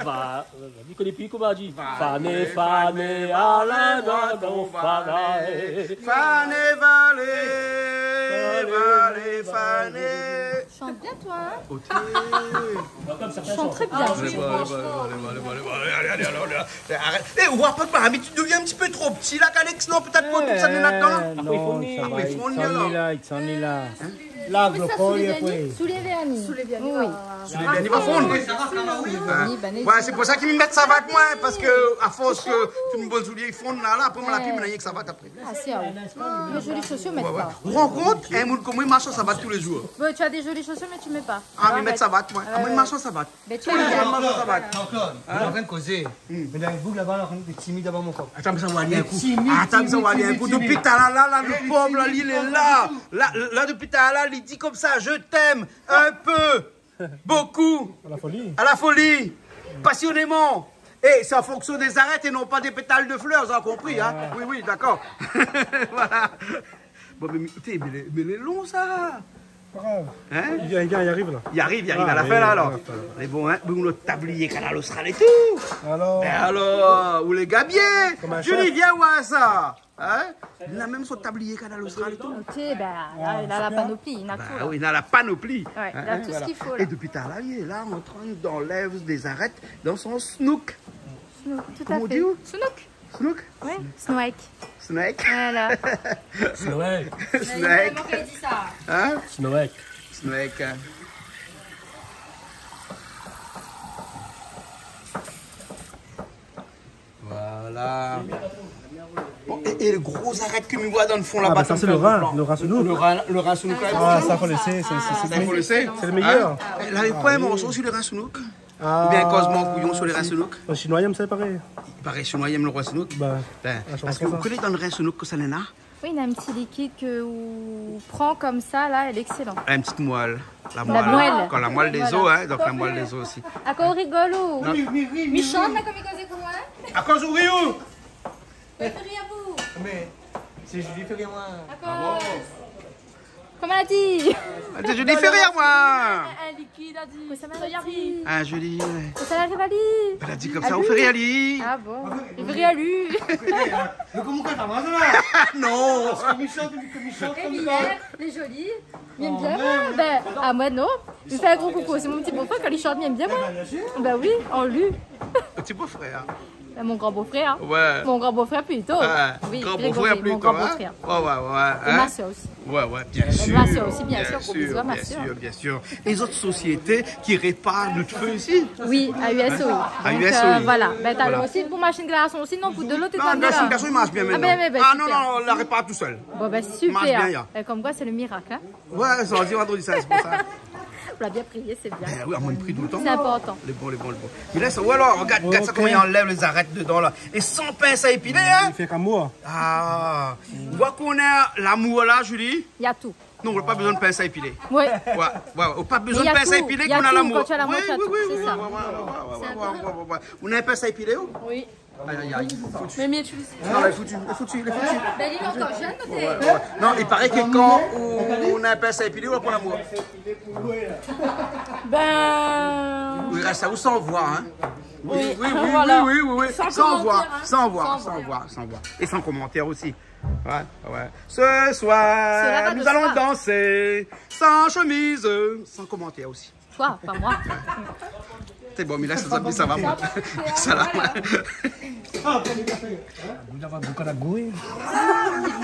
Bah, euh, mi koné pi koman di. Fané, fané, alé, non, non, fané. Fané, valé, valé, fané. Chante bien, toi, hein ? Ok. Tu chantes très bien. Allez, bon, allez, bon, allez, bon, allez, bon, allez, allez, allez, allez, allez, allez, arrête. Eh, ou apot pa, mé ou devien in ti pé tro pti la, Alex, non, pétèt pou tout sa, nou la dan. Eh, non, sa va, i sann la, i sann la. Hein ? Lav lo kor, apré. Soulié verni. Soulié verni, oui. Soulié verni va fonn. Soulié verni, ben, ouais, sé pou sa ke mi mèt savat, moin, parske a fors ke tout mon bon soulié i fonn la, la, apré, moin la pi, mi na rienk savat apré. Ah, si, ah oui. Mé zoli shosir, mèt pa. Ouais, ouais. Ou rann kont, in moun konm moin i marsh an savat tou lé zour. Bon, tu as des jolies chaussures, mais tu mets pas. Ah, mi mèt savat, moin. Ah, moin, mi marsh an savat. Tou lé zour, mi marsh an savat. Jean-Claude, nou lé an trin de kozé. Mé na in boug laba, la, lé timid dovan mon kor. Atann, mi sa oir ali in kou. Atann, mi sa oir ali in kou. Dopi talèr la, la, lo pov la, li lé la. La, la, dopi talèr la, li di konmsa, « Je t'aime un peu, beaucoup, à la folie, passionnément. » É sé an fonksion dé zarèt é non pa dé pétal de flèr, zot la konpri, hein ? Oui, oui, dakor. Voilà. Bon, mé, mé, té, mé lé, mé lé lon, sa. Pa grav. Hein ? I vien, i vien, i ariv, la. I ariv, i ariv a la fin, la, alor. Lé bon, hein ? Bon, nout tablié Kanal Austral é tou. Alor ? Mé alor, ou lé gabié ? Julie, vien oir sa. Hein ? Li na mèm son tablié Kanal Austral é tou. Ok, ben, la, la, la panoplie, li na tout, la. Bah oui, li na la panoplie. Ouais, li na tout ce qu'il faut, la. É dopi talèr la, li lé la, an trin d'anlèv dé zarèt dan son snouk. Snouk, tout à fait. Koman ou di, ou ? Snouk. Snouk ? Ouais, snouk. Snouk. Voilà. Snouk. Snouk. Hein ? Snouk. Snouk, hein. Voilà. Bon, é, é lo gro zarèt ke mi voi dan lo fon laba, sa sé lo rin, lo rin snouk. Lo rin, lo rin snouk la. Ah, sa, fo lésé, sé, sé, sé lo méyèr. Hein ? Lavé pa in morso osi, lo rin snouk ? Oubien koz mon kouyon si lo rin snouk ? An shinoi i yèm sa, i paré. I paré shinoi i yèm lo rin snouk. Bah, parske ou koné dan lo rin snouk kosa néna ? Oui, néna in ti likid ke ou pran konmsa la, lé ékselan. In ti moil. La moil. Kan la moil dé zo, hein, donk la moil dé zo osi. Akoz ou rigol, ou ? Non. Mi shant la, konm i koz èk moin, hein ? Akoz ou ri, ou ? Fé rir aou. Mé sé Julie, fé rir amoin. Akoz. Koman la di ? Ah, Julie, fé rir amoin. In likid, la di. Kosa la di ? Ah, Julie, ouais. Kosa la di ? Èl la di konmsa, ou fé rir ali. Ah bon ? Li fé rir ali. Mé koman ou fé pa moin, sa ? Non. Parske mi shant, mi shant konmsa. Lé zoli. Mi yèm bien, moin. Ben, ah, moin, non. Mi fé in gro koukou, sé mon ti bofrèr, kan li shant, mi yèm bien, moin. Eh ben, bien sûr. Ben oui, an lu. Ti bofrèr. Ben, mon gran bofrèr. Ouais. Mon gran bofrèr plito. Ouais, oui, gran bofrèr plito, mon gran bofrèr. Ouais, ouais, ouais. É ma sèr osi. Ouais, ouais, bien sûr. Ma sèr osi, bien sûr, gro bizou à ma sœur. Bien sûr, bien sûr. É zot sosiété ki répar nout fé isi ? Oui, A U S O I. Hein ? A U S O I. Donk, euh, voilà. Ben, t'as aussi pour machine glaçon aussi, non, pour de l'eau, t'es... Non, machine glaçon, i marsh bien mintnan. Ah ben, ben, super. Ah non, non, la répar tousèl. Bon, ben, super. I marsh bien, ya. Ben, konm koi, sé lo mirak, hein. Ouais, sa, on dirait vendredi, ça, c'est pour ça. Ou la bien priyé, sé bien. Ben oui, amoin mi pri toultan. Sé inportan. Lé bon, lé bon, lé bon. Mé la, sa, ou alor, regard, regard sa, koman i anlèv lé zarèt dedan, la. É san pins a épilé, hein. I fé èk amour. Ah. Ou voi koman lamour la, Julie ? Na tout. Non, ou la pa bezoin de pince à épiler. Ouais. Ouais, ouais, ouais. Ou la pa bezoin de pince à épiler kan ou na lamour. Kan ou na lamour, ou na tout. Oui, oui, oui, oui, ouais, ouais, ouais. Ou na in pince à épiler, ou ? Oui. Ay, ay, ay. Foutu. Mé mi utiliz. Non, lé foutu, lé foutu, lé foutu. Ben, li lé ankor jeune, pétèt. Ouais, ouais. Non, i paré ke kan ou na in pince à épiler, ou la pran lamour. Ben. Ou i rès sa ou san voi, hein. Oui, oui, oui, oui, oui, oui. Voilà. Sans commentaire, hein. Sans voir, sans voir, sans voir. Et sans commentaire aussi. Ouais, ouais. Ce soir, nous allons danser sans chemise, sans commentaire aussi. Toi, pas moi. C'est bon, mais là, ça, ça va, moi. Ça va, moi. Gou d'avoir gou kan na gou, oui.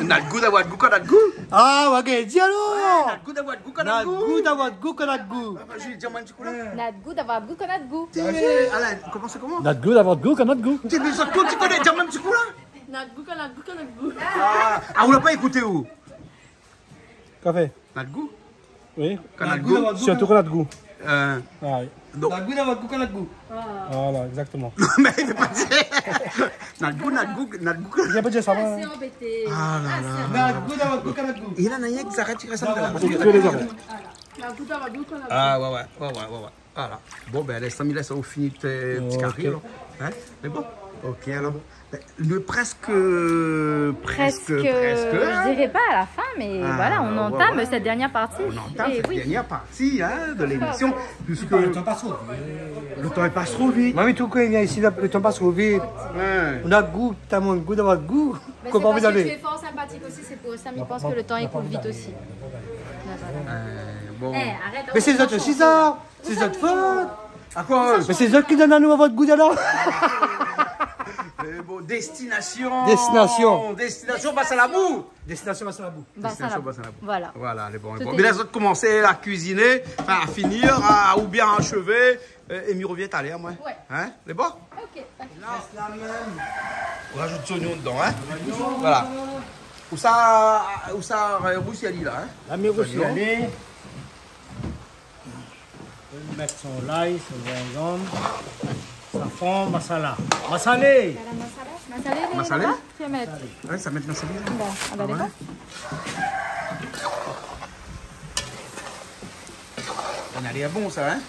Na gou d'avoir gou kan na gou. Ah, ouais, ok, dis alors. Na gou d'avoir gou kan na gou. Na gou d'avoir gou kan na gou. Ah, bah, je vais dire, moi, un petit coup, là. Na gou d'avoir gou kan na gou. Tiens, Alain, comment c'est, comment ? Na gou d'avoir gou kan na gou. Tiens, mais ça, toi, tu connais, dis-moi un petit coup, là. Na gou kan na gou kan na gou. Ah, ah, ou la pa ékouté, ou ? Kafé. Na gou ? Oui. Kan na gou. Surtout kan na gou. Euh, ah oui. Donc. Na gou d'avoir gou kan na gou. Voilà, exactement. Non, mais il veut pas dire. Na gou, na gou, na gou. Il vient pas dire ça, hein. Assez embêté. Ah là là. Assez embêté. Na gou d'avoir gou kan na gou. Il en a rien que ça retire ça de là. Parce que tu es les armes. Voilà. Na gou d'avoir gou kan na gou. Ah ouais, ouais, ouais, ouais, ouais, ouais. Voilà. Bon, ben, laisse, mi lès aou fini out, euh, ti kari, alor. Hein ? Mais bon, ok, alors. Ben, le presque, presque, presque, je dirais pas à la fin, mais voilà, on entame cette dernière partie. On entame cette dernière partie, hein, de l'émission, puisque le temps passe trop vite. Mami, tout kan i vien isi, le temps passe trop vite. Ouais. Na gou, ta mon gou d'avoir gou. Mais c'est parce que tu es fort sympathique aussi, c'est pour ça, mi pans ke le temps i koul vit osi. Euh, bon. Eh, arrête, on change. Mais c'est zot osi sa. C'est zot fot. À quoi ? Mais c'est zot ki donn anou out gou, alors. Mais bon, destination. Destination. Destination Bas-Salabou. Destination Bas-Salabou. Bas-Salabou. Destination Bas-Salabou. Voilà. Voilà, lé bon, lé bon. Tout est dit. Mais là, zot i komans à cuisiner, enfin, à finir, à, ou bien à achever, euh, et mi revien talèr, moi. Ouais. Hein ? Lé bon ? Ok, pas de souci. Là, ou rajout zoignon dedan, hein ? Voilà. Ousa, ousa, euh, rousi ali la, hein ? La mi rousi ali. Ou pé mèt son lay, son zinzanm, safran, masala. Masalé. Garam masala. Masalé, lé laba. Masalé ? Tu vas mettre. Ouais, sa mèt masalé la. Bah, ah bah, ah ouais, d'accord. Sa na lèr bon sa, hein ?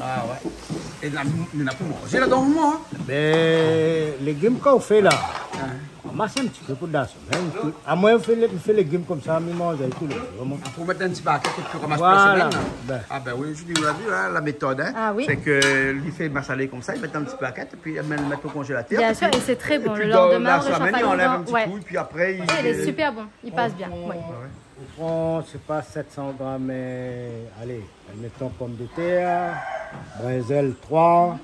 Ah ouais. É na, na pou manzé la, normalman, hein ? Ben, légim kan ou fé la. Hein. Ramas in ti pé pou la semèn, tout. Ah, moin, mi fé lé-, mi fé légim konmsa, mi manz tout lé zour, moin. Ah, pou mèt dan in ti bakèt é pi ramas pou la semèn, la. Voilà. Ben. Ah ben oui, je dis, vous avez vu, hein, la méthode, hein. Ah oui. C'est que li fé masalé konmsa, li mèt dan in ti bakèt, épi li mèt, mèt o konjélatèr. Bien sûr, et c'est très bon. Le lendemain, on réchauffe à nouveau. Épi dan la semène, li anlèv in ti kou, épi apré, li, il est super bon, il passe bien. Ouais. Ou pran, sé pa, sèt san gram, euh, alé, admeton, pomdetèr, brinzèl, troi,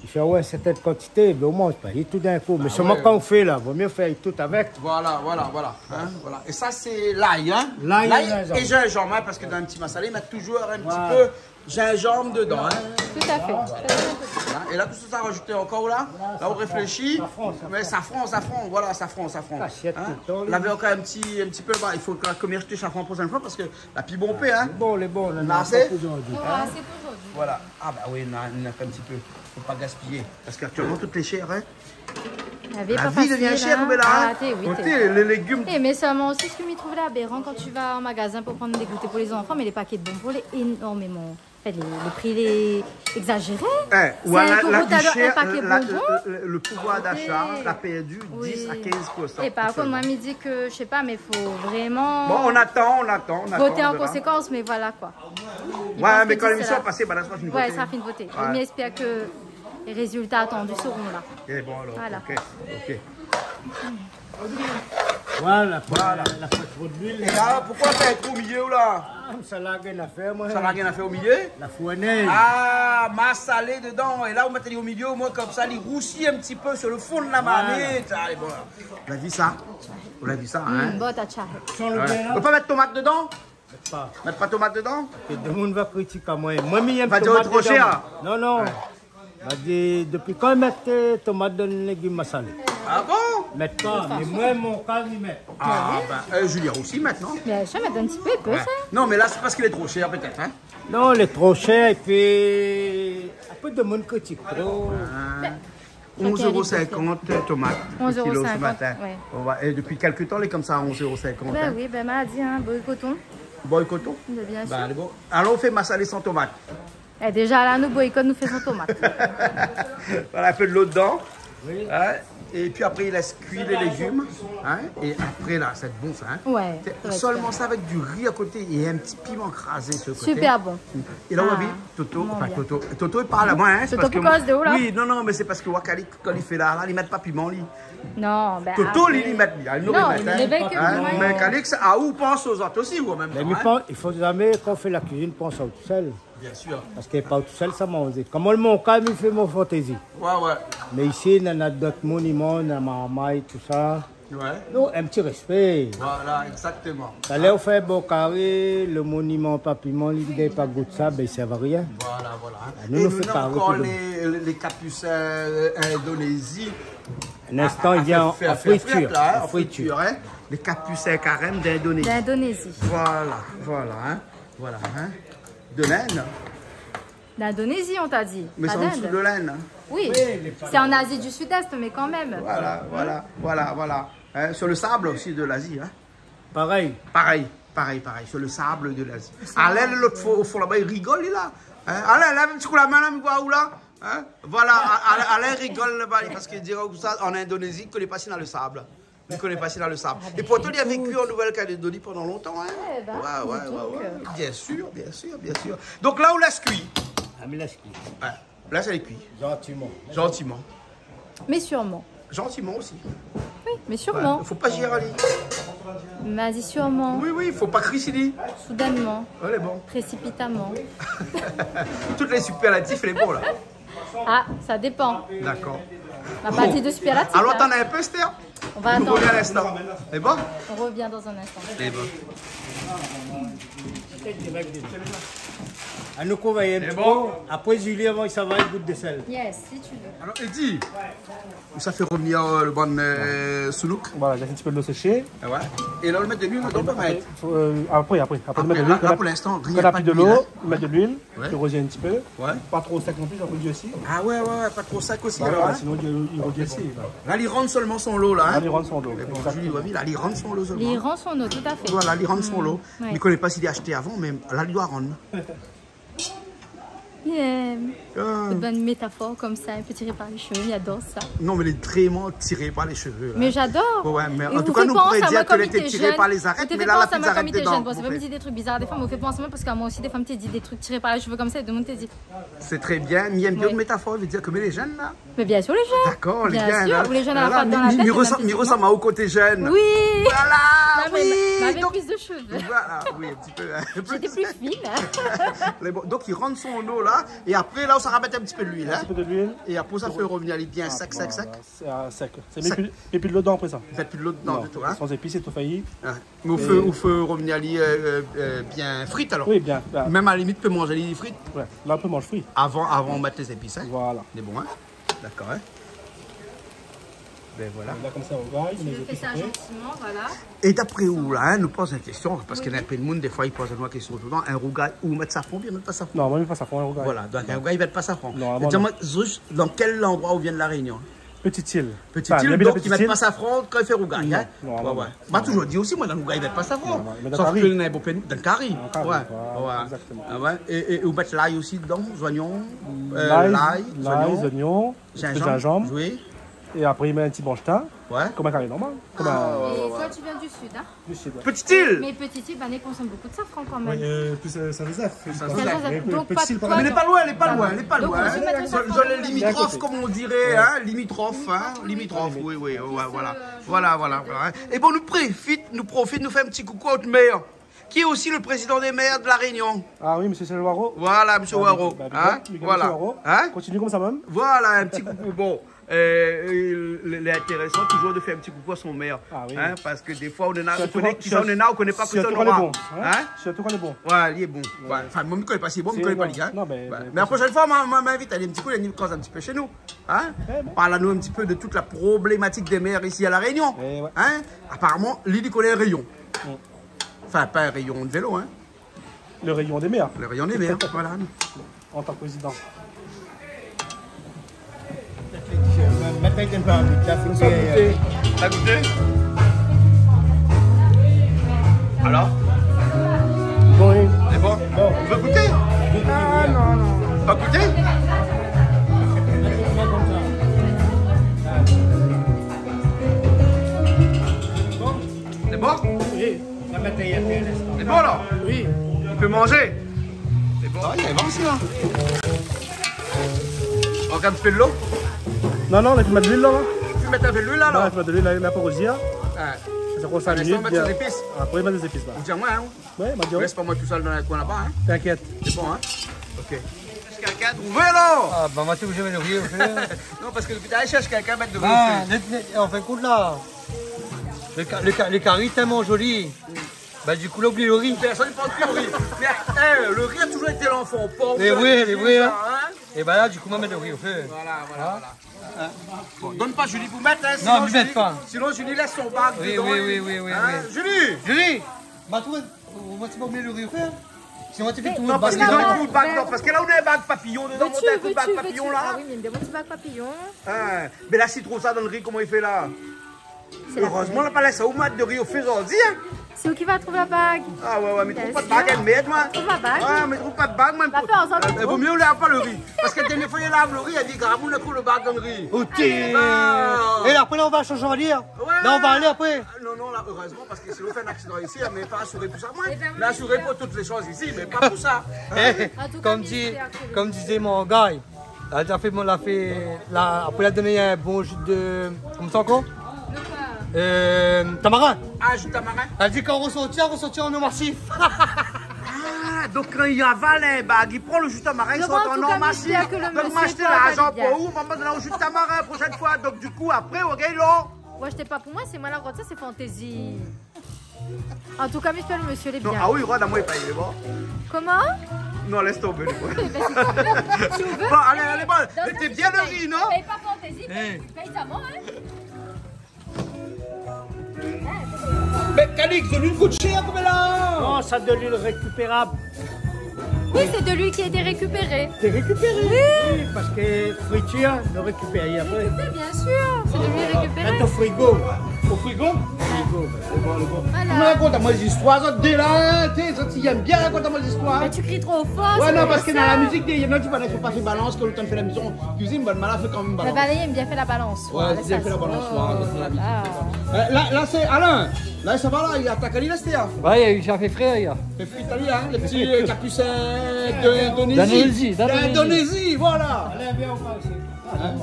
i fé, ouais, sèrtin kantité, mé ou manz pa tout d'in kou. Mé solman kan ou fé la, vo mié fé tout avèk. Voilà, voilà, voilà. Hein, voilà. É sa, sé lay, hein ? Lay é zinzanm. Lay é zinzanm, hein, parske dan in ti masalé, i mèt toujour in ti pé zinzanm dedan, hein. Voilà. Tout à fait. Hein, é la, tout sa, sa rajout ankor la. La, ou réfléshi. Safran, safran. Mé safran, safran, voilà, safran, safran. Kasièt tout le tan, li. Lavé ankor in ti, in ti pé, bah, i fo ke mi ashèt safran proshèn foi parske la pi bonpé, hein. Lé bon, lé bon, la, na asé pou zordi. Non, asé pou zordi. Voilà. Ah bah oui, na, na in ti pé. Fo pa gaspiyé. Parske aktièlman, tout lé shèr, hein. La vi i devien shèr, hein. Ah, té, oui, té. Koté lé légim. Eh, mé solman osi, sak mi trouv la abéran, kan ou va an magazin pou pran dé gouté pou lé zanfan, mé lé pakèt bonbon lé énormeman. An fèt, le, le pri lé égzazéré. Eh, voilà, la vi shèr, in pakèt bonbon. Le, le, le pouvoir d'achat la pèrd dis a kinz pou san aktièlman. Oui. É par kont, moin, mi di ke, mi sé pa, mé fo vréman... Bon, on attend, on attend, on attend, on verra. Voté an konsékans, mé voilà, koi. Ouais, mé kan lémision va pasé, bah, la, mi sa fine voté. Ouais, sa fine voté. Ouais. Mi éspèr ke lé rézilta atandi sera la. Eh bon, alors, ok, ok. Voilà. Voilà, voilà. La fé tro d'luil. É la, poukosa ou la fé in trou o milié, la ? Ah, sa la gingn afèr, moin. Sa la gingn afèr o milié ? La fourné. Ah, masalé dedan. É la, ou mèt ali o milié, omoin, konmsa, li rousi in ti pé sur le fon de la marmit. Voilà. Alé, bon. Ou la vi sa ? Ou la vi sa, hein ? Mm, bon, t'as tcha. Ouais. Ou pé pa mèt tomat dedan ? Mèt pa. Mèt pa tomat dedan ? Parske demoun va kritik amoin. Moin, mi yèm tomat dedan. Va dir tro shèr. Non, non. Ouais. Va dir, dopi kan i mèt, euh, tomat dan légim masalé ? Ah bon ? Mèt pa, mé moin, mon ka, mi mèt. Ah, ben, euh, Julien osi, mintnan. Bien sûr, mèt in ti pé, i pé sa. Ouais. Non, mé la, sé parske lé tro shèr, pétèt, hein ? Non, lé tro shèr, épi in pé demoun i kritik tro. Ah. Mé Onz éro sinkant tomat le kilo se matin. Onz éro sinkant, ouais. On va, é dopi kèk tan, lé konmsa, onz éro sinkant, hein. Ben oui, ben, ma di, hein, boykoton. Boykoton ? Ben, bien sûr. Ben, alé, bon. Alor, ou fé masalé san tomat. Eh, déza, la, nou boykot, nou fé san tomat. Voilà, in pé dolo dedan. Oui. Hein ? É pi apré, i lès kui lé légim. Hein ? É apré, la, sé bon, sa, hein ? Ouais, sa va èt solman sa avèk di ri a koté é in ti piman krazé su le koté. Super bon. É la, ou la vi, Toto, anfin, Toto, Toto, i parl amoin, hein, sé parske moin, oui, non, non, mé sé parske Wakalik, kan li fé la, la, li mèt pa piman, li. Non, ben, Toto, li, li mèt, li, li mèt, hein. Mé Calix, ah, ou pans aux autres aussi, ou, an mèm tan, hein. Mé mi pans, i fo zamé, kan ou fé la kuizine, pans aou tousèl. Bien sûr. Parske pa ou tousèl sa manzé. Koman le Monkam, mi fé mon fantézi. Ouais, ouais. Mé isi, nana dot moniman, nana marmay, tousa. Ouais. Non, in ti rèspé. Voilà, exactement. Talèr ou fé bon karé, le moniman pa piman, li gingn pa gout sa, ben, i sèrv arien. Voilà, voilà, hein. Ah, nou, nou fé karé pou nou. É nou, nou néna ankor lé, lé, lé kapis, euh, Indonézi. In instan, i vien an fritir. A, a, a fé, a fé fritir, la, hein, an fritir, hein. Lé kapis karèm d'Indonézi. D'Indonézi. Voilà, voilà, hein. Voilà, hein. De l'Inde. D'Indonésie, on t'a dit. Mé sé an dsou de l'Inde, hein. Oui, c'est en Asie du Sud-Est, mais quand même. Voilà, voilà, voilà, voilà. Hein, sur le sable aussi de l'Asie, hein. Parèy. Parèy, parèy, parèy, sur le sable de l'Asie. Alain, lot fo-, o fon laba, i rigol, li la. Hein, Alain, lèv in ti kou la min la, mi voi aou la. Hein ? Voilà, A-, Alain, Alain i rigol laba, parske i di aou sa, an Indonézi, i koné pa si néna le sab. Li koné pa si néna le sab. Ah, ben, ékout. É pourtan, li la véki an Nouvelle-Calédonie pandan lontan, hein. Eh ben, dis donc. Ouais, ouais, ouais, ouais. Bien sûr, bien sûr, bien sûr. Donk la, ou lès kui. Ah, mi lès kui. Ouais. La, sa lé kui. Gentiment. Gentiment. Mais sûrement. Gentiment aussi. Oui, mais sûrement. Ouais. Fo pa zir ali. Mé sûrement. Oui, oui, fo pa kri si li. Soudainement. Allez, bon. Précipitamment. Tout lé superlatif, lé bon, la. Ah, ça dépend. D'accord. Bon. À partir de superlatif, hein. Alor, atann in pé, Esther. On va attendre. Nou rovien a in instan. Lé bon ? On revient dans un instant. Lé bon. Ah, nou rovien in ti pé. Lé bon ? Apré, Julie, avan, sa va, in gout de sèl. Yes, si tu veux. Alor, Eddy, ou sa fé rovnir, euh, le bann, euh, soulouk. Voilà, mi lès in ti pé dolo séshé. Ah ouais. É la, ou mèt de luil dedan, ou mèt ? Apré, apré, apré. Apré, nou mèt de luil, la, pou linstan, rien, pa d'luil, hein. Kan na pi dolo, nou mèt de luil. Ouais. Pi rozé in ti pé. Ouais. Pa tro sèk non pli, Jean-Claude di osi. Ah ouais, ouais, ouais, pa tro sèk osi, alor, hein. Sinon, i, i revien pa. La, li rann solman son lo, la, hein. La, li rann son lo, exactement. Mé bon, Julie, ou la vi, la, li rann son lo solman. Li rann son lo, tout à fait. Voilà, li rann son lo. Mm, ouais. Mi koné pa si li la ashté avan, mé la, li doi rann. Yeah. Ah. Bann métafor konmsa, in pé tiré par lé shové, mi ador sa. Non, mé lé vréman tiré par lé shové, la. Mais j'adore. Ouais, ouais, mé an tou ka, nou pouré dir ke lé té tiré par lé zarèt, mé la, la pi zarèt dedan. Ou fé pans amoin konm mi té jenn. Bon, sé pa mi di dé trik bizar défoi, mé ou fé pans amoin parske amoin osi, défoi, mi té di dé trik tiré par lé shové konmsa, é demoun té di. Sé tré bien, mi èm bien métafor, i vé dir ke mi lé jenn, la. Mé bien sûr, lé jenn. D'accord, lé jenn, hein. Bien sûr, ou lé jenn a la fin, dan la tèt, mi resanm, mi resanm aou kan ou té jenn. Oui. Voilà, oui. Donk, plis de shové. Voilà, oui, in ti pé, hein. J'étais plus fine, hein. Mé bon, donk, i rann son lo, la. É apré, la, ou sa ramèt in ti pé d'luil, hein. In ti pé de luil. É apré, ou sa fé rovnir ali bien sèk, sèk, sèk. Voilà, sé, euh, sèk. Sé mèm pi, pi dolo dedan apré sa. Ou mèt pi dolo dedan ditou, hein. Non, san zépis, sé tofayi. Ouais. Mé ou fé, ou fé rovnir ali, euh, euh, euh, bien frit, alor. Oui, bien, bien. Mèm a la limit, ou pé manz ali frit. Ouais, la, ou pé manz frit. Avan, avan ou mèt lé zépis, hein. Voilà. Lé bon, hein. D'accord, hein. Ben voilà. La, konmsa, ou va, ou mèt lé zépis apré. Tu me fais ça gentiment, voilà. É d'apré ou, la, hein, nou poz in késtion, parske néna in pé d'moun, défoi, i poz anou la késtion toultan, in rougay, ou mèt safran, oubien i mèt pa safran ? Non, moin, mi mèt pa safran, in rougay. Voilà, donk in rougay, i mèt pa safran. Normalman, non. Di amoin, zis, dan kèl landroi ou vien de La Rénion ? Petite-Île. Petite-Île, donk i mèt pa safran kan i fé rougay, hein ? Non, non, non. Ouais, ouais. Ma touzour di osi, moin, dan rougay, i mèt pa safran. Non, non, mé dan kari. Sof ke néna bonpé d'moun, dan kari. Dan kari, ouais, ouais, exactement. Ah ouais. É, é, é ou mèt lay osi dedan, zoignon, euh, lay, zoignon, zinzanm. Lay, lay, zoignon, in pé zinzanm. Zinzanm, oui. É apré, i mèt in ti bransh tin. Ouais. Konm in kari normal. Konm in... Ah, ouais, ouais, ouais. Et toi, tu viens du sud, hein ? Du sud, ouais. Petite-Île. Mais Petite-Île, ben, i konsomm bonpé de safran kan mèm. Oui, euh, pli, euh, Saint-Joseph. Saint-Joseph. Donk, pa loin. Mé lé pa loin, lé pa loin, lé pa loin, hein. Donk, ou mèt safran kan mèm. Zone limitrophe, konm i di, hein, limitrophe, hein, limitrophe, oui, oui, ouais, voilà. Voilà, voilà, voilà, hein. É bon, nou profit, nou profit, nou fé in ti koukou a nout mèr, ki lé osi le prézidan dé mèr de La Rénion. Ah oui, mésyé Serge Hoareau. Voilà, mésyé Hoareau, hein. Bah, big up, big up, mésyé Hoareau. Hein ? Kontinié konmsa mèm. Voilà, in ti koukou. Bon, euh, lé, lé intérésan touzour de fé in ti koukou a son mèr. Ah oui. Hein, parske défoi, ou néna, ou koné kisa ou néna, ou koné pa kisa ou nora. Sirtou kan lé bon, hein ? Sirtou kan lé bon. Ouais, lé bon. Ouais. Anfin, moin, mi koné pa, si, bon, mi koné pa li, hein. Non, mé, mé la proshèn foi, ma, ma, ma invit ali in ti kou, li vien koz in ti pé shé nou. Hein ? Ouais, ouais. Parl anou in ti pé de tout la problématik dé mèr isi a La Rénion. Eh ouais. Hein ? Aparaman, li, li koné in réyon. Mm. Anfin, pa in réyon de vélo, hein. Le réyon dé mèr. Le réyon dé mèr, voilà. An tan ke prézidan. Fèt in pé an vit, la, fo gout. T'as goûté ? Alors ? Bon, oui. C'est bon ? Bon. On peut goûter ? Ah, non, non. Pas goûter ? C'est bon ? Oui. On va mettre à y aller à l'instant. C'est bon, là ? Oui. On peut manger ? C'est bon. Ah, il est bon, celui-là. On regarde un petit peu de l'eau ? Non, non, la fé mèt de luil la, la. Tu peux mettre un peu de l'huile, là, là ? Ouais, la fé mèt de luil la, la pou rouzir. Ouais. Sa i pran sink minit, sa i pran sink minit, bien. Apré, mèt dé zépis la. Ou di amoin, hein ? Ouais, ma di amoin. Laisse pas moi tout seul dans un coin là-bas, hein ? T'inquiète. C'est bon, hein ? Ok. Cherche quelqu'un, trouve, là. Ah, bah, ma té oblizé mèt lo ri o fé. Non, parce que depuis tout à l'heure, je cherche quelqu'un à mettre de l'eau. Ah, le, le, en fin de compte, là, le ca-, le ca-, le cari est tellement joli. Bah, du coup, la oubli lo ri. Personne ne pense plus au riz. Mais, eh, le riz a toujours été l'enfant pauvre. Eh oui, eh oui, hein. Hein ? Et bah là, du coup, ma mèt lo ri o fé. Voilà, voilà, voilà. Hein ? Bon, donne pas Julie pour mettre, hein, non, sinon Julie, sinon Julie laisse son bac dedans. Oui, oui, oui, oui, oui. Julie ! Julie ! Bah, trouve, ou, ou, ou mèt lo ri o fé. Sinon, tu fais tout. Non, parce qu'ils ont tout le bac dedans. Parce que là, on a un bac papillon dedans, on a un coup de bac papillon, là. Ah oui, mais il me demande si bac papillon. Hein, mais là, s'il trouve ça dans le riz, comment il fait, là ? Heureusement, la pa lès aou mèt do ri o fé zordi, hein. Sé ou ki va trouv la bag. Ah ouais, ouais, mé trouv pa de bag, èl mèrd, moin. Trouv la bag. Ouais, mé trouv pa de bag, moin. Va fé an sort. Eh, vo myé ou lav pa lo ri. Parske dernié foi, li la lav lo ri, li la di, "Gramoun, la trouv lo bag dan lo ri." Oté. Ah. É la, apré, la, nou va shanj, nou va dir. Ouais. La, nou va alé apré. Ah, non, non, la, heureusement, parce que sinon, on fait un accident ici, hein, mais pas assuré pour ça, moi. Eh ben oui, bien sûr. On est assuré pour toutes les choses ici, mais pas pour ça. Hein ? En tout cas, kom di, kom dizé mon gars, la, la fé, la fé, la, apré, la donn in bon ji de, koman sa ankor ? De koi ? Euh, tamarin. Ah, ji de tamarin. La di kan ou resort, ou resort an masif. Ah, donk kan li aval in bag, li pran lo ji de tamarin, li sort an masif. Donk, ma ashté larzan pou ou, ma donn aou ji de tamarin la proshèn foi. Donk, du kou, apré, ou gingn lor. Ou ashté pa pou moin, sé moin la rod sa, sé fantézi. An tou ka, mi fé lo mésyé, lé bien. Non, ah oui, rod amoin, lé pa, lé bon. Koman ? Non, lès tonbé, lé bon. Bon, alé, alé, bon. Mé té bien lo ri, non ? Pèy pa fantézi, pèy, pèy sa, hein. Mé Calix, de luil kout shèr, koman la ? Non, sa de luil rékipérab. Oui, c'est de l'huile qui a été récupérée. C'est récupéré. Oui. Oui, parce que friture, on récupère après. Récupère, bien sûr. C'est de l'huile récupérée. Mèt o frigo. Au frigo ? Frigo. Lé bon, lé bon. Voilà. Ou rakont amoin lé zistoir, zot dé la, hein, té, zot i yèm bien rakont amoin lé zistoir. Mais tu cries trop fort, c'est pas ça. Ouais, non, parce que dans la musique, il y en a qui disent, "Faut pas faire balance, que le temps de faire la maison, cuisine", bon, ma la fé kan mèm balance. Bah, Valérie aime bien faire la balance. Ouais, ouais, bien fait la balance, ouais, dans la musique. Ah. Euh, là, là, c'est Alain. Là, ça va, là, il attaque à l'île, c'était, hein. Ouais, il a fait frais, il a. Fé frit ali, hein, le ti, euh, capucin de, d'Indonésie. D'Indonésie, d'Indonésie. D'Indonésie, voilà. Alain, viens, on parle aussi. Hein ?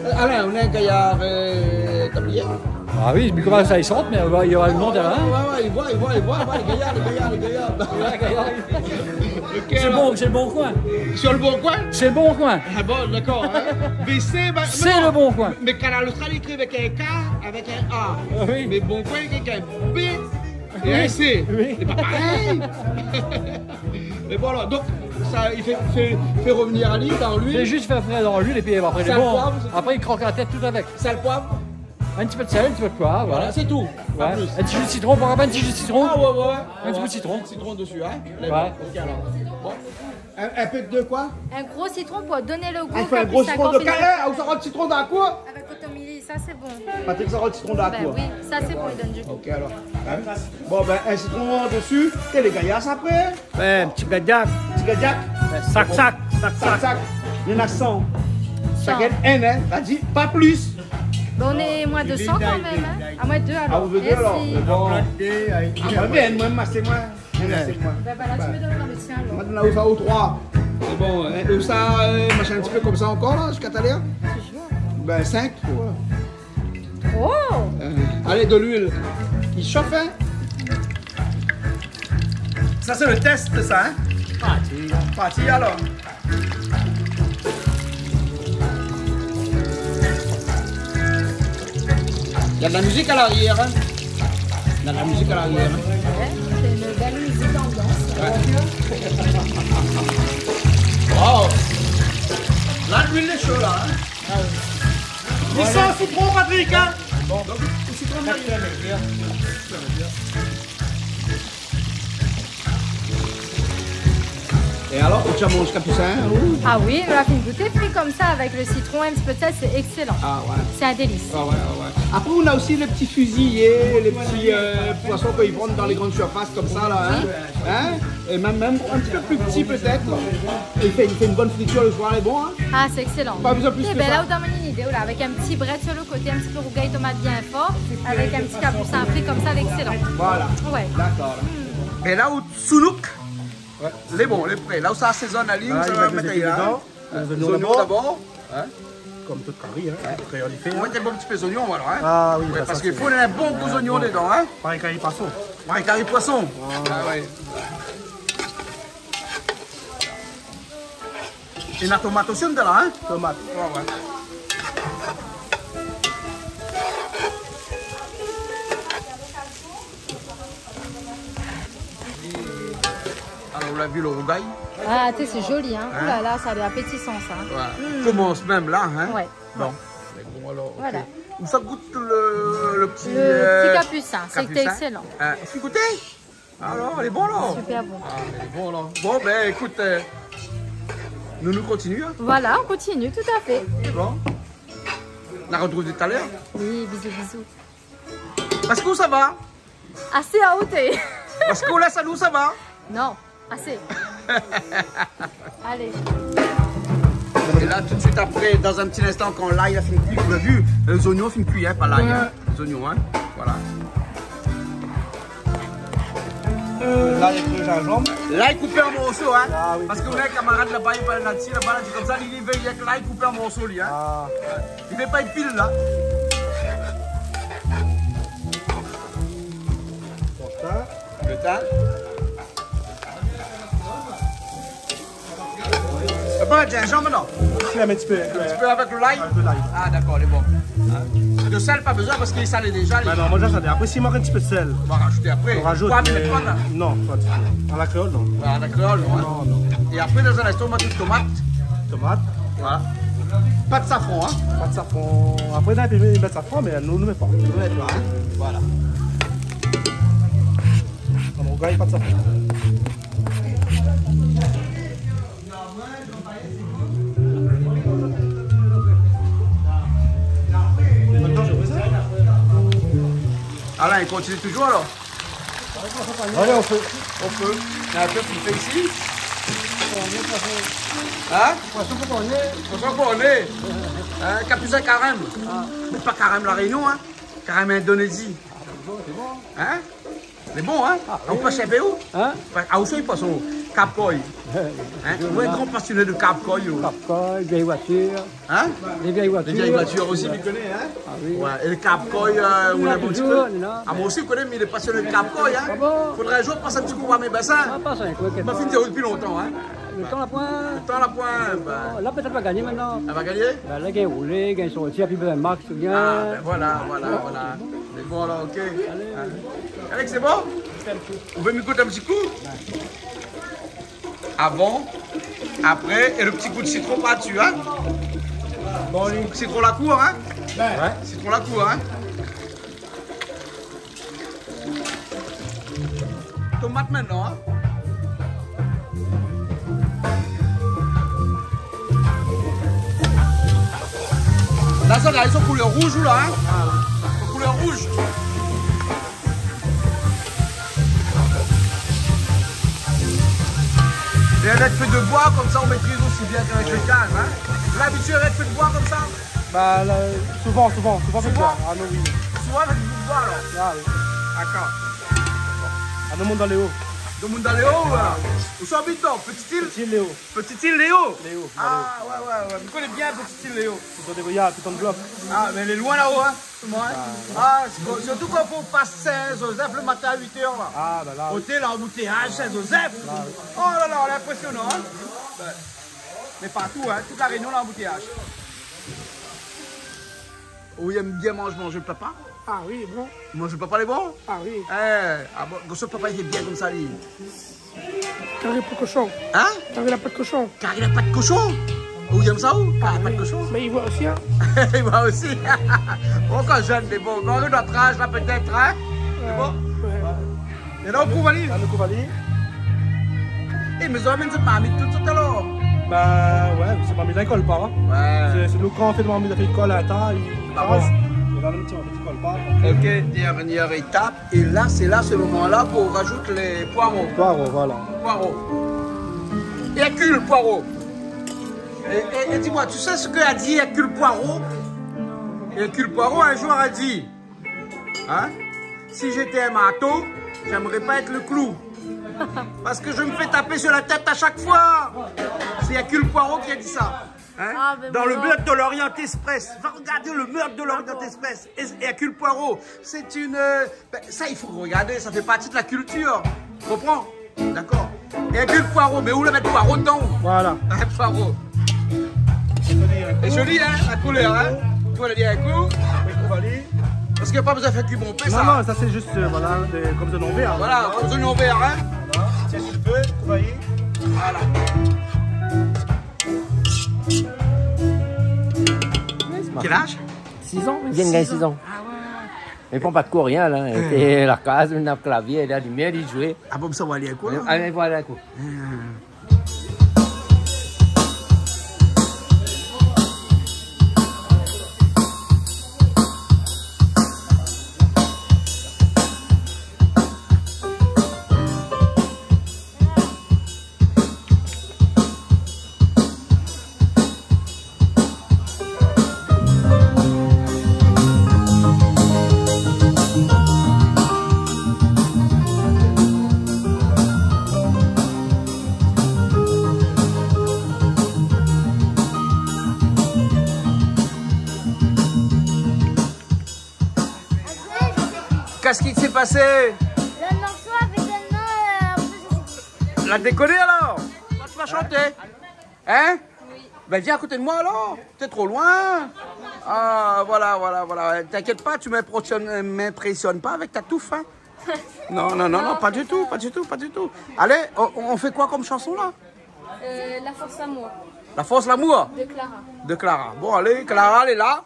Euh, Alain, on est un gaillard, euh, tablier. Ah oui, mé koman sa, i sort, mé i voi, i voi lo moun, hein. Ouais, ouais, i voi, i voi, i voi, i voi, lé gayar, lé gayar, lé gayar. Ouais, gayar. Lequel ? C'est bon, c'est le bon coin. Sur le bon coin ? C'est le bon coin. Ah bon, d'accord, hein. Mais c'est, bah, c'est le bon coin. Mais Kanal Austral, il écrit avec un K, avec un A. Ah oui. Mais bon coin, avec un B et un C. Oui. C'est pas pareil. Mais voilà, donc, ça, il fait, fait, fait revenir ali dan l'huile. Fé zis fé frir dan l'huil épi apré, lé bon. Sèl, poiv, sé tout. Apré, i krok la tèt tout avèk. Sèl, poiv. In ti pé d'sèl, in ti pé d'poiv, voilà. Voilà, sé tout. Ouais. Pa plis. In ti ji d'sitron, par égzanp, in ti ji d'sitron. Ah ouais, ouais, ouais. In ti pé d'sitron. Ouais, sitron dési, hein. Ouais. Ok, alors. Bon. In, in pé de koi ? Un gros citron pour donner le goût. Ah, i fo in gro sitron de kalin, ou sa rod sitron dan la kour ? Avec kotomili, ça c'est bon. Patrick sa rod sitron dan la kour. Ben oui, ça c'est bon, il donne du goût. Ok, alors. Hein ? Bon, ben, in sitron dési, é lé gayar sa apré. Ouais, in ti gadiak. Ti gadiak. Ouais, sak, sak, sak, sak, sak. Néna san. San. Shakinn inn, hein. La di pa plis. Ben, on est moins de cent quand même, hein. Ah, moins deux alors. Ah, vous êtes deux alors. Merci. Bon. Ah, moin, bien, moin, ma, sé moin. Moin, sé moin. Ben voilà, tu me donnes le tien alors. Moin, la, ou sa, ou troi. Sé bon, hein, ou sa, euh, machin in ti pé konmsa ankor la, ziska talèr. Toujours. Ben, sink, voilà. Oh ! Euh, alé, de l'huile. I shof, hein ? Sa, sé le test, sa, hein ? Parti. Parti, alors. Il y a de la musique à l'arrière, hein ? Il y a de la musique à l'arrière, hein ? Ouais, c'est une belle musique d'ambiance. Ouais. Wow. Là, l'huile est chaude, là, hein ? Voilà. Ils sont sous trop, Patrick, hein ? Bon. Donc, aussi trop de... Merci, merci. É alor, ou la manz kapis, ou ? Ah oui, nou la fine gouté, fri konmsa, avèk lo sitron, in ti pé d'sèl, sé ékselan. Ah ouais. Sé in délis. Ah ouais, ah ouais. Apré, nou na osi lé ti fiziyé, lé ti, euh, poison ke i vann dan lé grann sirfas konmsa la, hein ? Hein ? É mèm, mèm in ti pé pli ti pétèt, la. I fé, i fé in bone fritir lo soir, lé bon, hein ? Ah, sé ékselan. Pa bezoin plis ke sa. Ébin la, ou donn amoin in idé, ou la, avèk in ti brèd su lo koté, in ti pé rougay tomat bien for, avèk in ti kapisin fri konmsa, lé ékselan. Voilà. Ouais. Dakor, la. Mé la, ou sounouk, Ouais. Lé bon, lé pré. La, ou sa asézone ali, ou sa mèt ali, hein. Voilà, i mèt lé zonion dabor. Lé zonion dabor, hein. Konm tout kari, hein. Ouais. Kréol i fé, hein. Ou mèt in bon ti pé zonion, voilà, hein. Ah oui, ouais, sa, parske i fo in bon gou zonion dedan, hein. Parèy kari poison. Parèy kari poison. Ah ouais. É na tomat osi andan la, hein ? Tomat. Ouais, ouais. Alor, ou la vi lo rougay ? Ah, té, sé zoli, hein. Hein ? Ouh la la, sa a lèr apétisan, sa. Ouais. Mm. Komans mèm la, hein ? Ouais. Bon. Mé bon, alor, OK. Voilà. Ou sa gout lo, lo ti, lo ti, euh, kapisin, sé ékselan. Euh, ou gout ? Alor, lé bon, la. Super bon. Ah, lé bon, la. Bon, bin, ékout, euh, nou, nou kontinié, hein. Voilà, on continue, tout à fait. Bon. Nou artrouv talèr. Oui, bizou, bizou. Parske ou sava ? Asé a oté. Parske ou lès anou sava ? Non, asé. Alé. É la, tout suit apré, dan in ti linstan, kan lay la fine kui, ou la vi, euh, lé zonion fine kui, hein, pa lay, hein. Ouais. Lé zonion, hein. Voilà. Lay avèk lo zinzanm. Lay koupé an morso, hein. Ah oui. Parske ou na in kamarad laba, li parl natir, laba, la di konmsa, li, li vé avèk lay koupé an morso, li, hein. Ah. Ouais. Li vé pa épil, la. Konmsa. Lo tin. Ou la pa mèt zinzanm, non ? Si, in ti pé, in ti pé avèk lo lay. Avèk lo lay. Ah, dakor, lé bon. Hein ? Lo sèl, pa bezoin, parske li lé salé déza, li. Bin non, moin, sa, sa, apré, si i mank in ti pé d'sèl, ou va razout apré. Ou razout, mé non, pa ditou. A la kréol, non. Ouais, a la kréol, non, hein. Non, non. É apré, dan in instan, ou va mèt tomat. Tomat. Voilà. Pa d'safran, hein. Pa d'safran. Apré, dan in pé, i mèt safran, mé nou, nou mèt pa. Nou mèt pa, hein. Voilà. Koman ou gingn pa d'safran ? Alain, i kontinié touzour, alor ? Alé, o fé. O fé. Na in pé, ou fé isi ? Hein ? Poison pou koné. Poison pou koné. Hein, kapisin karèm. Ah. Mé pa karèm La Rényon, hein. Karèm Indonézi. Ah, lé bon, lé bon. Hein ? Ah, oui, oui. Ou pèsh in pé ou ? Hein ? Pa-, ah, ou sa i pèsh o Cap Koi. Hein ? Ou lé in gran pasioné de Cap Koi, ou. Cap Koi, vièy voitir. Hein ? Lé vièy voitir. Lé vièy voitir osi, mi koné, hein ? Ah oui. Ouais, é lo Cap Koi, euh, ou lé in bon ti pé. Touzour, non, mé... Ah, moin osi, mi koné, mi lé pasioné de Cap Koi, hein. Ah bon ? Fodré in zour pas in ti kou oir mé basin. Ah, pas in kou, inkièt pa. Ma fine di dopi lontan, hein. Lo tan la poin. Lo tan la poin, bin. La, pétèt va gingné mintnan. Èl va gingné ? Bin, la, gingn roulé, gingn sorti, épi bin, Max, bien. Ah, bin voilà, voilà, voilà. Mé bon, alor, OK. Alé. Hein. Alex, sé bon ? Ou vé mi gout in ti kou ? Avan, apré, é lo ti kou d'sitron par dsi, hein ? Bon, lé sitron la kour, hein ? Ouais. Sitron la kour, hein ? Tomat mintnan, hein ? La, sa, la, i lé koulèr rouz, la, hein ? Ah oui. Koulèr rouz. É avèk fé d'boi, konmsa, ou métriz osi bien k'avèk lo gaz, hein ? Ou lé abitié avèk fé d'boi konmsa ? Ba, la, souvan, souvan, souvan fé d'boi. Souvan ? Ah non, oui. Souvan avèk fé d'boi, alor ? Ah oui. Dakor. Ah, nou, nou lé dan lé o. Nou, nou lé dan lé o, voilà. Ousa ou abit, ou ? Petite-Île ? Petite-Île, lé o. Petite-Île, lé o. Lé o, ah, ouais, ouais, ouais. Mi koné bien Petite-Île, lé o. Piton dé Goya, Piton d'Bloc. Ah, mé lé loin la-o, hein. Moin, ah, sirtou kan fo pas Saint-Joseph lo matin a uit èr, la. Ah, ba la, oui. Oté, lanboutéyaz Saint-Joseph. Ah, oui. Oh la la, lé inprésionan, hein. Ouais. Mé partou, hein, tout La Rényon, lanboutéyaz. Ou yèm bien manz, manz papa ? Ah oui, bon. Manz papa, lé bon ? Ah oui. Eh, ah bon, gros papa, lé bien konmsa, li. Kari pou koshon. Hein ? Kari la pat koshon. Kari la pat koshon ? Ou yèm sa, ou ? Kari la pat koshon ? Mé i voi osi, hein. I voi osi. Bon, kan zèn, mé bon, kan nou doi traz, la, pétèt, hein ? Sé bon ? Ouais. É la, ou kouv ali ? La, nou kouv ali. Eh, mé zot i amenn zot marmit tout sèt alor ? Ba ouais, sé marmit la i kol pa, hein. Ouais. Sé, sé nou, kan i fé marmit la i kol, atann, i kraz. Ah bon ? É la, nou, i kol pa. Ok, dernière étape. Et là, c'est là, ce moment-là, qu'on rajoute les poireaux. Poireaux, voilà. Poireaux. Hercule Poirot. Et, et, et dis-moi, tu sais ce qu'a dit Hercule Poirot ? Hercule Poirot, un jour, a dit, hein, « Si j'étais un marteau, j'aimerais pas être le clou. Parce que je me fais taper sur la tête à chaque fois. » C'est Hercule Poirot qui a dit ça. Hein ? Ah, ben voilà. Dans le meurtre de l'Orient Express. Va regarder le meurtre de l'Orient Express. D'accord. Et, et Hercule Poirot, c'est une, euh, ben, ça, il faut regarder, ça fait partie de la culture. Tu comprends ? D'accord. Hercule Poirot, mé ou la mèt poiro dedan ? Voilà. Un poireau. C'est joli, hein, la couleur, hein ? Tu vois, on a dit un coup. Parce qu'il n'y a pas besoin de faire cuire mon pain, ça. Non, non, ça, c'est juste, euh, voilà, des, comme des oignons verts, hein. Voilà, comme des oignons verts, hein. Voilà. Tiens, si tu peux, coupe. Voilà. Quel âge ? Six ans, li vien gingn six ans. Ah ouais. Li pran pa de kour, rien, la. Li té la kaz, li na klavié, la limièr, li zoué. Ah bon, sa va alé, koi. Alé, voilà, koi. Qu'est-ce qui s'est passé ? Le morceau avait donné, euh, un peu de... La déconné alors ? Toi, tu vas chanter ? Hein ? Oui. Ben, viens à côté de moi alors. T'es trop loin. Ah, voilà, voilà, voilà. T'inquiète pas, tu m'impressionnes, m'impressionnes pas avec ta touffe, hein ? Non, non, non, non, pas du tout, pas du tout, pas du tout. Allez, on, on fait quoi comme chanson là ? Euh, La force l'amour. La force l'amour ? De Clara. De Clara. Bon, allez, Clara, elle est là.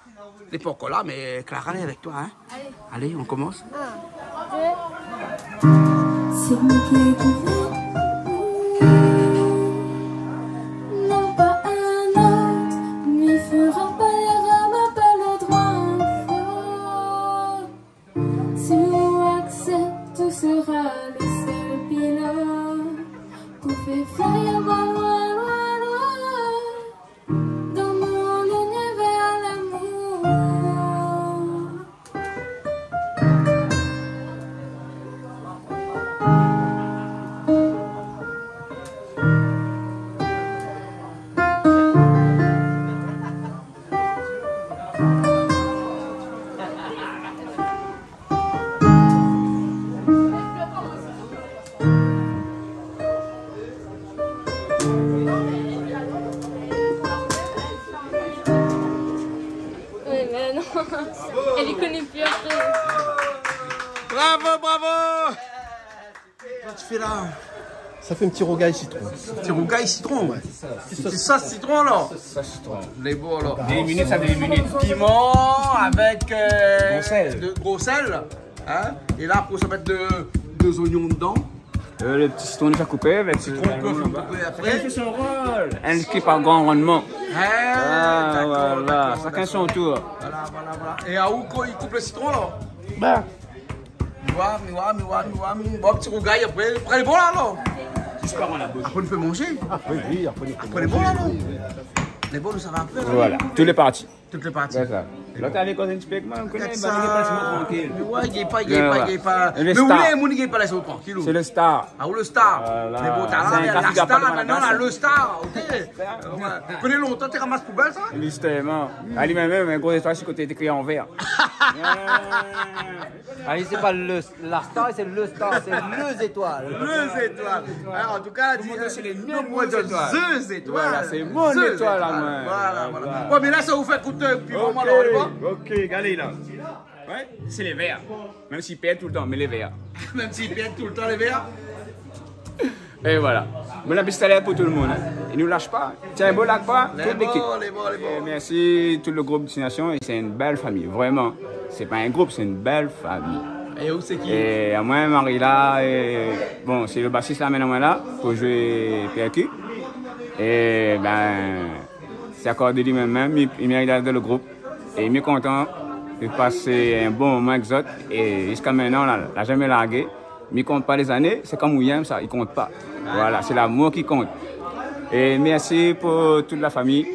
Lé pankor la, mé Clara lé avèk toi, hein ? Allez. Allez, on commence. Un, deux. Si mon kèr i vé, non pa in ot, mi fera pa, ira ma pa le droit. Si ou aksèp, ou sera le sèl pilot pou fé fly amoin loin, loin, loin. Dans mon univers, l'amour. Ouais, mais non. Elle y connaît plus après. Bravo, bravo. Kosa ou fé la ? Sa fé in ti rougay sitron. Ti rougay sitron. Ouais, sé sa. Ti sos sitron la. Sos sitron. Lé bon la. Dé minit, sa, dé minit. Piman avèk, euh, gro sèl. De gro sèl, hein. É la, apré, sa va mèt de, dé zoignon dedan. Euh, le ti sitron déza koupé avèk... Sitron ke fo koupé apré. Shakinn i fé son rol. Inn i ékri pa gran randman. Ah, dakor, voilà, dakor, shakinn son tour. Voilà, voilà, voilà. É aou, kan i koup le sitron la ? Ba. Mi oi, mi oi, mi oi, mi oi, mi oi. Bon, ti rougay, apré, apré lé bon la, alor ? Zis pa la boush. Apré, nou fé manzé. Apré, oui, apré, nou fé manzé. Apré lé bon la, non ? Oui, oui. Lé bon, sa va apré la. Voilà, tout lé parti. Tout lé parti. Sé sa. Lot alé koz in ti pé èk moin, ou koné, sa. Mé ouais, i gingn pa, i gingn pa, i gingn pa. Mé ou lé, moun i gingn pa lès aou trankil, ou. Sé le star. Ah, ou le star. Voilà. Mé bon, talèr, sé in la star, mintnan, la, le star, ok. Ouais. Koné lontan, té ramas poubèl, sa ? Justement. Ali mèm, mèm, in gro zétoil si koté té ékri an vèr. Ah, sé pa le, la star, sé le star, sé le zétoil. Le zétoil. Alor, an tou ka, di, sé le nombre de zétoil. Voilà, sé mon zétoil, la, moin. Voilà, voilà. Bon, mé la, sa ou fé kout piman, alor, alé, bon. Ok, alé, la. Ouais, sé lé vèr. Mèm si i pèrd toultan, mé lé vèr. Mèm si i pèrd toultan, lé vèr. É voilà. Bon, la bistèl pou tout le moun, hein. I nou lash pa. Tienbo, lak pa, tout lékip. Lé bon, lé bon, lé bon. É mèrsi tout le group Destination. É sé in bèl fami, vréman. Sé pa in group, sé in bèl fami. É ou sé ki ? É amoin, Marie la, é, bon, sé lo basis la, mintnan, moin la, pou zoué pèrki. É, bin, sé akor de li mèm, mèm, mi, mi lé dan lo group. É mi kontan de pasé in bon moman èk zot. É ziska mintnan, la, la zamé largé. Mi kont pa lé zané, sé kom ou yèm sa, i kont pa. Voilà, sé lamour ki kont. É mèrsi pou tout la fami.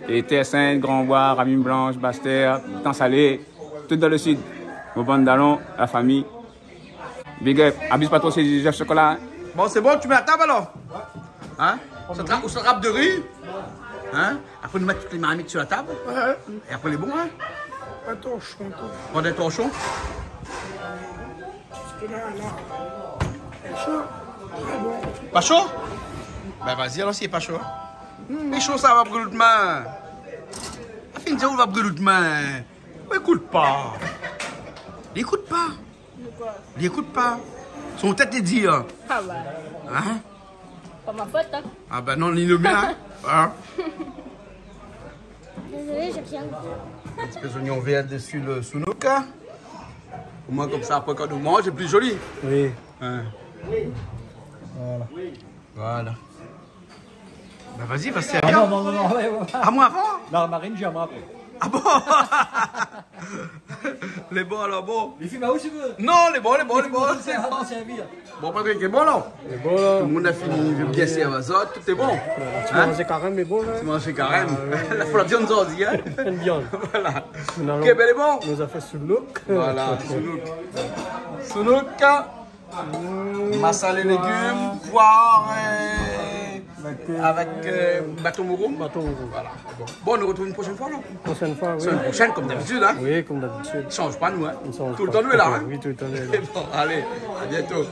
É Tèr Sint, Gran Boi, Ravine Blansh, Bastèr, Tan Salé, tout dan lo sid. Mon bann dalon, la fami. Big up, abiz pa tro sé zèf sokola. Bon, sé bon, tu mets à table alors ? Hein ? Ou sa trap, ou sa trap de ri ? Hein ? Apré, nou mèt tout lé marmit sur la table. Ouais. É apré, lé bon, hein ? Un torchon, toi. Prends des torchons. Parce que là, là, c'est chaud. Très bon. Pa sho ? Bin, vas-y, alors, si lé pa sho, hein. Hmm. Lé sho, sa va bril out min. La fine di ou va bril out min. Ékout pa. Ékout pa. De koi ? Li ékout pa. Son tèt i di, hein. Ah bah. Hein ? Pa ma fot, hein. Ah bah non, ni lo mien, hein. Hein ? Désolé, je tiens. In ti pé zoignon vèr dsi lo sounouk, hein. Omoin, komsa, apré, kan nou manz, lé pli zoli. Oui. Hein. Voilà. Voilà. Bah, vas-y, va servir. Ah non, non, non, non, ouais, ouais. Ah, moin avan ? Non, Marine, j'ai à moi après. Ah bon ? Lé bon, alors, bon. Lé fine, bah, où tu veux. Non, lé bon, lé bon, lé bon. Lé fine, c'est à moi de servir. Bon, Patrick, lé bon, la ? Lé bon, la. Tout lo moun la fini, i vé bien sèrv azot, tout lé bon. Voilà, ti manzé karèm, lé bon, la. Ti manzé karèm. Ah, oui, oui, oui. La fo la viann zordi, hein. Une viande. Voilà. Nous allons, OK, bin, lé bon. Nous a fait sounouk. Voilà, sounouk. Sounouk. Masalé légim, poir, euh, avèk, euh, baton mouroum. Baton mouroum. Voilà. Bon. Bon, nou artrouv in proshèn foi, non ? Proshèn foi, oui. Semaine prochaine, comme d'habitude, hein ? Oui, comme d'habitude. Shanj pa, nou, hein ? Nou shanj pa. Tout le temps, nou lé la, hein ? Oui, tout le temps, nou lé la. Bon, allez, à bientôt.